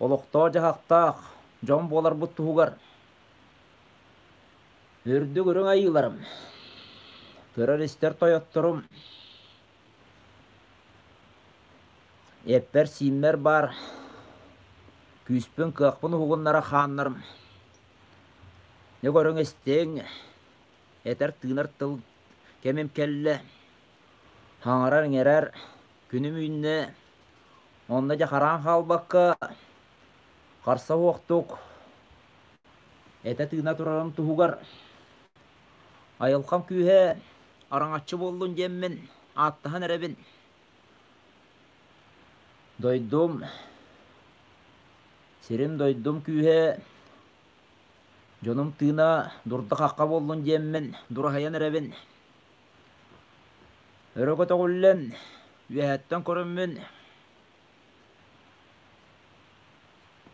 олохтоох-дьаһахтаах дьон буоларбыт туһугар үрдүк үрүҥ айыыларым, көрөр-истэр тойотторум, Эппэр-сииммэр баар күүспүн-кыахпын уһугуннара хааннарым. Дьэ көрүҥ истиҥ, этэр-тыынар тыл кэмим кэллэ, хаҥарар-иҥэрэр күнүм үүннэ, онно дьэ хараан хаалбакка, харса суохтук этэ-тыына турарым туһугар айылҕам күүһэ араҥаччы буоллун диэммин ааттаһан эрэбин. Дойдум, сирим-дойдум күүһэ, дьонум тыына дурда-хахха буоллун диэммин дураһыйан эрэбин. Өрө көтөҕүллэн, үөһэттэн көрөммүн,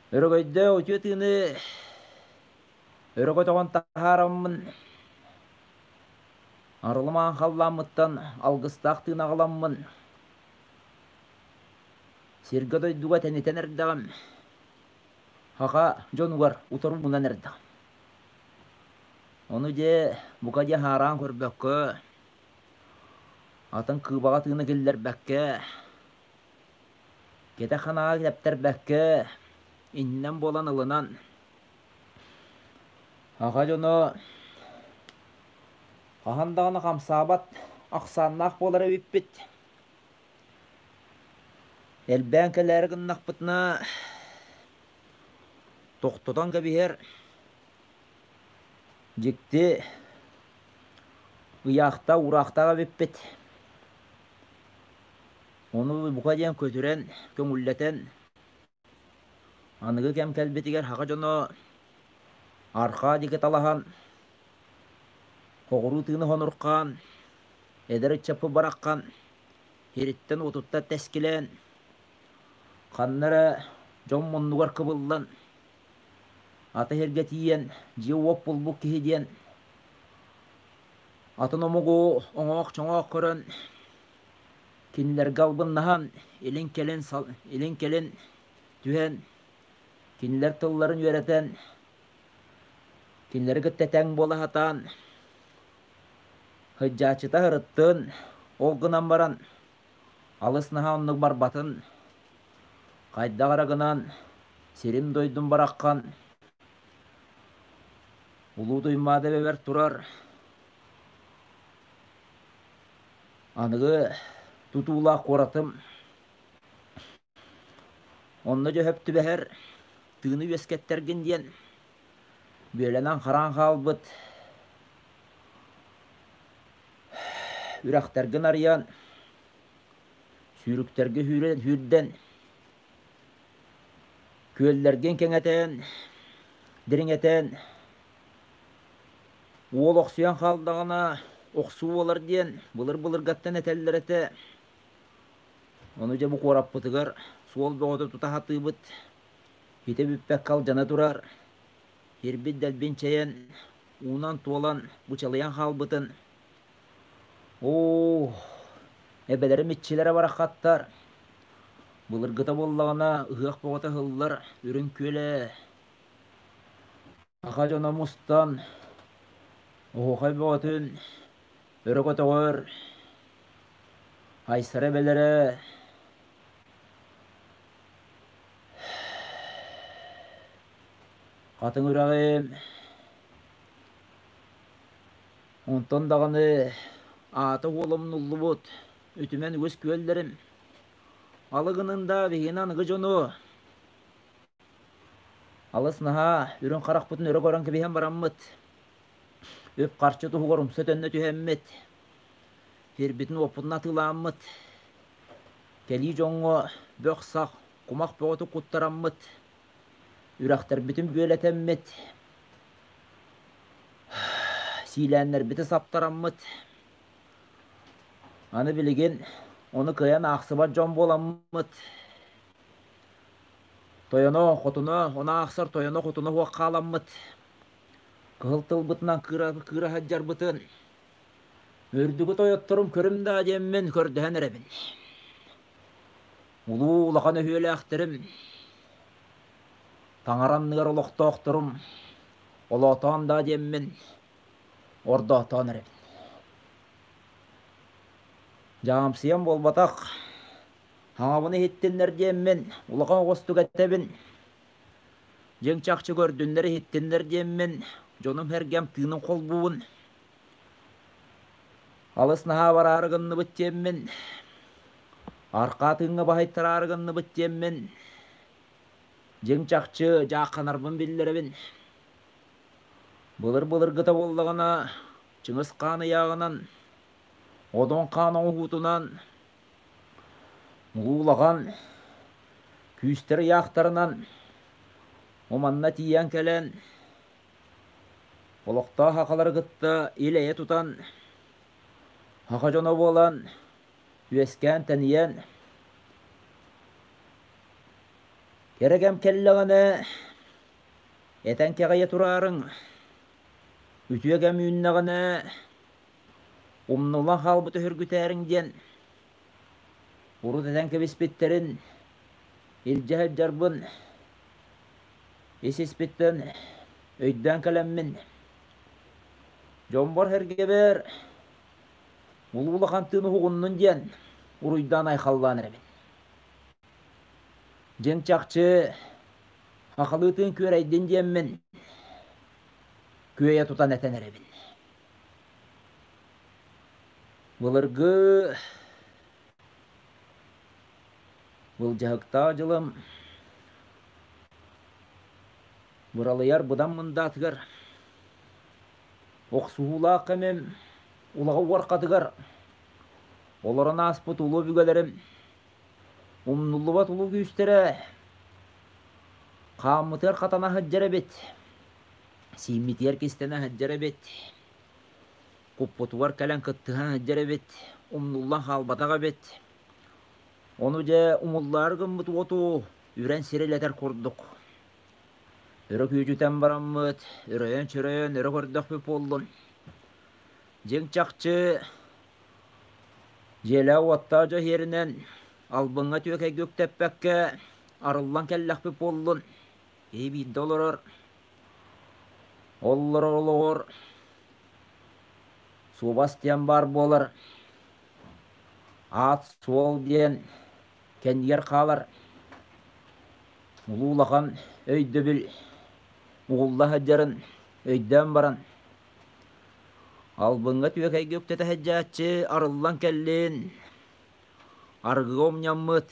өрөгөйдөөх үтүө тыыны өрө көтөҕөн таһаараммын, Арылымаан халлааммыттан алгыстаах тыын аҕаламмын, сиргэ-дойдуга тэнитэн эрдэҕим, саха дьонугар утары уунан эрдэҕим. Ону дьэ, бука дьэ хаараан көрбөккө, атын кыыбаҕа тыыны киллэрбэккэ, кэтэх ханаҕа тэптэрбэккэ, иннинэн буолан ылынан, Саха дьоно хаһан даҕаны хамсаабат ахсааннаах буолар эбиппит. Элбээн кэлээри гыннахпытына, тохтотон кэбиһэр дьикти ыйаахтаах, уураахтаах эбиппит. Ону бука диэн көтүрэн, көҥүллэтэн Аныгы кэм кэлбитигэр саха дьоно арҕаа диэки талаһан, хоҕуруу тыыны хонурхаан, эдэр ыччаппыт бараххан сириттэн-уотуттан тэскилээн, ханна эрэ дьон муннугар кыбыллан, аты сиргэ тиийэн дьиэ-уот булбут киһи диэн атын омугу оҥоох-чоҥоох көрөн, кинилэргэ албыннаһан, илин-кэлин, илин-кэлин. түһэн, кинилэр тылларын үөрэтэн, кинилэри кытта тэҥ буола сатаан, сылдьааччыта сырыттын, ол гынан баран алыс наһаа оннук барбатын, хайдах эрэ гынан сирим-дойдум бараххан Улуу Туймаада эбэбэр турар аныгы тутуулаах куоратым онно дьөһөп түбэһэр тыыны үөскэттэргин диэн бүөлэнэн хараан хаалбыт үрэхтэргин арыйан сүүрүктэргэ сүүрдэн күөллэргин кэҥэтэн дириҥэтэн уол охсуйан хааллаҕына охсуу буолар диэн былыр-былыргаттан этэллэр этэ. Ону дьэ бу куораппытыгар суол бөҕөтө тута сатыыбыт. Итэ бүппэккэ алдьана турар. Ирбит дэлбин чэйэн, уунан туолан бычалыйан хаалбытын. Оо, эбэлэрим иччилэрэ бараххаттар. Былыргыта буоллаҕына ыһыах бөҕөтө ыһыллар үрүҥ күөлэ. Саха дьоно мустан, оһуохай бөҕөтүн өрө көтөҕөр, Айсара эбэлэрэ Хатыҥ үрэҕим, онтон даҕаны аата уола умнуллубут үтүмэн үгүс күөллэрим алы гынын да биһигини аныгы дьону Алыс наһаа үрүҥ харахпытын өрө көрөн кэбиһэн бараммыт, үп-харчы туһугар умса төннө түһэммит, сирбитин-уоппутун атыылааммыт, кэлии дьоҥҥо бөх-сах, кумах бөҕөтүк куттараммыт, үрэхтэрбитин бүөлэтэммит, сиилээннэрбитин саптараммыт, аны билигин ону кыайан аахсыбат дьон буоламмыт, Тойоно, хотуна, ону аахсар тойоно-хотуна суох хааламмыт, кыһыл тылбытынан кыыра, кыыра сылдьарбытын үрдүкү тойотторум көрүм даа диэммин көрдөһөн эрэбин. Улуу улахан өһүөлээхтэрим, таҥара анныгар олохтоохторум, олоотоон даа диэммин ордоотоон эрэбин. Дьаамсыйам буолбатах, Хаҥабын иһиттиннэр диэммин, улахан оҕустук этэбин. Дьиҥ-чахчы көрдүннэр иһиттиннэр диэммин, дьонум-сэргэм тыынын холбуубун. Алыс наһаа бараары гынныбыт диэммин, арҕаа тыыҥҥа баһыйтараары гынныбыт диэммин, дьиҥ-чахчы дьаахханарбын биллэрэбин. Былыр-былыргыта буоллаҕына, Чыҥыс Хаан ыйааҕынан, Одун Хаан оҥоһуутунан Улахан күүстэр ыйаахтарынан уманна тиийэн кэлэн, олохтоох сахалары кытта ил-эйэ тутан, саха дьоно буолан, үөскээн-тэнийэн, кэрэ кэм кэллэҕинэ, этэн кэҕийэ тураарыҥ, үтүө кэм үүннэҕинэ, Умнуллан хаалбыт өһүргүтээриҥ диэн урут этэн кэбиспиттэрин илдьэ сылдьарбын ис-испиттэн өйдөөн кэлэммин дьоммор-сэргэбэр улуу улахан тыын уһугуннун диэн уруйдаан-айхаллаан эрэбин. Дьиҥ чахчы сахалыы тыын күөрэйдин диэммин күөйэ тутан этэн эрэбин. Былыргы былдьаһыктаах дьылым быралыйар быдан мындаатыгар охсуһуулаах кэмим улаҕа уорхатыгар олорон ааспыт улуу өбүгэлэрим умнуллубат улуу күүстэрэ хааммытыгар хатана сылдьар эбит Сииммитигэр кистэнэ сылдьар эбит, куппутугар кэлэн кыттыһан сылдьар эбит, умнуллан хаалбатах эбит. Ону дьэ умуллаары гыммыт уоту үрэн сирилэтэр курдук. Өрө күүтүтэн бараммыт, өрөйөн-чөрөйөн өрө көрдөхпүт буоллун. Дьиҥ чахчы дьиэлээх-уоттаах дьон иһэринэн албыҥҥа түөкэйгэ үктэппэккэ. арыллан кэллэхпит буоллун, киһи биирдэ олорор, олорор олоҕор суобас диэн баар буолар, аат-суол диэн кэннигэр хаалар. Улуу улахан өйдөбүл угулла сылдьарын өйдөөн баран, албыҥҥа түөкэйгэ үктэтэ сылдьааччы арыллан кэллин, арыгыга умньаммыт,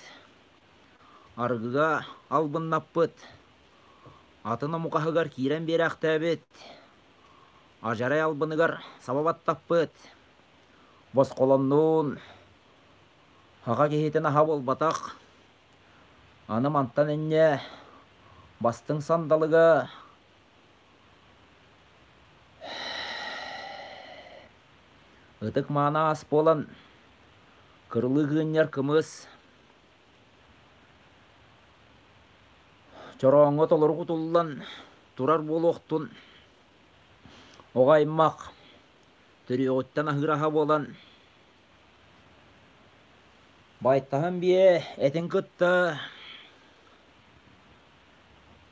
арыгыга албыннаппыт, атын омук аһыгар киирэн биэрээхтээбит, адьарай албыныгар саба баттаппыт, босхолоннуун, саха киһитин аһа буолбатах, аны мантан инньэ бастыҥ сандалыга ытык-мааны ас буолан кырылыы кыынньар кымыс чорооҥҥо толору кутуллан турар буолуохтун оҕо аймах төрүөҕүттэн аһыыр аһа буолан байтаһын биэ этин кытта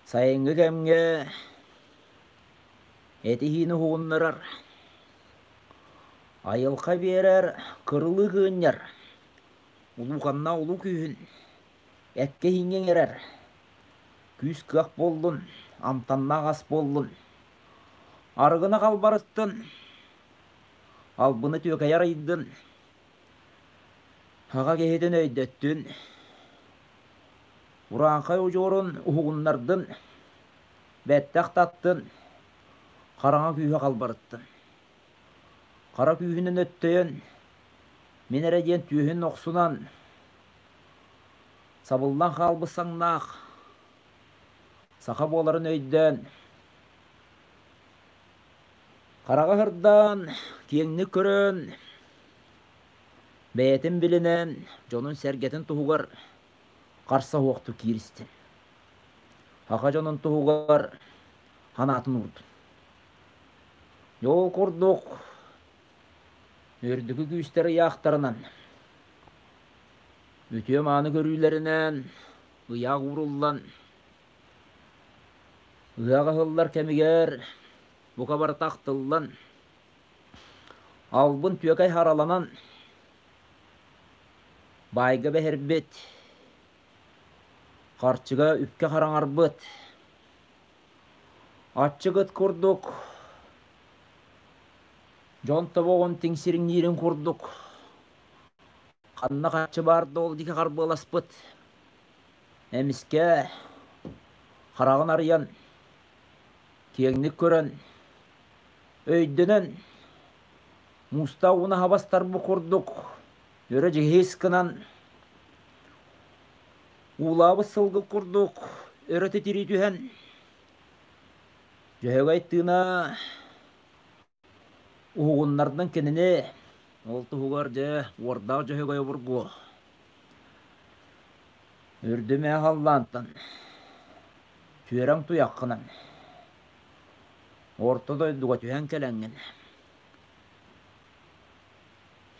сайыҥҥы кэмҥэ этиһиини уһугуннарар, айылҕа биэрэр кырылыы кыынньар улууканнаах улуу күүһүн эккэ иһиҥҥэ иҥэрэр күүс-кыах буоллун, амтаннаах ас буоллун, арыгыны халбарыттын, албыны түөкэйэр ыйдын, аҕа киһитин өйдөттүн, урааҥхай удьуорун уһугуннардын, бэттэх таттын, хараҥа күүһэ халбарыттын. Хара күүһүнэн өттөйөн, мин эрэ диэн түөһүн охсунан, сабыллан хаалбыт саҥнаах, саха буоларын өйдөөн, хараҕа сырдаан, киэҥник көрөн, бэйэтин билинэн, дьонун-сэргэтин туһугар харса суохтук кииристин. Саха дьонун туһугар санаатын уурдун. Ол курдук үрдүкү күүстэр ыйаахтарынан, үтүө-мааны көрүүлэринэн ыйаах ууруллан, ыһыах ыһыллар кэмигэр бука барыта ахтыллан, албын түөкэй хараланан, баайга бэһирбит, харчыга үпкэ хараҥарбыт, Аччык ыт курдук, дьон тобоҕун тиҥсириҥниирин курдук, ханна харчы баар да ол диэки харбыаласпыт. Эмискэ хараҕын арыйан, киэҥник көрөн, өйдөнөн, муустаах ууну хабастарбыт курдук, өрө дьиһиис гынан, уулаабыт сылгы курдук өрө титирии түһэн, Дьөһөгөй тыына уһугуннардын кинини, ол туһугар дьэ уордаах Дьөһөгөй обургу үрдүмэ халлаантан түөрэҥ туйаххынан орто дойдуга түһэн кэлэҥҥин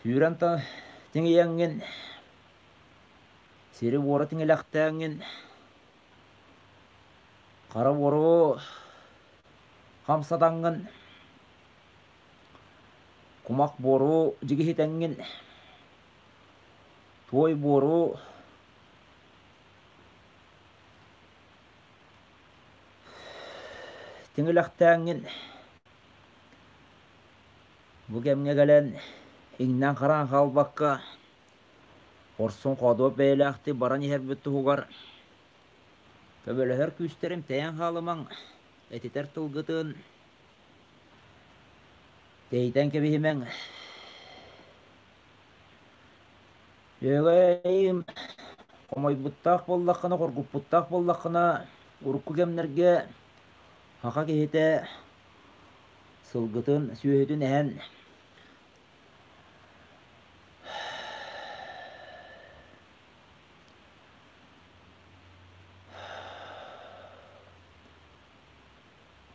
сүүрэн тиҥийэҥҥин сири-буору тиҥилэхтээҥҥин Хара буору хамсатаҥҥын, кумах буору дьигиһитэҥҥин, туой буору тиҥилэхтээҥҥин, бу кэмҥэ кэлэн иҥнэн-хараан хаалбакка, хорсун-хоодуот бэйэлээхтик баран иһэрбит туһугар Көмөлөһөр күүстэрим тэйэн хаалымаҥ, этитэр тылгытын тэйитэн кэбиһимэҥ. Дьүөгэйим, хомойбуттаах буоллаххына, хоргуппуттаах буоллаххына, урукку кэмнэргэ саха киһитэ сылгытын, сүөһүтүн эһэн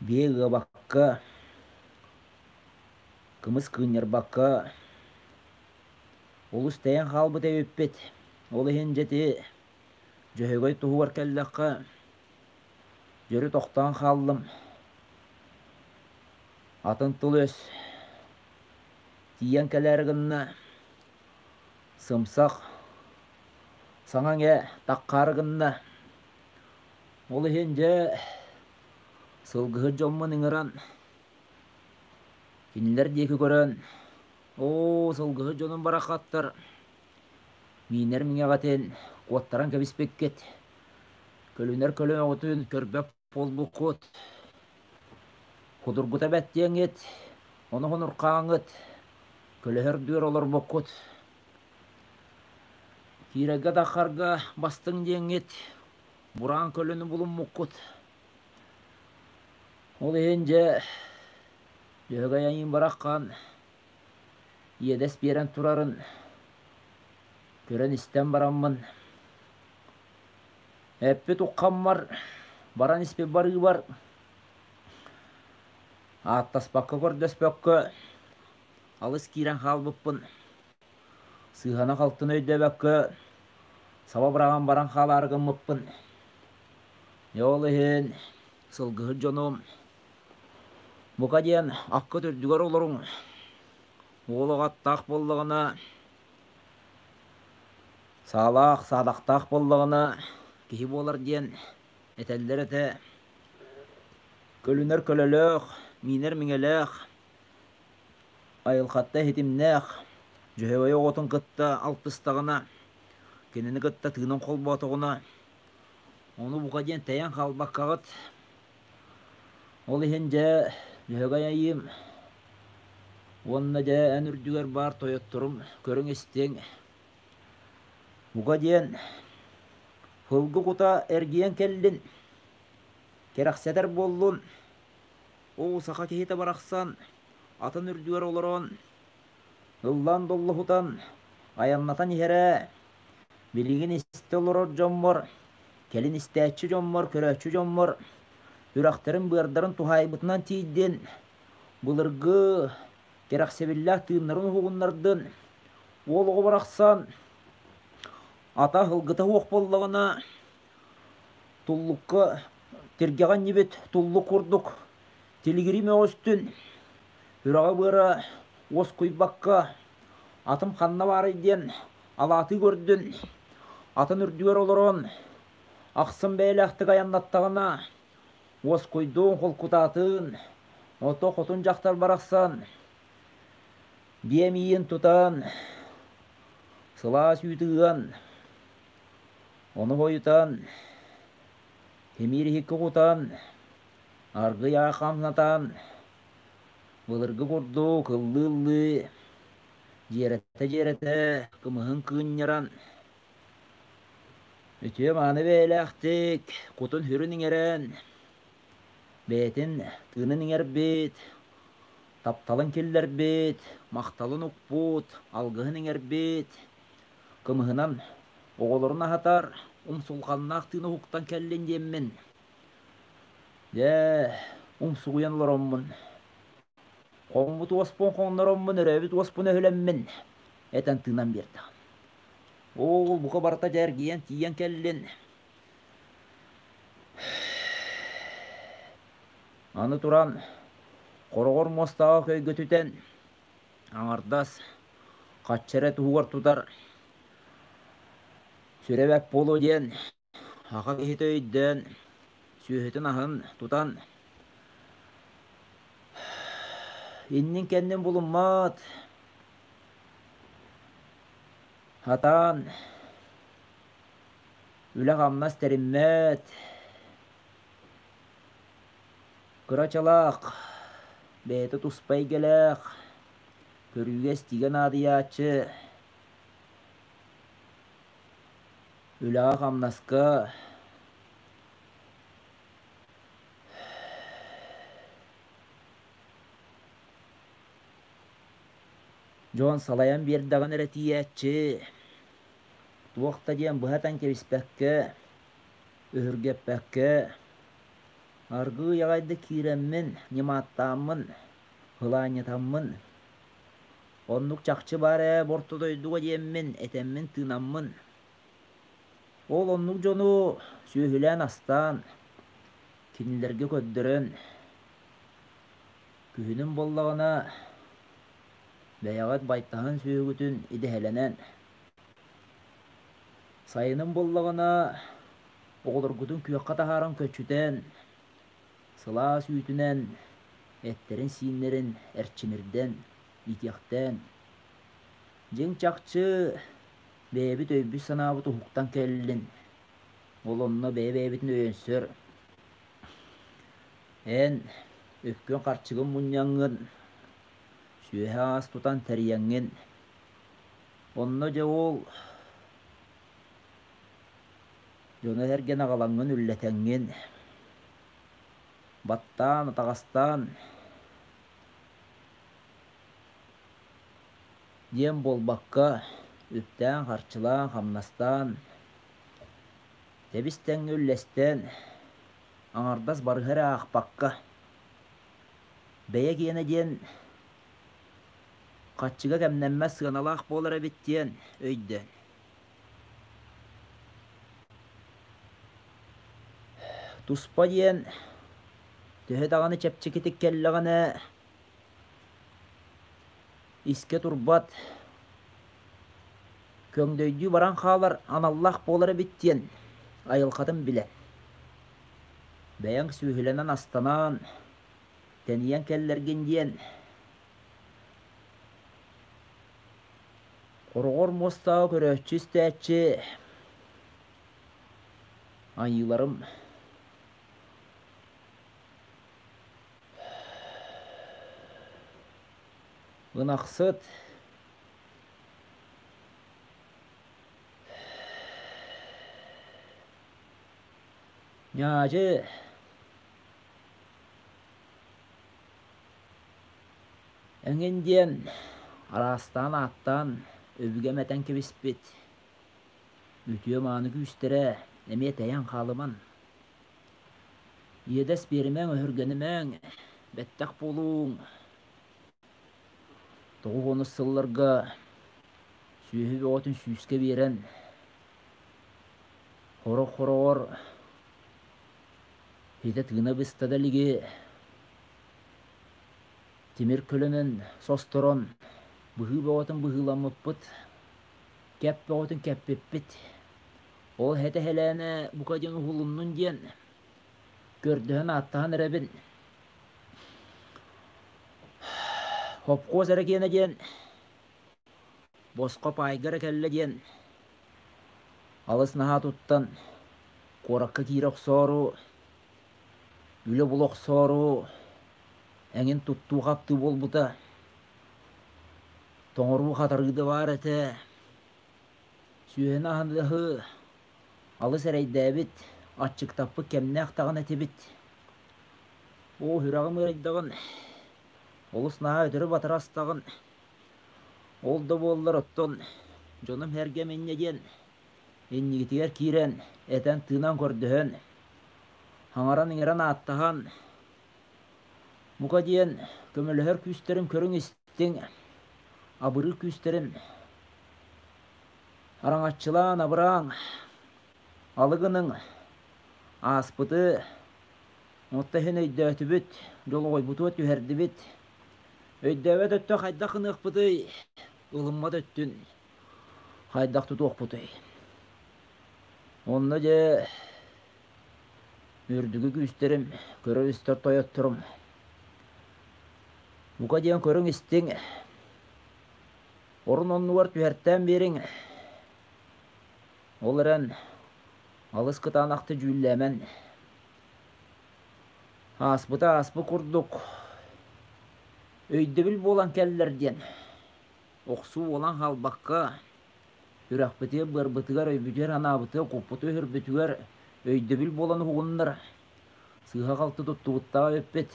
Биэ ыабакка, кымыс кыынньарбакка олус тэйэн хаалбыт эбиппит. Ол иһин дьэ ити Дьөһөгөй туһугар кэллэххэ, дьөрү тохтоон хааллым. Атын тыл-өс тиийэн кэлээри гынна, сымсах, саҥаҥ-иҥэ таххаары гынна. Ол иһин дьэ сылгыһыт дьоммун ыҥыран, кинилэр диэки көрөн, "Оо, сылгыһыт дьонум бараххаттар, миинэр миҥэҕитин куоттаран кэбиспиккит, көлүнэр көлөҕүтүн көрбөт буолбуккут, кудургута бэттиэҥҥит, ону хонурхааҥҥыт, көлөһөр дүөр олорбуккут, киирэргэ-таххарга бастыҥ диэҥҥит, бураан көлөнү булуммуккут. Ол иһин дьэ, Дьөһөгөй айыым бараххан иэдэс биэрэн турарын көрөн-истэн бараммын, эппит уххаммар, баран испит барыыбар ааттаспакка-көрдөспөккө алыс киирэн хаалбыппын, сыыһаны-халтыны өйдөөбөккө саба быраҕан баран хаалаары гыммыппын. Дьэ ол иһин сылгыһыт дьонум бука диэн аккыт үрдүгэр олоруҥ, уол оҕо аттаах буоллаҕына, саалаах, саадахтаах буоллаҕына киһи буолар диэн этэллэр этэ. Көлүнэр көлөлөөх, миинэр миҥэлээх, айылҕатта иһитимнээх, Дьөһөгөй оҕотун кытта алтыстаҕына, кинини кытта тыынын холбоотоҕуна, ону бука диэн тэйэн хаалбаккаҕыт. Ол иһин дьэ, Дьөһөгөй айыым уонна дьэ эн үрдүгэр баар тойотторум көрүҥ-истиҥ. Бука диэн сылгы кута эргийэн кэллин, кэрэхсэтэр буоллун. Оо, саха киһитэ барахсан атын үрдүгэр олорон, ыллаан доллоһутан, айаннатан иһэрэ, билигин истэ олорор дьоммор, кэлин истээччи дьоммор, көрөөччү дьоммор үрэхтэрин-быардарын туһаайбытынан тиийдин, былыргы кэрэхсэбиллээх тыыннарын уһугуннардын, уол оҕо барахсан ата ылгыта суох буоллаҕына, туллукка тиргэҕэ анньыбыт туллук курдук тилигирии мөҕүстүн, үрэҕи-быара уоскуйбакка атым ханна баарый диэн алаатыы көрдүн, атын үрдүгэр олорон ахсым бэйэлээхтик айаннаттаҕына уоскуйдуун, холкутаатын, ото хотун дьахтар барахсан биэ миин тутан, сылаас үүт ыан, ону хойутан, тимир иһиккэ кутан, аргый аах хамнатан, былыргы курдук ыллыы-ыллыы, дьиэрэтэ-дьиэрэтэ кымыһын кыынньаран, үтүө-мааны бэйэлээхтик кутун-сүрүн иҥэрэн, бэйэтин тыынын иҥэрбит, тапталын киллэрбит, махталын укпут, алгыһын иҥэрбит, кымыһынан оҕолорун аһатар умсулҕаннаах тыын уһуктан кэллин диэммин, дьэ, умсугуйан олороммун, хоҥмут уоспун хоҥнороммун, өрөөбүт уоспун өһүлэммин, этэн тыынан биэрдэҕим. Оо, бука барыта дьэ эргийэн тиийэн кэллин. Аны туран, хороҕор муостааҕы көйгөтүтэн, аҥардас хачча эрэ туһугар тутар сүрэ бэрт буолуо диэн аҕа киһитэ өйдөөн сүөһүтүн-аһын тутан иннин-кэннин булуммат сатаан үлэ-хамнас тэриммэт кыра чалаах бэйэтэ туспа эйгэлээх көрүүгэ-истиигэ наадыйааччы үлэҕэ-хамнаска дьон салайан биэрдэҕин эрэ тиийээччи, туох да диэн быһа этэн кэбиспэккэ, өһүргэппэккэ, аргыый аҕайдык киирэммин, ньымааттааммын, ылаанньытаммын, оннук чахчы баар ээ бу орто дойдуга диэммин, этэммин-тыынаммын. Ол оннук дьону сүөһүлээн-астаан, кинилэргэ көрдөрөн, күһүнүн буоллаҕына бэйэҕит байтаһын сүөһүгүтүн идэһэлэнэн, сайынын буоллаҕына оҕолоргутун күөххэ таһааран көччүтэн, сылаас үүтүнэн эттэрин-сииннэрин эрчимирдэн, иитиэхтээн, дьиҥ-чахчы бэйэбит өйбүт-санаабыт уһуктан кэллин, ол онно бэйэ-бэйэбитин өйөнсөр, эн үпкүн-харчыгын мунньаҥҥын, сүөһэ-ас тутан тэрийэҥҥин, онно дьэ ол дьону-сэргэни аҕалаҥҥын үллэтэҥҥин, баттаан, атаҕастаан диэн буолбакка, үптээн-харчылаан, хамнастаан, тэбис-тэҥҥэ үллэстэн, аҥардас барыһы эрэ аахпакка, бэйэ киэнэ диэн хаччыга кэмнэммэт сыаналаах буолар эбит диэн өйдөөн. Туспа диэн төһө даҕаны чэпчэкитик кэллэҕинэ искэ турбат, көҥдөйдүү баран хаалар аналлаах буолар эбит диэн айылҕатын билэн, бэйэҥ сүөһүлэнэн астанан, тэнийэн кэллэргин диэн Хороҕор муостааҕы көрөөччү-истээччи айыыларым Ынахсыт Ньаадьы Эҥин диэн араастаан ааттаан өбүгэм этэн кэбиспит үтүө-мааны күүстэрэ эмиэ тэйэн хаалыман. Иэдэс биэримэҥ, өһүргэнимэҥ, бэттэх буолуҥ. 90 сылларга сүөһү бөҕөтүн сүүскэ биэрэн, сорох-хороҕор хитэ тыына быста да илиги тимир көлөнөн состорон быһыы бөҕөтүн быһыыламмыппыт, кэп бөҕөтүн кэппиппит. Ол эһэтэ-эһэлээнэ бука диэн уһулуннун диэн көрдөһөн-ааттаһан эрэбин. Хопхуос эрэ киэнэ диэн босхо паайга эрэ кэллэ диэн алыс наһаа туттан куоракка киирэ охсоору, үлэ була охсоору эҥин туттуу-хаптыы буолбута. Тоҥоруу-хатарыы да баар этэ. Сүөһүнү аһыныаһы алыс эрэйдээбит, аччыктаппыт кэмнээх даҕаны этибит. Оо, сүрэҕим ыарыйдаҕын, олус наһаа өтөрү-батары астаҕын. Ол да буоллар оттон дьонум-сэргэм инньэ диэн иннигитигэр киирэн, этэн-тыынан көрдөһөн, саҥаран-иҥэрэн ааттаһан, бука диэн көмөлөһөр күүстэрим көрүҥ-истиҥ, абырыыр күүстэрим араҥаччылаан абырааҥ, алы гыныҥ, ааспыты отто иһин өйдөөтүбүт, дьолоҕойбутугар түһэрдибит. Өйдөөбөт өттө хайдах гыныахпытый, ылыммат өттүн хайдах тутуохпутуй? Онно дьэ үрдүгү күүстэрим, көрөр-истэр тойотторум бука диэн көрүҥ-истиҥ, орун оннугар түһэртээн биэриҥ. Ол эрэн алыс кытаанахты дьүүллээмэн. Ааспыта ааспыт курдук өйдөбүл буолан кэллэр диэн охсуу буолан хаалбакка, үрэхпитигэр, быарбытыгар, өйбүтүгэр-санаабытыгар, куппутугар-өһөрбүтүгэр өйдөбүл буолан уһугуннар. Сыыһа-халты туттубуттаах эбиппит.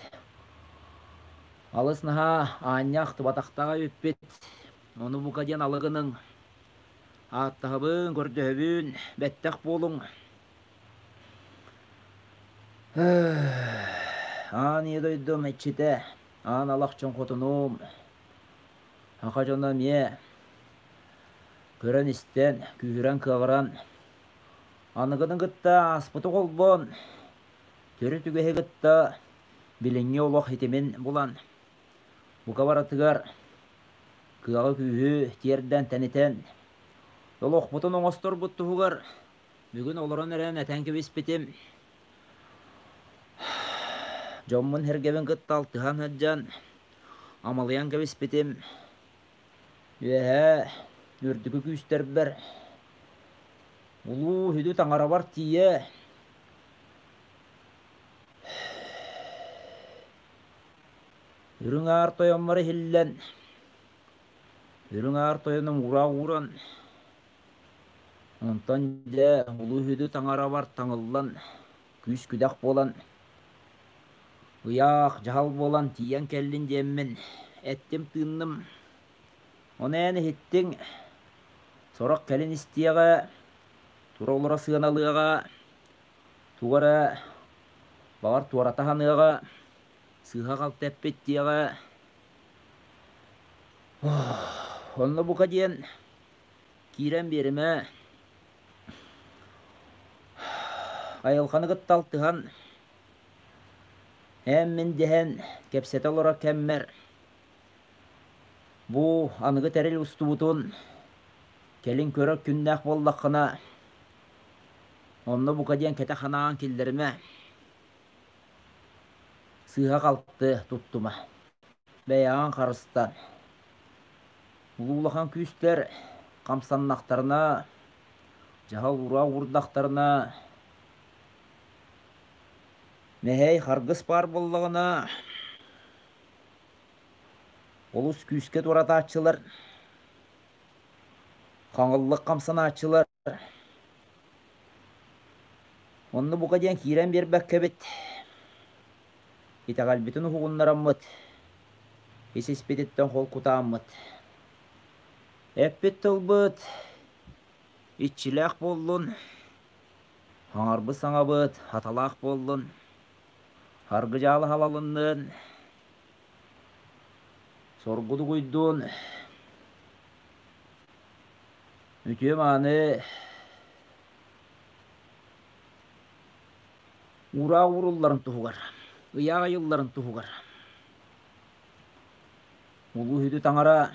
Алыс наһаа аанньа ахтыбатахтаах эбиппит. Ону бука диэн алы гыныҥ. Ааттаһабын, көрдөһөбүн, бэттэх буолуҥ. Аан ийэ дойдум иччитэ, аан алах чоҥхотунуум. Саха дьоно эмиэ көрөн-истэн, күүһүрэн-кыаҕыран, Аныгыны кытта ааспыты холбоон, төрүт үгэһи кытта билиҥҥи олох ситимин булан, бука барытыгар кыаҕы-күүһү тиэрдэн тэнитэн, олохпутун оҥосторбут туһугар бүгүн олорон эрэн этэн кэбиспитим. Дьоммун-сэргэбин кытта алтыһан сылдьан, амалыйан кэбиспитим. Үөһээ үрдүкү күүстэрбэр улуу сүдү таҥарабар тиийэ Үрүҥ Аар тойоммор иһиллэн, Үрүҥ Аар тойонум уураах ууран, онтон дьэ улуу сүдү таҥарабар таҥыллан, күүс-күдэх буолан, ыйаах, дьаһал буолан тиийэн кэллин диэммин эттим-тыынным. Ону эн иһиттиҥ, сорох кэлин истиэҕэ, тура-олоро сыаналыаҕа, тугу эрэ баҕар туората саныаҕа, сыыһа-халты эппит диэҕэ. Онно бука диэн киирэн биэримэ. Айылҕаны кытта алтыһан, эн-мин дэһэн кэпсэтэ олорор кэммэр бу аныгы тэрил устубутун кэлин көрөр күннээх буоллаххына, онно бука диэн кэтэх санааҕын киллэримэ, сыыһа-халты туттума, бэйэҕин харыстан. Улуу улахан күүстэр хамсаннахтарына, дьаһал ура уурдахтарына, мэһэй харгыс баар буоллаҕына, олус күүскэ туоратааччылар, хаҥыллык хамсанааччылар. Онно бука диэн киирэн биэрбэккэбит, итэҕэлбитин уһугуннараммыт, ис-испититтэн холкутааммыт, эппит тылбыт иччилээх буоллун, хаҥарбыт саҥабыт хаталаах буоллун, харгы-дьаалы халалыннын, соргу дугуйдуун, үтүө-мааны уураах уурулларын туһугар, ыйаах айылларын туһугар Улуу Сүдү Таҥара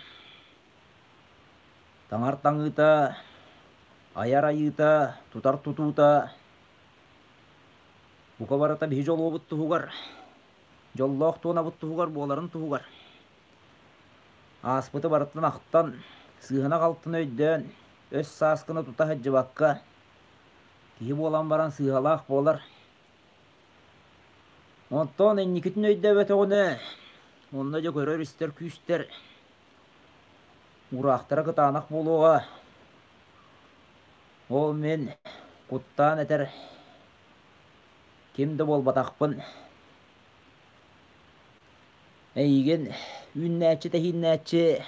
таҥар таҥыыта, айар айыыта, тутар тутуута бука барыта биһи дьолуобут туһугар, дьоллоох туонабыт туһугар буоларын туһугар ааспыты барытын ахтан, сыыһаны-халтыны өйдөөн, өс сааскыны тута сылдьыбакка, киһи буолан баран сыыһалаах буолар. Онтон инникитин өйдөөбөтөҕүнэ, онно дьэ көрөр-истэр күүстэр уураахтара кытаанах буолуоҕа. Ол мин куттаан этэр ким да буолбатахпын. Эйигин үүннээччи-тэһииннээччи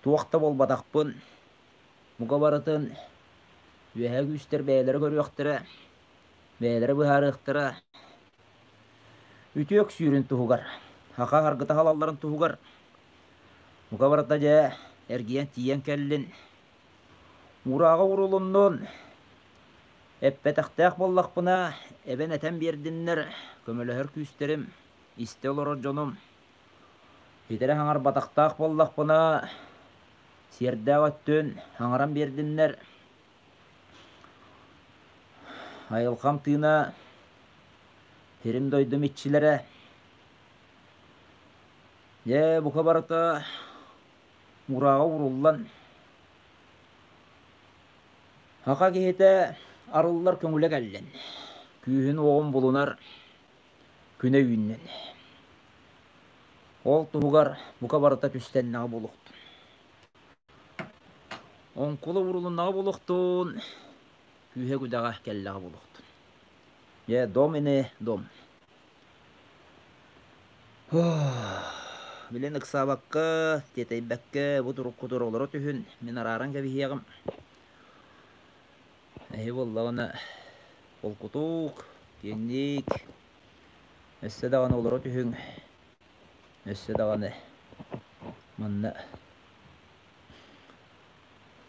туох да буолбатахпын. Бука барытын үөһээ күүстэр бэйэлэрэ көрүөхтэрэ, бэйэлэрэ быһаарыахтара. Үтүө өксүүрүн туһугар, саха харгыта халалларын туһугар бука барыта дьэ эргийэн тиийэн кэллин. Уурааҕа уурулуннун, эппэтэхтээх буоллахпына эбэн этэн биэрдиннэр, көмөлөһөр күүстэрим, истэ олорор дьонум. Ситэри хаҥарбатахтаах буоллахпына, сиэрдээх өттүн хаҥаран биэрдиннэр. Айылҕам тыына, сирим-дойдум иччилэрэ. Дьэ, бука барыта урааҕа уруллан, саха киһитэ арыллар көҥүлэ кэллин, күүһүн-уоҕун булунар күнэ үүннүн. Ол туһугар бука барыта түстэннэҕэ буолуохтун. Оҥкула урулуннаҕа буолуохтун, күүһэ-күдэҕэ кэллэҕэ буолуохтун. Дьэ, дом ини дом. Билин ыксаабакка, тиэтэйбэккэ бу туруккутугар олоро түһүн, мин арааран кэбиһиэҕим. Эһи буоллаҕына холкутук, киэҥник, өссө даҕаны олоро түһүҥ, өссө даҕаны манна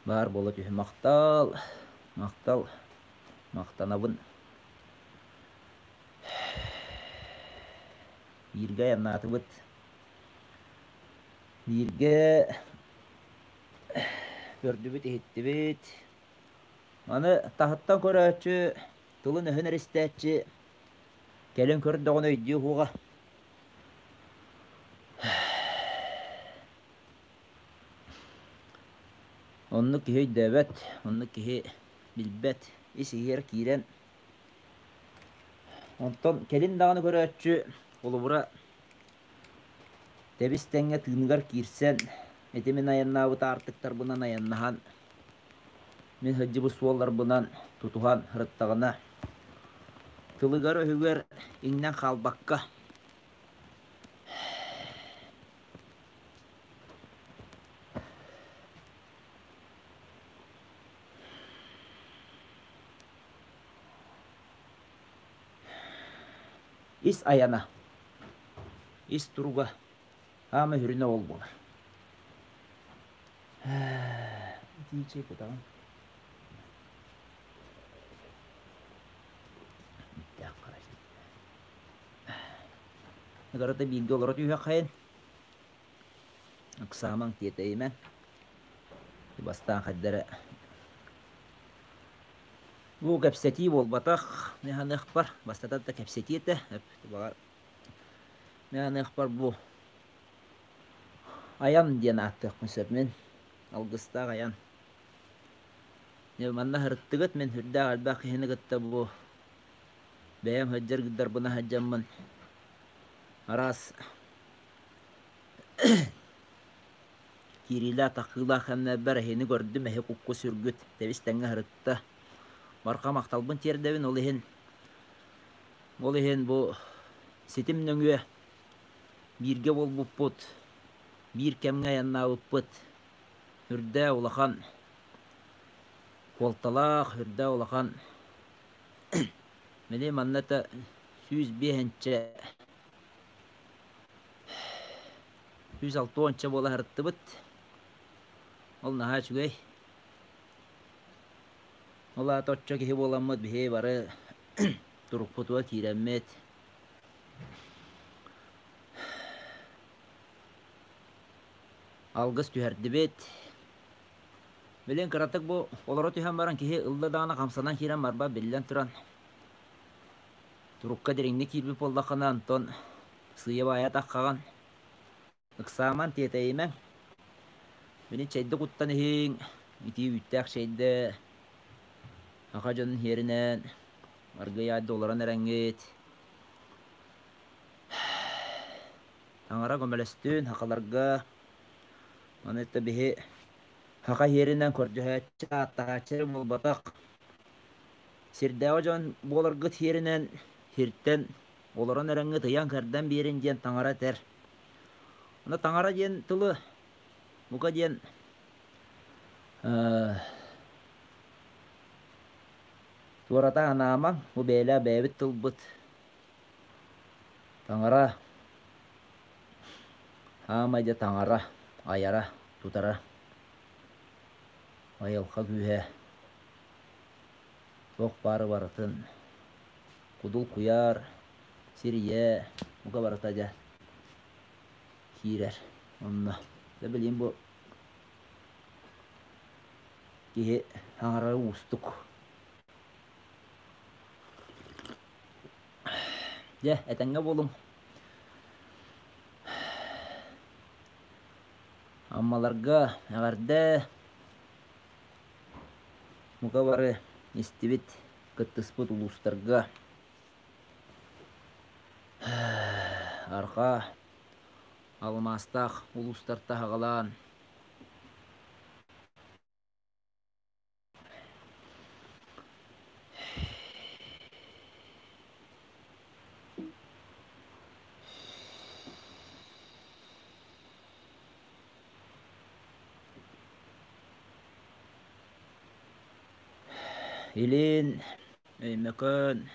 баар буола түһүн. Махтал, махтал. Махтанабын. Бииргэ айаннаатыбыт. Бииргэ көрдүбүт-иһиттибит. Маны таһыттан көрөөччү, тылын-өһүн эрэ истээччи кэлин көрдөҕүнэ өйдүө уһуоҕа. Оннук киһи өйдөөбөт, оннук киһи билбэт, ис-иһигэр киирэн. Онтон кэлин даҕаны көрөөччү холобура тэбис-тэҥҥэ тыыныгар киирсэн, ити мин айаннаабыт аартыктарбынан айаннаһан, мин сылдьыбыт суолларбынан тутуһан сырыттаҕына, тылыгар-өһүгэр иҥнэн хаалбакка, Ис айана, ис туруга хаама сүрүнэ ол буолар. Итии чэй кутаҕын. Ыгарата бииргэ олоро түһүөххэйин. Ыксаамаҥ, тиэтэйимэҥ. Бастаан хайда эрэ Бу кэпсэтии буолбатах, мин саныахпар, бастатан да кэпсэтии этэ, баҕар мин саныахпар бу айан диэн ааттыахпын сөп мин, алгыстаах айан. Дьэ манна сырыттыгыт, мин сүрдээх элбэх киһини кытта бу бэйэм сылдьар гыдарбына сылдьаммын араас Киириилээх-тахсыылаах кэмнэрбэр эһини көрдүм, эһи кукку сүргүт тэбис-тэҥҥэ сырытта. Барҕа махталбын тиэрдэбин, ол иһин ол иһин бу ситим нөҥүө бииргэ буолбуппут, биир кэмҥэ айаннаабыппыт үрдээх улахан куолталаах, үрдээх улахан мини манна да 105-нчэ 160 буола сырыттыбыт. Ол наһаа үчүгэй. Ол аата оччо киһи буоламмыт биһи бары турукпутугар киирэммит. Алгыс түһэрдибит. Билин кыратык бу олоро түһэн баран киһи ылла даҕаны хамсанан киирэн барбат биллэн туран турукка дириҥник киирбит буоллаххына онтон сыыйа-баайа таххаҕын Ыксааман, тиэтэйимэҥ. Били чэйдэ куттан иһиҥ, итии үүттээх чэйдэ, саха дьонун сиэринэн аргыый аайда олорон эрэҥҥит. Таҥара көмөлөстүн сахаларга. Маны это биһи саха сиэринэн көрдөһөөччү, ааттаһааччы эрэ буолбатах. Сирдээҕи дьон буоларгыт сиэринэн сиртэн олорон эрэҥҥит ыйан-кэрдэн биэрин диэн таҥара этэр. Аны таҥара диэн тылы бука диэн туората анаамаҥ, бу бэйэлээх бэйэбит тылбыт. Таҥара хаамай дьэ таҥара айара, тутара, айылҕа күүһэ туох баары барытын кудул куйаар, сир ийэ, бука барыта дьэ киирэр онно. Дьэ билигин бу киһи саҥарара уустук. Дьэ, этэҥҥэ буолуҥ. Аммаларга эҕэрдэ! Бука бары истибит, кыттыспыт улуустарга арҕаа алмаастаах улуустарта аҕалаан Илин Өймөкөөн,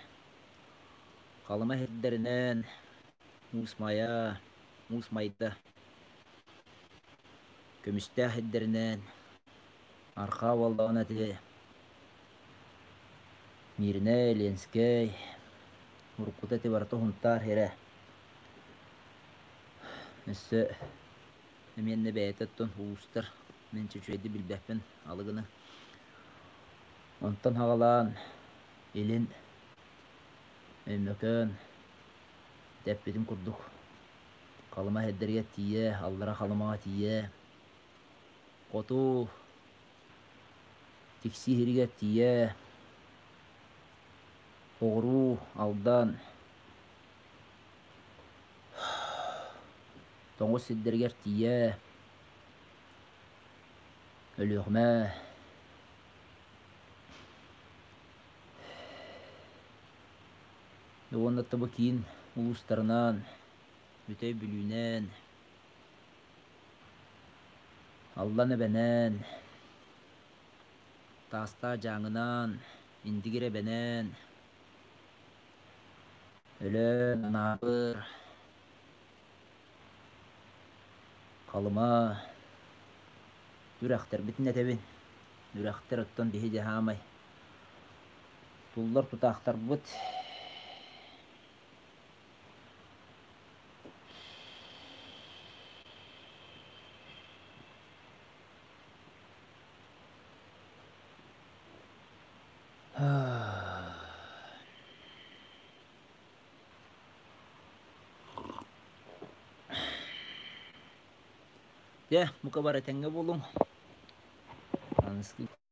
Халыма сирдэринэн Уус Майа, Уус Майда, Көмүстээх сирдэринэн Архаа буоллаҕына ити. Мииринэй, Ленскэй, уруккута ити барыта Сунтаар сирэ. Өссө эмиэннэ бэйэтэ оттон улуустар мин үчүгэйдик билбэппин алыгыны. Онтон хаҕалаан илин Өймөкөөн тэппитим курдук Халыма сирдэригэр тиийэ, аллара Халымаҕа тиийэ, хоту Тиксии сиригэр тиийэ, Оҕуруу, Алдан, Тоҥус сирдэригэр тиийэ, Өлүөхүмэ, уонна бу киин улуустарынан, Бүтэй Бүлүүнэн, Аллан Эбэнэн, Таастаах Дьааҥынан, Индигир Эбэнэн, Өлөөн, Анаабыр, Халыма, үрэхтэрбитин этэбин. Үрэхтэр оттон биһи дьэ саамай туллар тутаахтарбыт. Дьэ, бука бары этэҥҥэ буолуҥ. Аныгыскы.